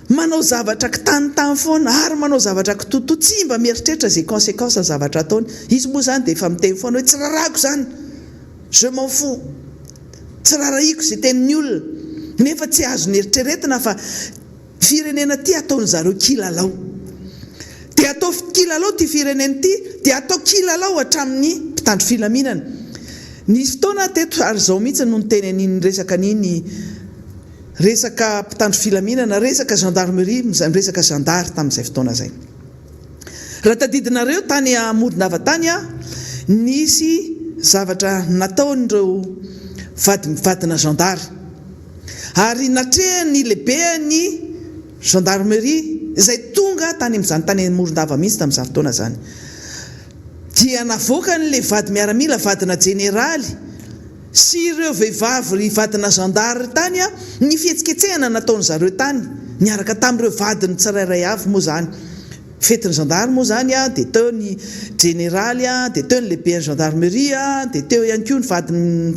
Manao zavatra kitanitany foana ary manao zavatra kitotoa tsy mba mieritreritra izay consequence ny zavatra ataony. Izy moa izany dia efa miteny foana hoe tsy rarahako izany, je m'en fous, tsy rarahiko izay tenin'ny olona. Nefa tsy azony eritreretina fa firenena ity ataon'izareo kilalao. Dia atao kilalao ity firenena ity, dia atao kilalao hatramin'ny mpitandro filaminana. Nisy fotoana aho teto ary izao mihitsy no niteny an'iny resaka an'iny Resaka mpitandro filaminana, resaka gendarmerie, miresaka zandary tamin'izay fotoana izay. Raha tadidinareo tany Morondava tany aho, nisy zavatra nataon'ireo vady vadina zandary. Ary natrehan'ny lehiben'ny gendarmerie izay tonga tany amin'izany tany Morondava mihitsy tamin'izany fotoana izany. Dia navoakan'ilay vady miaramila, vadina jeneraly, sy ireo vehivavy ry vadina zandary tany a, ny fihetsiketsehana nataony zareo tany niaraka tamin'ireo vadiny tsirairay avy moa zany, fetin'ny zandary moa zany a, dia teo ny jeneraly a, dia teo ny lehiben'ny gendarmerie a, dia teo ihany koa ny vadiny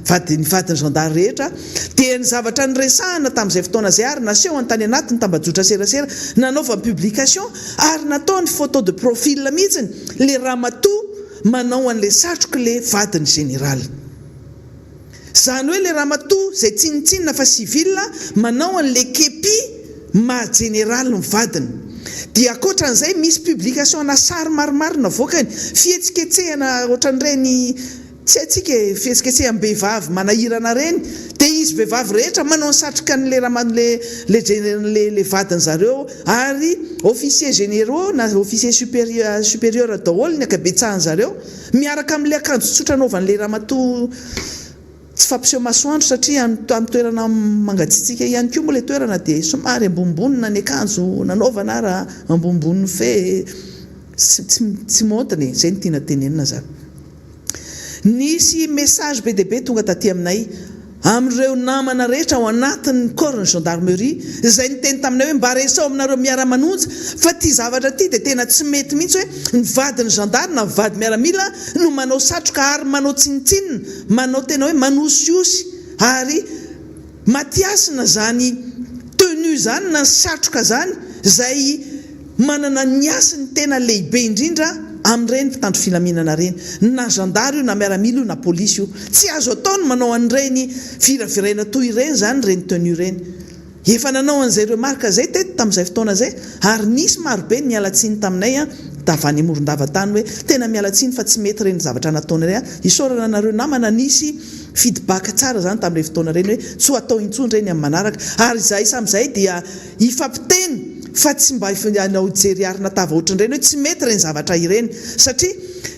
vady ny vadin'ny zandary rehetra, dia ny zavatra niresahana tamin'izay fotoana izay ary nasehony tany anatin'ny tambajotra serasera nanaovany publication ary nataony photo de profil mihitsiny le ramatoa Manao an'le satroka le vadin'ny général. Zany hoe le ramatoa zay tsinontsinona fa civil manao an'le kepi maha jeneraly ny vadiny. Dia ankoatran'izay misy publication ana sary maromaro navoakany, fihetsiketsehana ohatran'ireny tsy haintsika e, fihetsiketseham-behivavy manahirana ireny, dia izy vehivavy rehetra manao ny satroka an'le rama le le le le vadiny zareo Ary officiers généraux na officiers supérieur supérieur daholo ny ankabetsahan zareo miaraka amin'ilay akanjo tsotra anaovan'ilay ramatoa tsy fampiseho masoandro satria any amin'ny toerana mangatsiatsiaka ihany koa moa ilay toerana dia somary ambonimbony na ny akanjo nanaovana ara ambonimbony fe tsy tsy tsy maontina e, izay no tiana tenenina zany. Nisy message be dia be tonga taty aminay amin'ireo namana rehetra ao anatin'ny corps ny gendarmerie izay niteny taminay hoe mba resaho aminareo miara-manonja fa ity zavatra ity dia tena tsy mety mihitsy hoe ny vadin'ny gendarme na ny vady miaramila no manao satroka ary manao tsinontsinona manao tena hoe manosihosy ary Matiasina zany tenue zany na satroka zany zay manana ny hasiny tena lehibe indrindra amin'ireny mpitandro filaminana ireny, na zandary io na miaramila io na polisy io. Tsy azo atao ny manao an'ireny viraviraina toy ireny zany ireny tenue ireny. Efa nanao an'izay remarque zay teto tamin'izay fotoana izay ary nisy marobe ny niala tsiny taminay avy any Morondava tany hoe tena miala tsiny fa tsy mety ireny zavatra nataonay ireny. Isaorana anareo namana nisy Feedback tsara zany tamin'ireny fotoana ireny hoe tsy ho atao intsony ireny amin'ny manaraka ary izahay samy izahay dia hifampiteny fa tsy mba hanao jery arina tava ohatran'ireny hoe tsy mety ireny zavatra ireny satria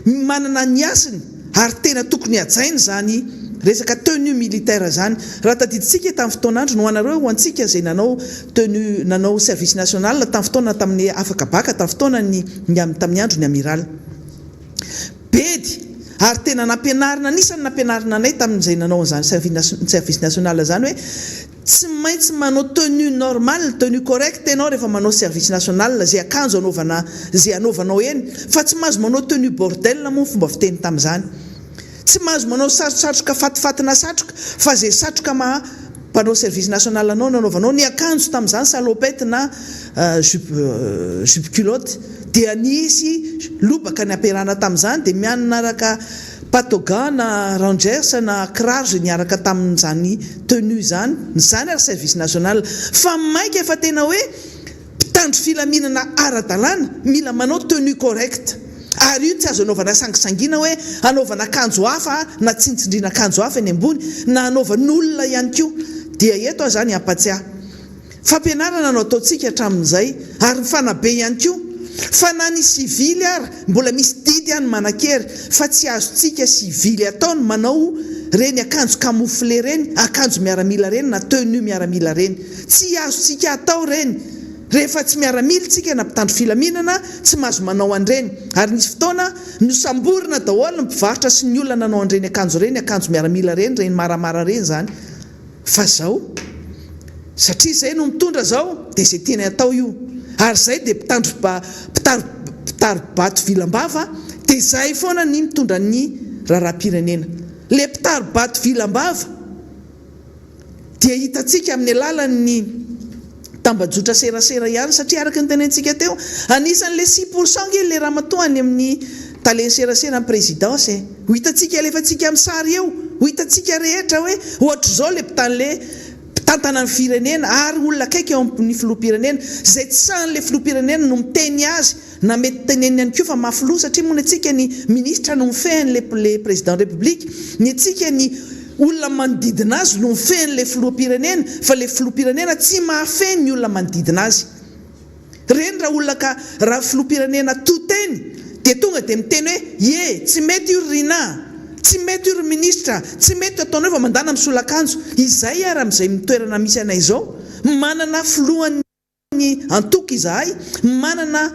manana ny hasiny ary tena tokony hajaina izany resaka tenue militaire izany. Raha tadidintsika tamin'ny fotoan'androny ho anareo ho antsika izay nanao tenue nanao service national tamin'ny fotoana tamin'ny afaka baka tamin'ny fotoanan'ny tamin'ny andron'ny amiral. Bedy, ary tena nampianarina, anisan'ny nampianarina anay tamin'izay nanao an'izany service national izany hoe tsy maintsy manao tenue normale, tenue correcte ianao rehefa manao service national, izay akanjo anaovana, izay anaovanao eny, fa tsy mahazo manao tenue bordel moa ny fomba fiteny tamin'izany. Tsy mahazo manao satrosatroka fatifatina satroka, fa izay satroka maha mpanao service national anao no anaovanao, ny akanjo tamin'izany salopette na jupe jupe culotte. Dia nisy lobaka nampiarahana tamin'izany dia mianaraka patogan na rangers na kiraro izay niaraka tamin'izany tenue izany, izany ary service national. Fa mainka fa tena hoe mpitandro filaminana ara-dalàna mila manao tenue correcte. Ary io tsy azo anaovana sangisangiana hoe anaovana akanjo hafa na tsintsindriana akanjo hafa eny ambony na anaovan'olona ihany koa. Dia eto aho izany hampatsiahy. Fampianarana no ataontsika hatramin'izay ary mifanabe ihany koa fa na ny sivily ara mbola misy didy any manankery fa tsy azontsika sivily atao ny manao reny akanjo camouflé reny, akanjo miaramila reny na tenue miaramila reny. Tsy azontsika atao reny rehefa tsy miaramila tsika na mpitandro filaminana tsy mahazo manao an'ireny ary nisy fotoana nosamborina daholo ny mpivarotra sy ny olona nanao an'ireny akanjo ireny, akanjo miaramila reny, reny maramara reny zany. Fa zao, satria zay no mitondra zao dia zay tiany atao io, ary zay dia mpitandro mpitari-bato vilam-bava dia zay foana ny mitondra ny raharaham-pirenena. Le mpitari-bato vilam-bava dia hitantsika amin'ny alalan'ny. tambajotra serasera ihany satria araka ny tenentsika teo, anisan'ilay six pour cent ange ilay ramatoa any amin'ny talen'ny serasera ny présidence e! Ho hitantsika alefantsika amin'ny sary eo, ho hitantsika rehetra hoe ohatr'izao ilay mpitan'ilay mpitantana ny firenena ary olona akaiky eo amin'ny filoham-pirenena, izay tsy sahin'ilay filoham-pirenena no miteny azy na mety teneniny ihany koa fa mafy loha satria moa ny antsika ny ministra no mifehy an'ilay le président république, ny antsika ny olona manodidina azy no mifehy an'ilay filoham-pirenena fa ilay filoham-pirenena tsy mahafehy ny olona manodidina azy. Reny raha olona ka raha filoham-pirenena to teny dia tonga dia miteny hoe ie tsy mety io ry Rinah a! tsy mety io ry ministra a! tsy mety io ataonao fa mandana misolo akanjo. Izay ary amin'izay toerana misy anay izao manana filohan'ny antoko izahay manana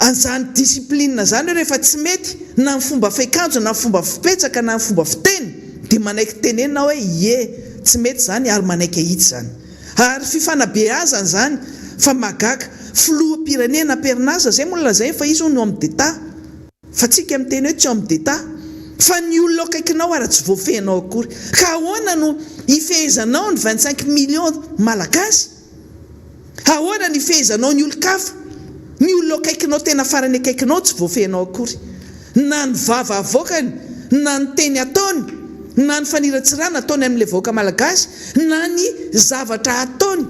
an'izany discipline izany hoe rehefa tsy mety na ny fomba fiakanjo na ny fomba fipetsaka na ny fomba fiteny dia manaiky tenenina hoe ie tsy mety izany ary manaiky ahitsy izany. Ary fifanabeazana izany fa mahagaga, filoham-pirenena am-perinasa, izay moa no lazainy fa izy hono homme d'Etat, fa tsika miteny hoe tsy homme d'Etat, fa ny olona eo akaikinao ara tsy voafehinao akory, ka ahoana no hifehezanao ny 25 millions malagasy? Ahoana no hifehezanao ny olon-kafa? Ny olona eo akaikinao tena farany akaikinao tsy voafehinao akory. Na ny vava avoakany, na ny teny ataony, na ny faniratsirana ataony amin'ilay vahoaka malagasy, na ny zavatra ataony,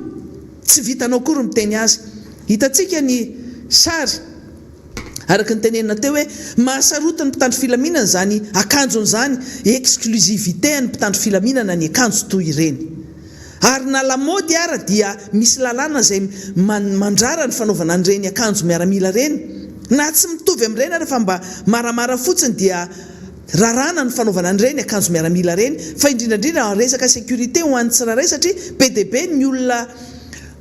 tsy vitanao akory ny miteny azy. Hitantsika ny sary, araka ny tenenina teo hoe mahasarotiny ny mpitandro filaminana izany akanjony izany, exclusivité an'ny mpitandro filaminana ny akanjo toy ireny. Ary na lamaody ara dia misy lalàna izay mandrara ny fanaovana an'ireny akanjo miaramila ireny. Na tsy mitovy amin'ireny ara fa mba maramara fotsiny dia raràna ny fanaovana an'ireny akanjo miaramila ireny. Fa indrindra indrindra resaka sécurité ho an'ny tsirairay satria be dia be ny olona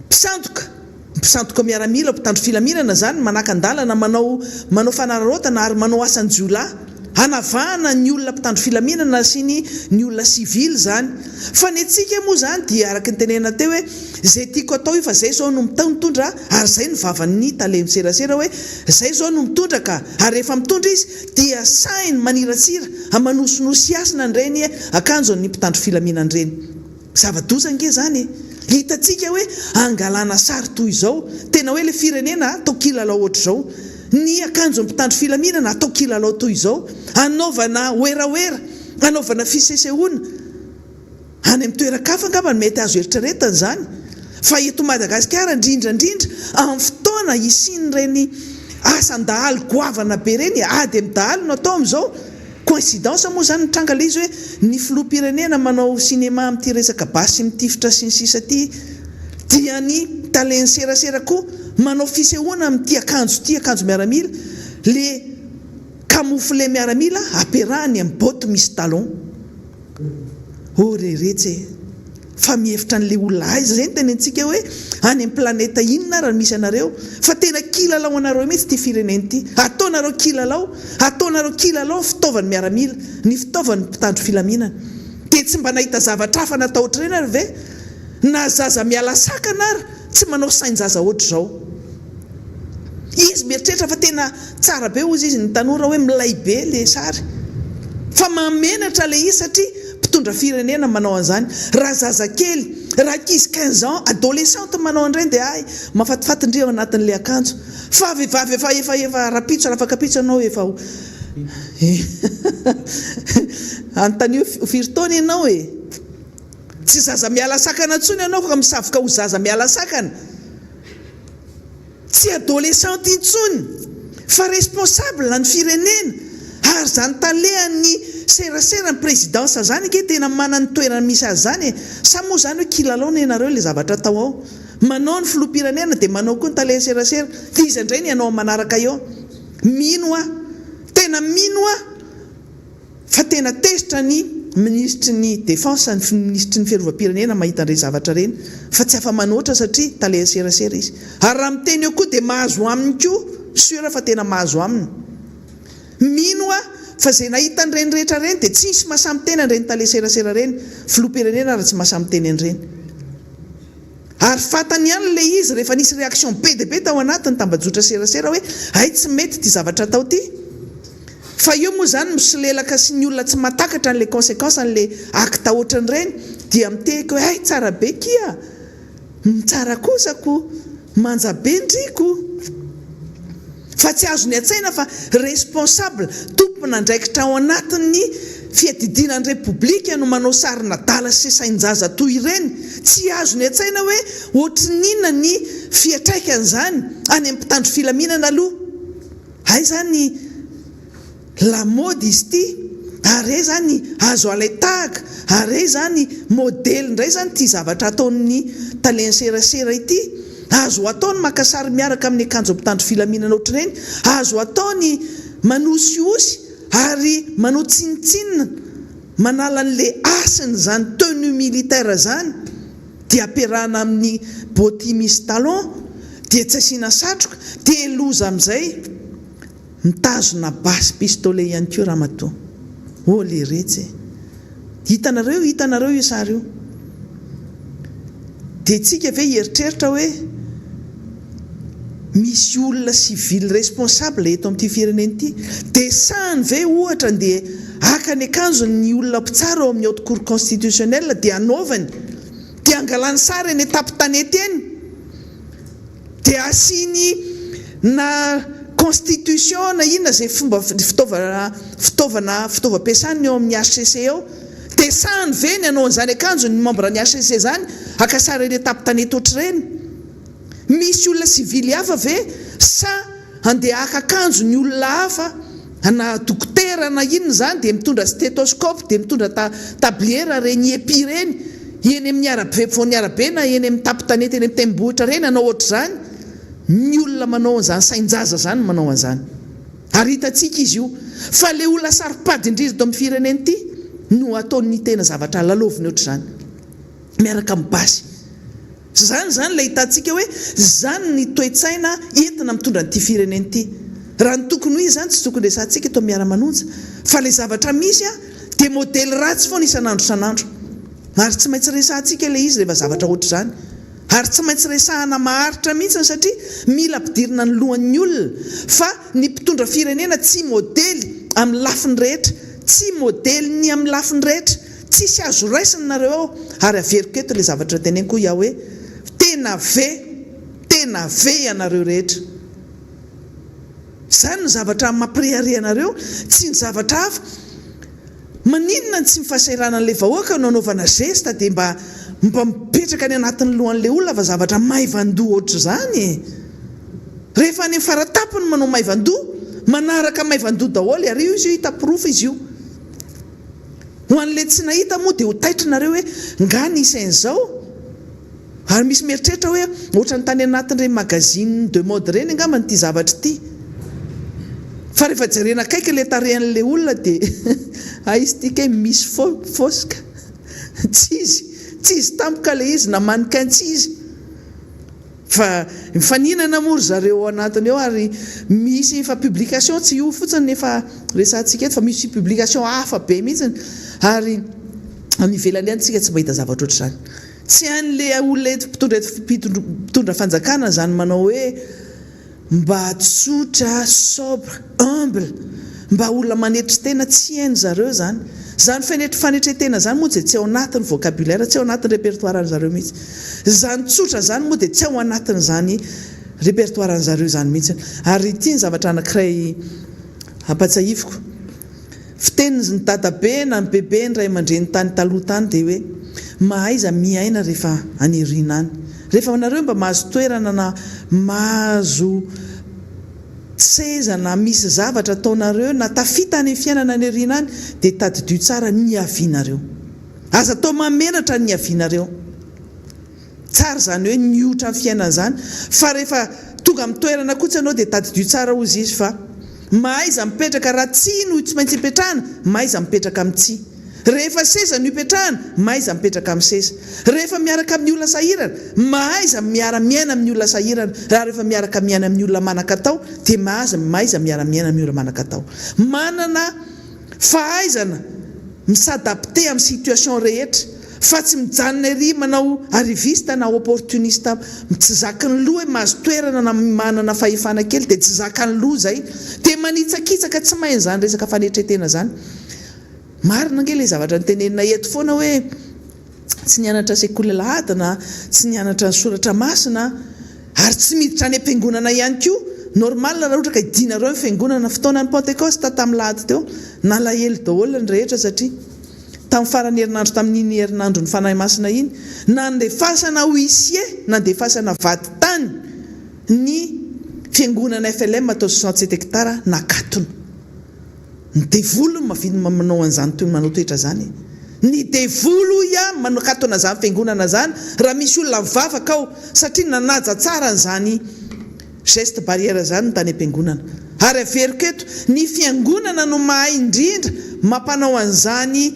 mpisandoka. Mpisandoka miaramila, mpitandro filaminana izany, manakan-dalana, manao manao fanararaotana ary manao asan-jiolahy. Hanavahana ny olona mpitandro filaminana sy ny ny olona sivily izany. Fa ny antsika moa izany dia araka ny tenenina teo hoe izay tiako atao io fa izay izao no mitondra ary izay no vavan'ny tale miserasera hoe izay izao no mitondra ka ary rehefa mitondra izy dia sahiny maniratsira, manosinosy hasina an'ireny akanjon'ny mpitandro filaminana ireny. Zava-doza ange izany e! Hitantsika hoe angalana sary toy izao, tena hoe ilay firenena atao kilalao ohatr'izao, ny akanjon'ny mpitandro filaminana atao kilalao toy izao, anaovana werawera, anaovana fisesehoana. Any amin'ny toeran-kafa angamba no mety azo eritreretana izany, fa eto Madagasikara indrindra indrindra amin'ny fotoana hisian'ireny asan-dahalo goavana be ireny, ady amin'ny dahalo no atao amin'izao, Coïncidence moa zany nitranga le izy hoe ny filoham-pirenena manao cinéma amin'ity resaka basy mitifitra sy ny sisa ty dia ny talen'ny serasera koa manao fisehoana amin'ity akanjo ity, akanjo miaramila, le camouflet miaramila ampiarahany amin'ny botte misy talon. Oh re retsy e! Fa mihevitra an'ilay olona aiza izay no tenentsika hoe any amin'ny planète inona ary no misy anareo? Fa tena kilalao anareo mihitsy ity firenena ity. Ataonareo kilalao, ataonareo kilalao ny fitaovan'ny miaramila, ny fitaovan'ny mpitandro filaminana. Dia tsy mba nahita zavatra hafa natao ohatr'ireny ary ve? Na zaza miala sakana ary tsy manao sain-jaza ohatr'izao. Izy mieritreritra fa tena tsara be hozy izy ny tanora hoe milay be le sary. Fa mahamenatra le izy satria mpitondra firenena manao an'izany. Raha zazakely, raha ankizy 15 ans, adolescente manao an'ireny dia hay mahafatifaty ndry ao anatin'le akanjo. Fa vehivavy efa efa efa rapitso rafakapitso ianao efa ho Anontanio firy taona ianao e? Tsy zaza miala sakana intsony ianao fa misavoka ho zaza miala sakana. Tsy adolescente intsony fa responsable ny firenena ary zany talehan'ny serasera ny présidence zany ange tena manana ny toerana misy azy zany e! Sa moa zany hoe kilalao nenareo le zavatra atao ao? Manao ny filoham-pirenena dia manao koa ny talehan'ny serasera dia iza indray ny hanao amin'ny manaraka eo? Mino aho, tena mino aho Fa tena tezitra ny minisitry ny defense, ny minisitry ny fiarovam-pirenena mahita an'ireny zavatra ireny fa tsy afa-manoatra satria tale serasera izy. Ary raha miteny eo koa dia mahazo aminy koa, sûr fa tena mahazo aminy. Mino aho fa izay nahita an'ireny rehetra ireny dia tsy hisy mahasahy miteny an'ireny tale serasera ireny, filoham-pirenena ary tsy mahasahy miteny an'ireny. Ary fantany ihany ilay izy rehefa nisy réaction be dia be tao anatin'ny tambajotra serasera hoe hay tsy mety ity zavatra atao ity. Fa eo moa izany misolelaka sy ny olona tsy mahatakatra an'ilay consequence an'ilay acte ohatran'ireny dia mitehaka hoe hay tsara be kia! Ny tsara kosa ko manja be ndry ko! Fa tsy azony an-tsaina fa responsable, tompon'andraikitra ao anatin'ny fiadidiana ny Repoblika no manao sarin'adala sy sain-jaza toy ireny. Tsy azony an-tsaina hoe ohatrin'ny inona ny fiantraikan'izany any amin'ny mpitandro filaminana aloha. Hay izany Lamaody izy ity, ary re zany azo alain-tahaka, ary re zany modely indray zany ity zavatra ataon'ny talen'ny serasera ity, azo atao ny maka sary miaraka amin'ny akanjo mpitandro filaminana ohatr'ireny, azo atao ny manosihosy ary manao tsinontsinona manala an'le hasin'izany tenue militaire zany dia ampiarahana amin'ny boty misy talon dia tsy asiana satroka dia loza amin'izay. Mitazona basy pistolet ihany koa ramatoa. Oh leretsy e! Hitanareo, hitanareo io sary io. Dia tsika ve hieritreritra hoe misy olona civil responsable eto amin'ity firenena ity? Dia sahany ve ohatra ndeha haka ny akanjony ny olona mpitsara ao amin'ny haute cour constitutionnelle dia hanaovany? Dia hangalany sary eny an-tampon-tanety eny? Dia asiany na constitution na inona izay fomba fitaovana fitaovana fitaovam-piasany ny ao amin'ny hcc ao. Dia sahany ve ny hanao an'izany akanjo ny membre ny hcc izany haka sary eny an-tampon-tanety ohatr'ireny? Misy olona sivily hafa ve sa handeha haka akanjo ny olona hafa na dokotera na inona izany dia mitondra stetoscope dia mitondra tablier ireny epi ireny eny amin'ny arabe ampovoan'ny arabe na eny amin'ny tampon-tanety eny amin'ny tendrombohitra ireny hanao ohatr'izany, ny olona manao an'izany sain-jaza izany no manao an'izany ary hitantsika izy io fa ilay olona saro-pady indrindra eto amin'ny firenena ity no ataony tena zavatra lalaoviny ohatr'izany miaraka amin'ny basy. Izany izany ilay hitantsika hoe izany ny toe-tsaina entina mitondra an'ity firenena ity. Raha ny tokony ho izy izany tsy tokony resahantsika eto amin'ny Miara-manonja fa ilay zavatra misy dia modely ratsy foana isan'andro isan'andro. Ary tsy maintsy resahantsika ilay izy rehefa zavatra ohatr'izany. Ary tsy maintsy resahana maharitra mihitsy satria mila ampidirina ny lohan'ny olona fa ny mpitondra firenena tsy modely amin'ny lafiny rehetra. Tsy modely ny amin'ny lafiny rehetra. Tsisy azo raisina nareo ao ary averiko eto le zavatra teneniko hoy aho hoe tena ve tena ve ianareo rehetra zany ny zavatra mampirehareha anareo tsy ny zavatra hafa maninona ny tsy ny fahasahiranan'le vahoaka no anaovana geste dia mba mba mipetraka any anatin'ny lohan'le olona fa zavatra maivandoha ohatr'izany e rehefa any faratapony manao maivandoha manaraka maivandoha daholo ary io izy io hita porofo izy io Ho an'ilay tsy nahita moa dia ho taitra nareo hoe nga nisy an'izao? Ary misy mieritreritra hoe ohatran'ny tany anatin'ireny magazine de mode ireny angambany ity zavatra ity. Fa rehefa jerena akaiky ilay tarehan'ilay olona dia hay izy ity kay misy faux ka. Tsy izy, tsy izy tampoka ilay izy na mannequin tsy izy. Fa mifaninana moa ry zareo ao anatiny ao ary misy efa publication, tsy io fotsiny ny efa resahantsika eto fa misy publication hafa be mihitsy ary any ivelany any tsika tsy mahita zavatra ohatr'izany. Tsy hain'le olona eto mpitondra eto mpitondra fanjakana izany manao hoe Mba tsotra, sobre, humble, mba olona manetry tena, tsy hain zareo izany. Izany fenetry fanetren-tena izany moa dia tsy ao anatin'ny vocabulaire, tsy ao anatin'ny repertoire zareo mihitsy. Izany tsotra izany moa dia tsy ao anatin'izany repertoire zareo izany mihitsy. Ary ity ny zavatra anankiray ampatsahiviko. Fitenin'ny ny dadabe na ny bebe ny ray aman-dreny tany taloha tany dia hoe mahaiza miaina rehefa any aoriana any. Rehefa nareo mba mahazo toerana na mahazo seza na misy zavatra ataonareo na tafita any amin'ny fiainana any aoriana any dia tadidio tsara ny niavianareo. Aza atao mahamenatra ny niavianareo. Tsara izany hoe miotra amin'ny fiainana izany fa rehefa tonga amin'ny toerana kotsy ianao dia tadidio tsara hozy izy fa mahaiza mipetraka raha tsihy no tsy maintsy ipetrahana mahaiza mipetraka amin'ny tsihy rehefa seza no ipetrahana mahaiza mipetraka amin'ny seza rehefa miaraka amin'ny olona sahirana mahaiza miara miaina amin'ny olona sahirana raha rehefa miaraka miaina amin'ny olona manan-katao dia mahaza mahaiza miara miaina amin'ny olona manan-katao manana Fahaizana mi-s'adapter amin'ny situation rehetra fa tsy mijanona ery manao arriviste na opportuniste tsy zakan'ny loha hoe mahazo toerana na manana fahefana kely dia tsy zakan'ny loha izay dia manitsakitsaka tsy mahay an'izany resaka fanetren-tena izany. Marina ange ilay zavatra notenenina eto foana hoe. tsy nianatra sekoly alahady na tsy nianatra ny soratra masina ary tsy miditra any am-piangonana ihany koa, normal raha ohatra ka hidinareo ny fiangonana fotoanan'ny Pentecoste tamin'ny lahady teo, nalahelo daholo ny rehetra satria tamin'ny faran'ny herinandro tamin'iny herinandron'ny Fanahy Masina iny, nandefasana huissier, nandefasana vadintany ny fiangonana FLM tao 67 hectares nakatona. Ny devoly no mahavita manao an'izany toy ny manao toetra izany e. Ny devoly hoy aho manakatona izany fiangonana izany raha misy olona mivavaka ao satria nanaja tsara an'izany geste barrière izany ny tany am-piangonana. Ary averiko eto, ny fiangonana no mahay indrindra mampanao an'izany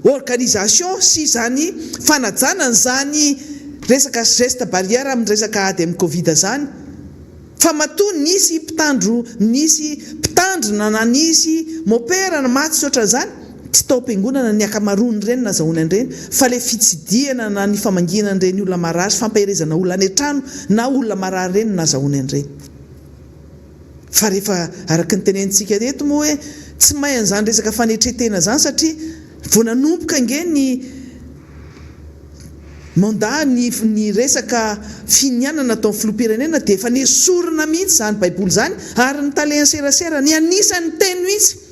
organisation sy izany fanajana an'izany resaka geste barrière amin'ny resaka ady amin'ny covid izany. Fa matoa nisy mpitandro nisy mpitandrina na nisy mopera na maty sy ohatran'izany, tsy tao am-piangonana ny ankamaroan'ireny nazahoany an'ireny fa ilay fitsidihana na ny famangiana an'ireny olona marary sy fampaherezana olona any an-trano na olona marary ireny no nazahoany an'ireny. Fa rehefa araka ny tenenintsika eto moa hoe tsy mahay an'izany resaka fanetren-tena izany satria vao nanomboka ange ny Mandat ny ny resaka finianana ataon'ny filoham-pirenena dia efa nesorina mihitsy izany baiboly izany ary ny talen'ny serasera ny anisan'ny niteny mihitsy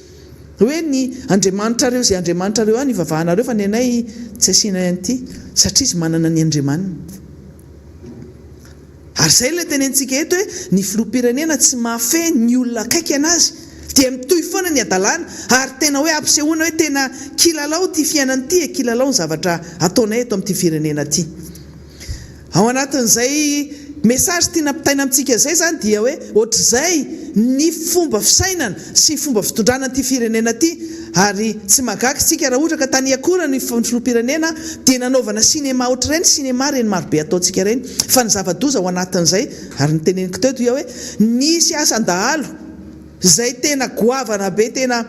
hoe ny Andriamanitrareo izay Andriamanitrareo any ivavahanareo fa ny anay tsy asianay an'ity satria izy manana ny Andriamaniny. Ary izay ilay tenenitsika eto hoe ny filoham-pirenena tsy mahafehy ny olona akaiky anazy dia mitohy foana ny hadalana ary tena hoe ampisehoana hoe tena kilalao ity fiainana ity e, kilalao ny zavatra ataonay eto amin'ity firenena ity. Ao anatin'izay message tiana ampitaina amintsika izay izany dia hoe ohatr'izay ny fomba fisainana sy fomba fitondrana an'ity firenena ity ary tsy mahagaga isika raha ohatra ka tany Iakora ny filoham-pirenena dia nanaovana cinéma ohatr'ireny cinéma ireny marobe ataontsika ireny fa ny zava-doza ao anatin'izay ary noteneniko teo dia hoe nisy asan-dahalo izay tena goavana be tena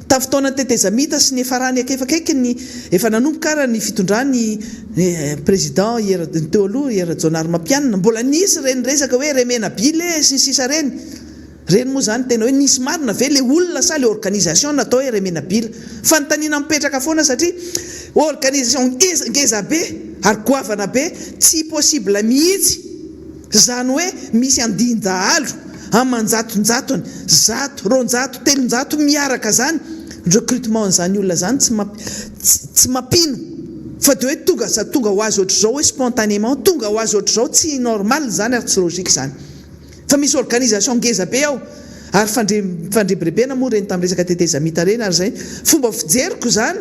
tamin'ny fotoanan'ny tetezamita sy niafarany akefakaiky ny efa nanomboka ara ny fitondran'ny président ny teo aloha Hery Rajaonarimampianina mbola nisy ireny resaka hoe Remenabila e sy ny sisa ireny Reny moa zany tena hoe nisy marina ve le olona sa le organisation natao hoe Remenabila? Fanontaniana mipetraka foana satria organisation ngeza ngeza be ary goavana be tsy possible mihitsy zany hoe misy andian-dahalo aman-jatonjatony, zato, 200, 300 miaraka zany, recrutement an'izany olona zany tsy mamp tsy mampino fa de hoe tonga tonga ho azy ohatr'izao hoe spontanément tonga ho azy ohatr'izao tsy normal zany ary tsy logique zany. Fa misy organisation ngeza be ao ary fandre fandrebirebena moa ireny tamin'ny resaka tetezamita ireny ary izay fomba fijeriko izany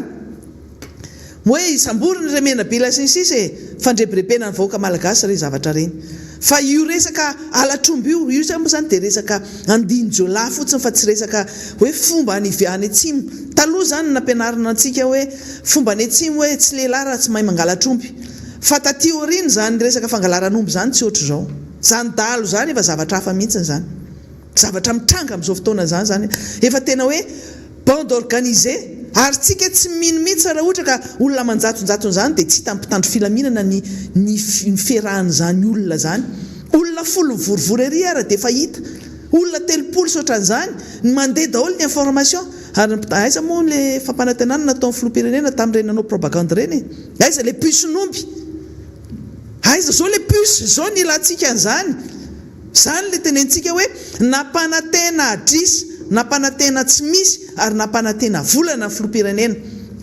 hoe isamboriny ry Remenabila sy ny sisa e! Fandrebirebena ny vahoaka malagasy ireny zavatra ireny. Fa io resaka halatr'omby io, io moa izany dia resaka andian-jiolahy fotsiny fa tsy resaka hoe fomba any any atsimo. Taloha izany no nampianarina antsika hoe fomba any atsimo hoe tsy lehilahy raha tsy mahay mangalatr'omby. Fa taty aoriana izany resaka fangalaran'omby izany tsy ohatr'izao. Zany dahalo zany efa zavatra hafa mihitsiny zany. Zavatra mitranga amin'izao fotoana izany zany efa tena hoe bande organisée ary tsika tsy mino mihitsy raha ohatra ka olona aman-jatonjatony zany dia tsy hitan'ny mpitandro filaminana ny ny ny ferahan'izany olona zany. Olona folo mivorivory ery ara dia efa hita. Olona 30 sy ohatran'izany ny mandeha daholo ny information ary ny mpita aiza moa le fampanantenana nataon'ny filoham-pirenena tamin'ireny nanao propagande ireny e? Aiza le puce-n'omby? Aiza zao le puce zao ny ilantsika an'izany? Zany le tenenitsika hoe nampanantena adrisa, nampanantena tsy misy ary nampanantena volana ny filoham-pirenena.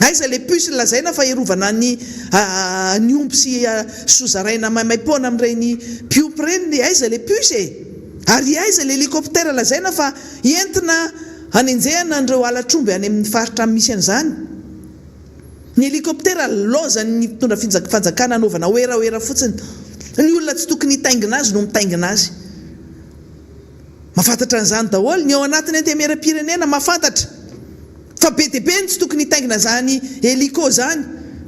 Aiza le puce lazaina fa hiarovana ny ny omby sy sy ho zaraina maimaimpoana amin'ireny mpiompy ireny, aiza le puce e? Ary aiza le hélicoptère lazaina fa entina hanenjehana an'ireo halatr'omby any amin'ny faritra misy an'izany? Ny hélicoptère laozan'ny mpitondra fanjakana anaovana werawera fotsiny. Ny olona tsy tokony hitaingina azy no mitaingina azy. Mahafantatra an'izany daholo ny ao anatin'ny antenimierampirenena mahafantatra fa be dia be ny tsy tokony hitaingina izany hélico izany.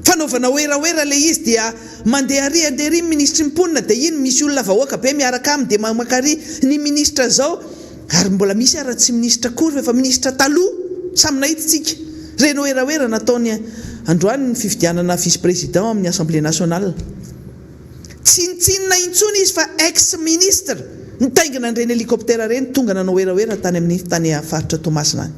Fanaovana werawera ilay izy dia mandeha ary andeha ary ny minisitry ny mponina dia iny misy olona vahoaka be miaraka aminy dia maka ary ny minisitra izao. Ary mbola misy ara tsy minisitra akory fa efa minisitra taloha, samy nahita tsika. Reny werawera nataony androany ny fifidianana vice président amin'ny assemblée nationale. Tsinontsinona intsony izy fa ex ministre nitaingina an'ireny hélicoptère ireny tonga nanao werawera tany amin'ny tany faritra Toamasina any.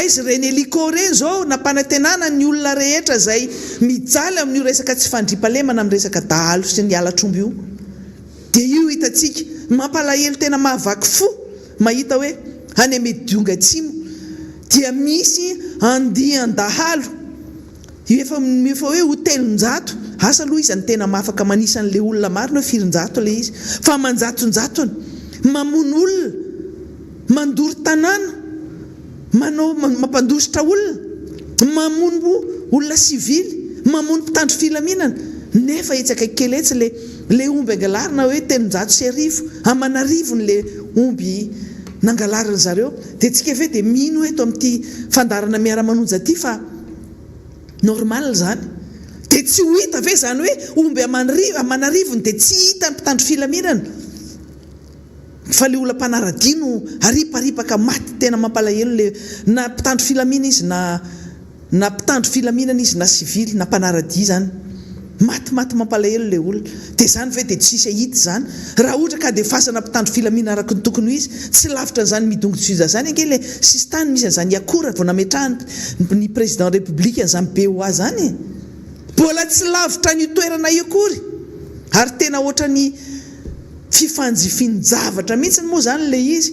Aiza ireny hélico ireny izao nampanantenana ny olona rehetra izay mijaly amin'io resaka tsy fandriampahalemana amin'ny resaka dahalo sy ny halatr'omby io. Dia io hitantsika. Mampalahelo tena mahavaky fo mahita hoe any Amedionga Atsimo dia misy andian-dahalo efa efa hoe ho 300, asa aloha iza no tena afaka manisa an'ilay olona marina hoe firinjato ilay izy fa aman-jatonjatony mamono olona, mandoro tanàna, manao mampandositra olona, mamono olona sivily, mamono mpitandro filaminana, nefa etsy akaiky kely etsy le le omby angalarina hoe 1300 aman'arivony le omby nangalarin zareo, de tsika ve de mino eto amin'ity fandaharana miara-manonja ty fa normal zany? De tsy ho hita ve zany hoe omby aman'arivony de tsy hita ny mpitandro filaminana? Fa le olona mpanaradia no ariparipaka maty tena mampalahelo le na mpitandro filamina izy na na mpitandro filaminana izy na sivily na mpanaradia zany maty maty mampalahelo le olona de zany ve de tsisy ahita zany raha ohatra ka andefasana mpitandro filamina araka ny tokony ho izy tsy lavitra an'izany midongy sud zany ange le sisintany misy an'izany Iakora vao nametrahany ny président république an'izany BOA zany e mbola tsy lavitra an'io toerana io akory ary tena ohatran'ny Fifanjifin-javatra mihitsy moa izany ilay izy,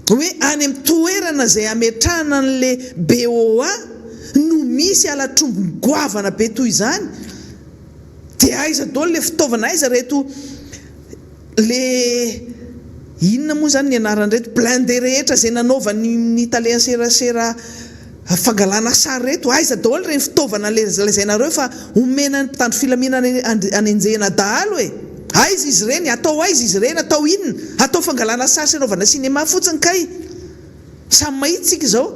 hoe any amin'ny toerana izay ametrahana an'ilay BOA no misy halatr'omby goavana be toy izany, dia aiza daholo ilay fitaovana, aiza ireto le inona moa izany ny anaran'ireto blindé rehetra izay nanaovan'ny ny talen'ny serasera Fangalana sary reto, aiza daholo ireny fitaovana lazainareo fa omena ny mpitandro filaminana hanenjehina dahalo e? Aiza izy ireny? Atao aiza izy ireny? Atao inona? Atao fangalana sary sy anaovana cinéma fotsiny kay? Samy mahita tsika izao.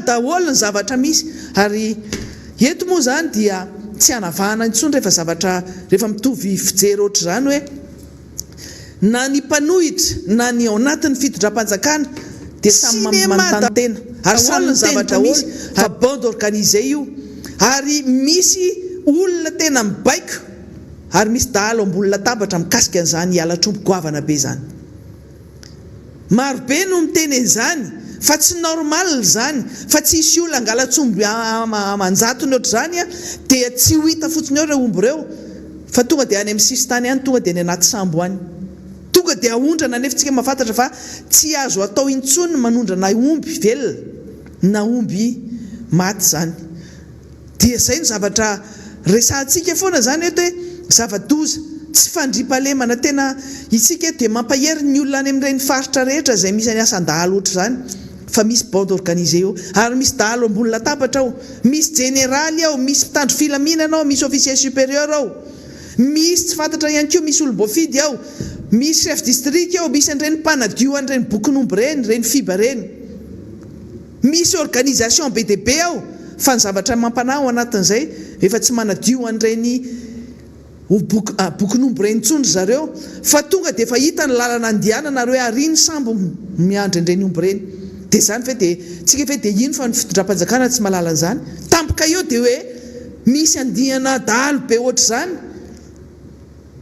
Daholo ny zavatra misy ary eto moa izany dia tsy hanavahana intsony rehefa zavatra rehefa mitovy fijery ohatr'izany hoe na ny mpanohitra na ny ao anatin'ny fitondram-panjakana dia samy manontany tena ary samy miteny daholo fa bande organisée io ary misy olona tena mibaiko ary misy dahalo ambony latabatra mikasika an'izany halatr'omby goavana be izany. Maro be no miteny an'izany fa tsy normal izany fa tsy hisy olona hangalats'omby aman-jatony ohatr'izany dia tsy ho hita fotsiny eo ireo omby ireo fa tonga dia any amin'ny sisintany any tonga dia any anaty sambo any tonga dia aondrana nefa tsika mahafantatra fa tsy azo atao intsony ny manondrana omby velona na omby maty izany. Dia izay no zavatra resahantsika foana izany eto hoe zava-doza, tsy fandriampahalemana tena isika eto dia mampahery ny olona any amin'ireny faritra rehetra izay misy any asan-dahalo ohatr'izany fa misy bande organisée eo ary misy dahalo ambony latabatra ao, misy jeneraly ao, misy mpitandro filaminana ao, misy officier supérieur ao, misy tsy fantatra ihany koa, misy olom-boafidy ao, misy chef district ao, misy an'ireny mpanadio an'ireny bokin'omby ireny, ireny fiba ireny. Misy organisation be dia be ao fa ny zavatra mampanahy ao anatin'izay efa tsy manadio an'ireny boky bokin'omby ireny intsony ry zareo fa tonga dia efa hita ny lalana andehanana ary hoe ary ny sambo miandry an'ireny omby ireny. Dia izany ve dia tsika ve dia hino fa ny fitondram-panjakana tsy mahalala an'izany? Tampoka eo dia hoe misy andiana dahalo be ohatr'izany.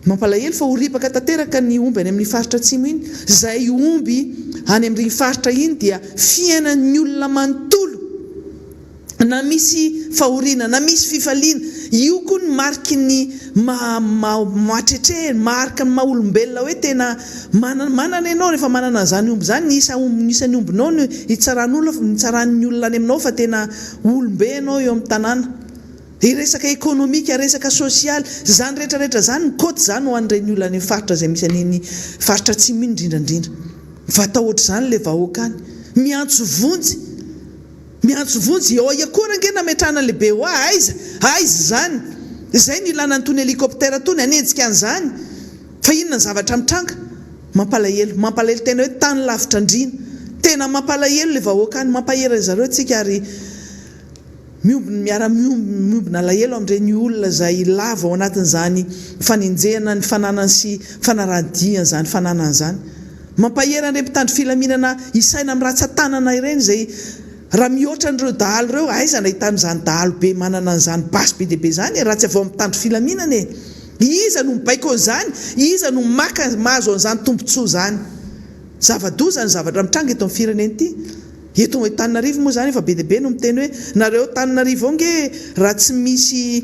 Mampalahelo fa ho ripaka tanteraka ny omby any amin'ny faritra atsimo iny. Izay omby any amin'ireny faritra iny dia fiainan'ny olona manontolo. Na misy fahoriana, na misy fifaliana. Io koa ny mariky ny maha mahatretrehiny, marika ny maha olombelona hoe tena manana manana ianao rehefa manana an'izany omby izany. Ny isa ny isan'ny ombinao no hitsaran'olona hitsaran'ny olona any aminao fa tena olom-be ianao eo amin'ny tanàna. Dia resaka ekonomika, resaka sosialy, izany rehetra rehetra izany, ny côte izany ho an'ireny olona any amin'ny faritra izay misy an'iny faritra atsimo iny indrindra indrindra. Mivata ohatr'izany ilay vahoaka any. Miantso vonjy. Miantso vonjy. Eo Iakora ange nametrahana an'ilay BOA, aiza? Aiza izany? Izay no ilana an'itony hélicoptère itony, hanenjika an'izany. Fa inona ny zavatra mitranga? Mampalahelo. Mampalahelo tena hoe tany lavitra andriana. Tena mampalahelo ilay vahoaka any. Mampahery an'zareo tsika ary. Miombona, miara-miombona alahelo amin'ireny olona izay lavo ao anatin'izany fanenjehana ny fananany sy fanaraha-dia an'izany fananany izany. Mampahery an'ireny mpitandro filaminana isaina amin'ny ratsan-tanana ireny izay. Raha mihoatra an'ireo dahalo ireo, aiza no ahitana izany dahalo be manana an'izany basy be dia be izany e, raha tsy avy ao amin'ny mpitandro filaminana e! Iza no mibaiko an'izany? Iza no maka, mahazo an'izany tombontsoa izany? Zava-doza ny zavatra mitranga eto amin'ny firenena ity. Eto Antananarivo moa izany efa be dia be no miteny hoe nareo Antananarivo ao nge raha tsy misy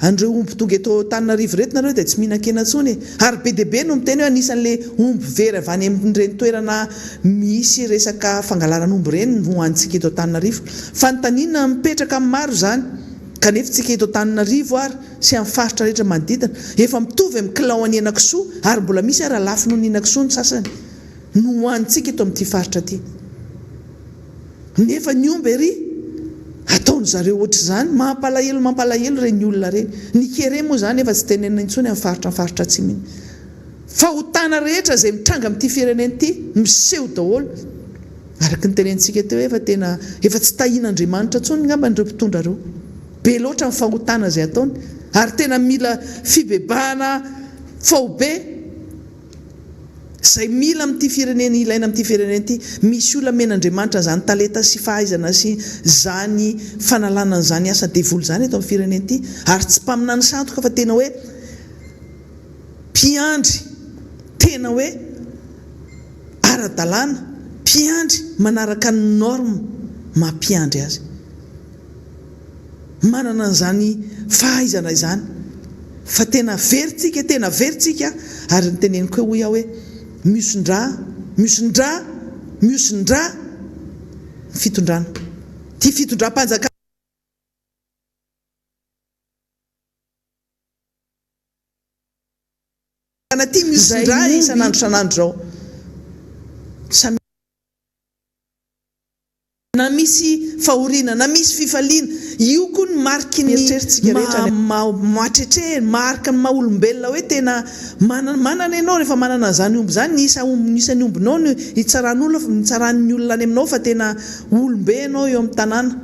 an'ireo omby tonga eto Antananarivo ireto nareo dia tsy mihinan-kena intsony e! Ary be dia be no miteny hoe anisan'ilay omby very avy any amin'ireny toerana misy resaka fangalarana omby ireny no hohanintsika eto Antananarivo. Fanontaniana mipetraka amin'ny maro izany. Kanefa tsika eto Antananarivo ary sy amin'ny faritra rehetra manodidina efa mitovy amin'ny kilao an'ny henakisoa ary mbola misy ara lafo noho ny henakisoa ny sasany no hohanintsika eto amin'ity faritra ity. Nefa ny omby ery ataon zareo ohatr'izany, mampalahelo mampalahelo ireny olona ireny. Ny kere moa izany efa tsy tenenina intsony amin'ny faritra amin'ny faritra atsimo iny. Fahotana rehetra izay mitranga amin'ity firenena ity miseho daholo. Araka ny tenenintsika teo efa tena efa tsy tahian'Andriamanitra intsony ngambany ireo mpitondra ireo. Be loatra ny fahotana izay ataony ary tena mila fibebahana faobe izay mila amin'ity firenena ilaina amin'ity firenena ity. Misy olona amen'Andriamanitra an'izany talenta sy fahaizana sy izany fanalana an'izany asa devoly izany eto amin'ny firenena ity ary tsy mpaminany sandoka fa tena hoe mpiandry tena hoe ara-dalàna, mpiandry manaraka ny norme maha mpiandry azy. Manana an'izany fahaizana izany. Fa tena very tsika, tena very tsika, ary ny teneniko hoe hoy aho hoe mihoson-drà, mihoson-drà, mihoson-drà ny fitondrana. Ity fitondram-panjakana. Ity mihoson-drà isan'andro isan'andro izao. Samy. Na misy fahoriana, na misy fifaliana, io koa ny mariky ny maha mahatretrehiny, marika ny maha olombelona hoe tena manana manana ianao rehefa manana an'izany omby izany, ny isa omby ny isan'ny ombinao no hitsaran'olona hitsaran'ny olona any aminao fa tena olombe ianao eo amin'ny tanàna.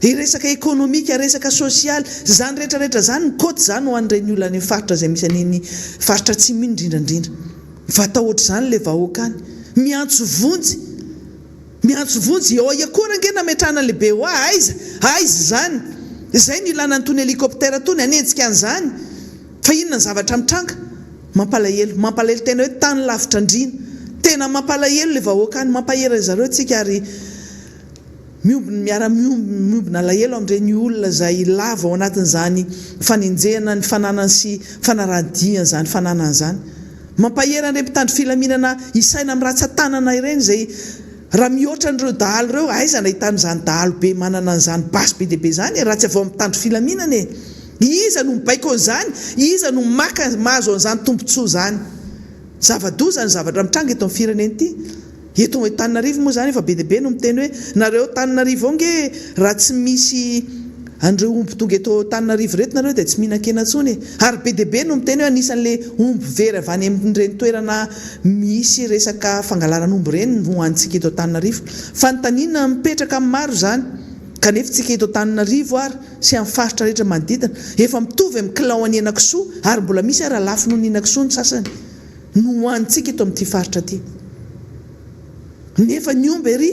Dia resaka ekonomika, resaka sosialy, izany rehetra rehetra izany, ny côte izany ho an'ireny olona any amin'ny faritra izay misy an'iny faritra atsimo iny indrindra indrindra. Fa atao ohatr'izany ilay vahoaka any. Miantso vonjy. Miantso vonjy. Eo akory ange nametrahana an'ilay BOA, aiza? Aiza izany? Izay no ilana an'itony hélicoptère itony, hanenjika an'izany. Fa inona ny zavatra mitranga? Mampalahelo. Mampalahelo tena hoe tany lavitra andriana. Tena mampalahelo ilay vahoaka any. Mampahery an'izareo tsika ary. Miombona, miara-miombona alahelo amin'ireny olona izay lavo ao anatin'izany fanenjehana ny fananany sy fanaraha-dia an'izany fananany izany. Mampahery an'ireny mpitandro filaminana isaina amin'ny ratsan-tanana ireny izay raha mihoatra an'ireo dahalo ireo, aiza no ahitana izany dahalo be manana an'izany basy be dia be izany e, raha tsy avy ao amin'ny mpitandro filaminana e! Iza no mibaiko an'izany? Iza no maka, mahazo an'izany tombontsoa izany? Zava-doza ny zavatra mitranga eto amin'ny firenena ity. Eto Antananarivo moa izany efa be dia be no miteny hoe nareo Antananarivo ao nge raha tsy misy an'ireo omby tonga eto Antananarivo ireto nareo dia tsy mihinan-kena intsony e! Ary be dia be no miteny hoe anisan'ilay omby very avy any amin'ireny toerana misy resaka fangalarana omby ireny no hohanintsika eto Antananarivo. Fanontaniana mipetraka amin'ny maro izany. Kanefa tsika eto Antananarivo ary sy amin'ny faritra rehetra manodidina efa mitovy amin'ny kilao an'ny henakisoa ary mbola misy ara lafo noho ny henakisoa ny sasany. no hohanintsika eto amin'ity faritra ity. Nefa ny omby ery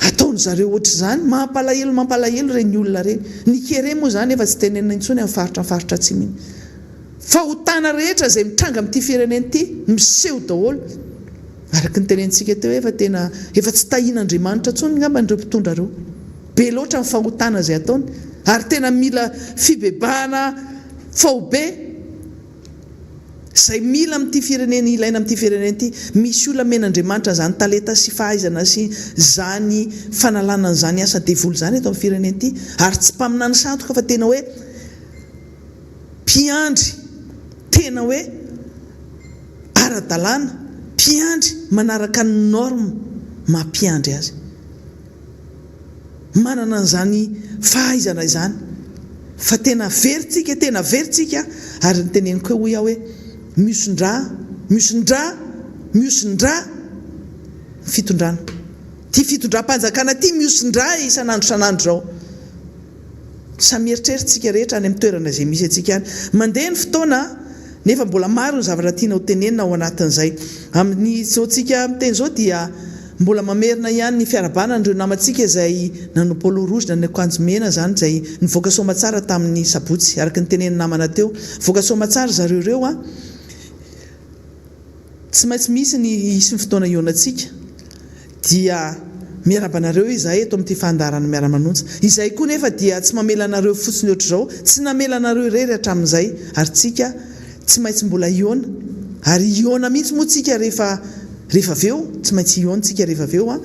ataon-dry zareo ohatr'izany, mampalahelo mampalahelo ireny olona ireny. Ny kere moa izany efa tsy tenenina intsony amin'ny faritra amin'ny faritra atsimo iny. Fahotana rehetra izay mitranga amin'ity firenena ity, miseho daholo. Araka ny tenenintsika teo efa tena efa tsy tahian'Andriamanitra intsony angamba ireo mpitondra ireo. Be loatra ny fahotana izay ataony ary tena mila fibebahana faobe. Izay mila amin'ity firenena ilaina amin'ity firenena ity. Misy olona amen'Andriamanitra an'izany talenta sy fahaizana sy izany fanalana an'izany asa devoly izany eto amin'ny firenena ity. Ary tsy mpaminany sandoka fa tena hoe mpiandry tena hoe ara-dalàna, mpiandry manaraka ny norme maha mpiandry azy. manana an'izany fahaizana izany fa tena very tsika, tena very tsika ary ny teneniko hoe hoy aho hoe mihoson-drà, mihoson-drà, mihoson-drà ny fitondrana. Ity fitondram-panjakana ity mihoson-drà isan'andro isan'andro izao. Samy mieritreritra isika rehetra any amin'ny toerana izay misy antsika any. Mandeha ny fotoana nefa mbola maro ny zavatra tiana ho tenenina ao anatin'izay. Amin'izao tsika miteny izao dia. Mbola mamerina ihany ny fiarahabana an'ireo namantsika izay nanao polo rouge na niakanjo mena izany izay nivoaka soamatsara tamin'ny sabotsy araka ny tenenin'ny namana teo. Nivoaka soamatsara zareo ireo an! Tsy maintsy misy ny hisy ny fotoana hihaonantsika dia miarahaba anareo izahay eto amin'ity fandaharana Miara-manonja. Izahay koa nefa dia tsy mamela anareo fotsiny ohatr'izao, tsy namela anareo irery hatramin'izay ary tsika tsy maintsy mbola hihaona ary hihaona mihitsy moa tsika rehefa rehefa avy eo, tsy maintsy hihaona tsika rehefa avy eo an,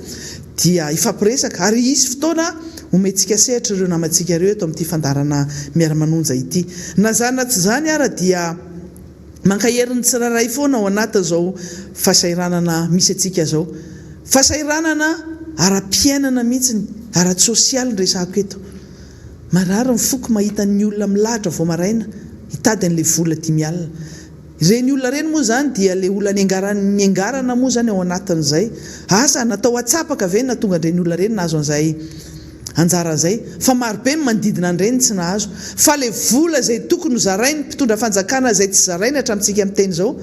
dia hifampiresaka ary hisy fotoana homentsika sehatra ireo namantsika ireo eto amin'ity fandaharana Miara-manonja ity. Na izany na tsy izany ara dia. Mankahery ny tsirairay foana ao anatin'izao fahasahiranana misy antsika izao. Fahasahiranana ara-piainana mihitsy, ara-tsosialy no resahako eto. Marary ny foko mahita ny olona milahatra vao maraina hitady an'ilay vola 50. Ireny olona ireny moa izany dia ilay olona niangaran'ny niangarana moa izany ao anatin'izay. Asa, natao atsapaka ve ny nahatonga an'ireny olona ireny nahazo an'izay anjara zay fa marobe ny manodidina an'ireny tsy nahazo fa le vola zay tokony ho zarainy mpitondra fanjakana zay tsy zarainy hatramintsika miteny zao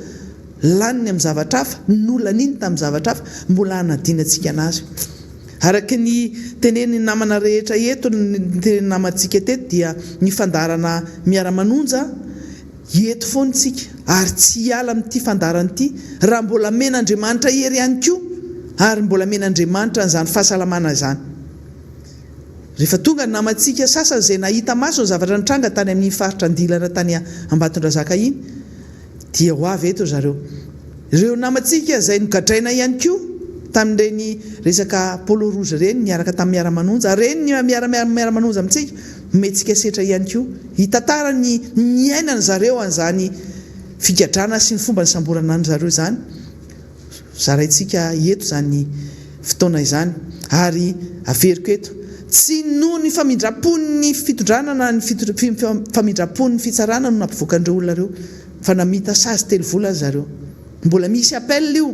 laniny amin'ny zavatra hafa nolaniny tamin'ny zavatra hafa mbola hanadinantsika anazy araka ny teneniny namana rehetra eto ny teneniny namantsika teto dia ny fandaharana miara manonja eto foana tsika ary tsy hiala amin'ity fandaharana ity raha mbola amen'Andriamanitra hery ihany koa ary mbola amen'Andriamanitra an'izany fahasalamana izany. Rehefa tonga ny namantsika sasany izay nahita maso ny zavatra nitranga tany amin'iny faritra Andilana tany Ambatondrazaka iny dia ho avy eto ry zareo. Ireo namantsika izay nogadraina ihany koa tamin'ireny resaka polo rouge ireny niaraka tamin'ny miara-manonja, ireny ny miara-manonja amintsika, omentsika setra ihany koa hitantara ny niainany zareo an'izany figadrana sy ny fomba nisamborana an-dry zareo izany. Zaraintsika eto izany fotoana izany ary averiko eto, tsy noho ny famindram-pon'ny fitondrana na ny famindram-pon'ny fitsarana no nampivoaka an'ireo olona ireo fa namita sazy telovolana zareo. Mbola misy appel io.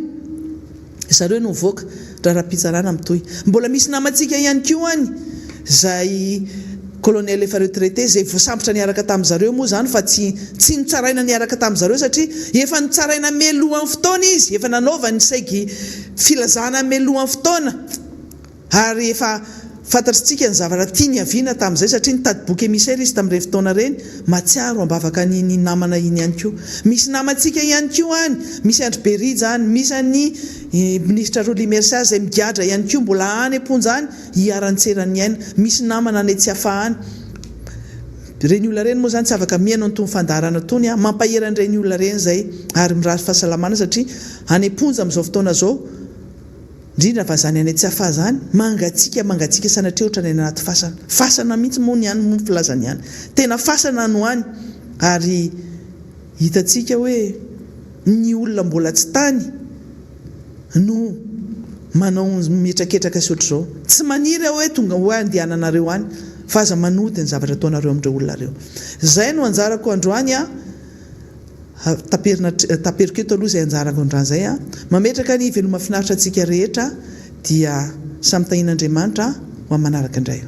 Zareo no mivoaka, raharaham-pitsarana mitohy. Mbola misy namantsika ihany koa any izay colonel efa retraité izay voasambotra niaraka tamin'ny zareo moa izany fa tsy tsy notsaraina niaraka tamin'ny zareo satria efa notsaraina melohan'ny fotoana izy, efa nanaovany saigy filazana melohan'ny fotoana. Ary efa fantatritsika ny zavatra tiany hiaviana tamin'izay satria nitady bouc émissaire izy tamin'ireny fotoana ireny, mahatsiaro ambavaka an'iny namana iny ihany koa. Misy namantsika ihany koa any, misy an-dry Berija any, misy an'i Minisitra Rolly Mercia izay migadra ihany koa mbola any am-ponja any hiharan-tseran'ny aina, misy namana any Tsiafahy any. Ireny olona ireny moa izany tsy afaka mihaino an'itony fandaharana itony, mampahery an'ireny olona ireny izay ary mirary fahasalamana satria any am-ponja amin'izao fotoana izao, Indrindra fa zany any Tsiafahy zany, mangatsiaka mangatsiaka sanatria ohatrany any anaty fasana. Fasana mihitsy moa ny any moa ny filazany any. Tena fasana no any ary hitantsika hoe ny olona mbola tsy tany no manao mihetraketraka sy ohatr'izao. Tsy maniry aho hoe tonga hoe andehananareo any fa aza manody ny zavatra ataonareo amin'ireo olona ireo. Izay no anjarako androany an. Taperina taperiko eto aloha izay anjarako androany izay a! Mametraka ny veloma finaritra antsika rehetra dia samy tahian'Andriamanitra ho amin'ny manaraka indray.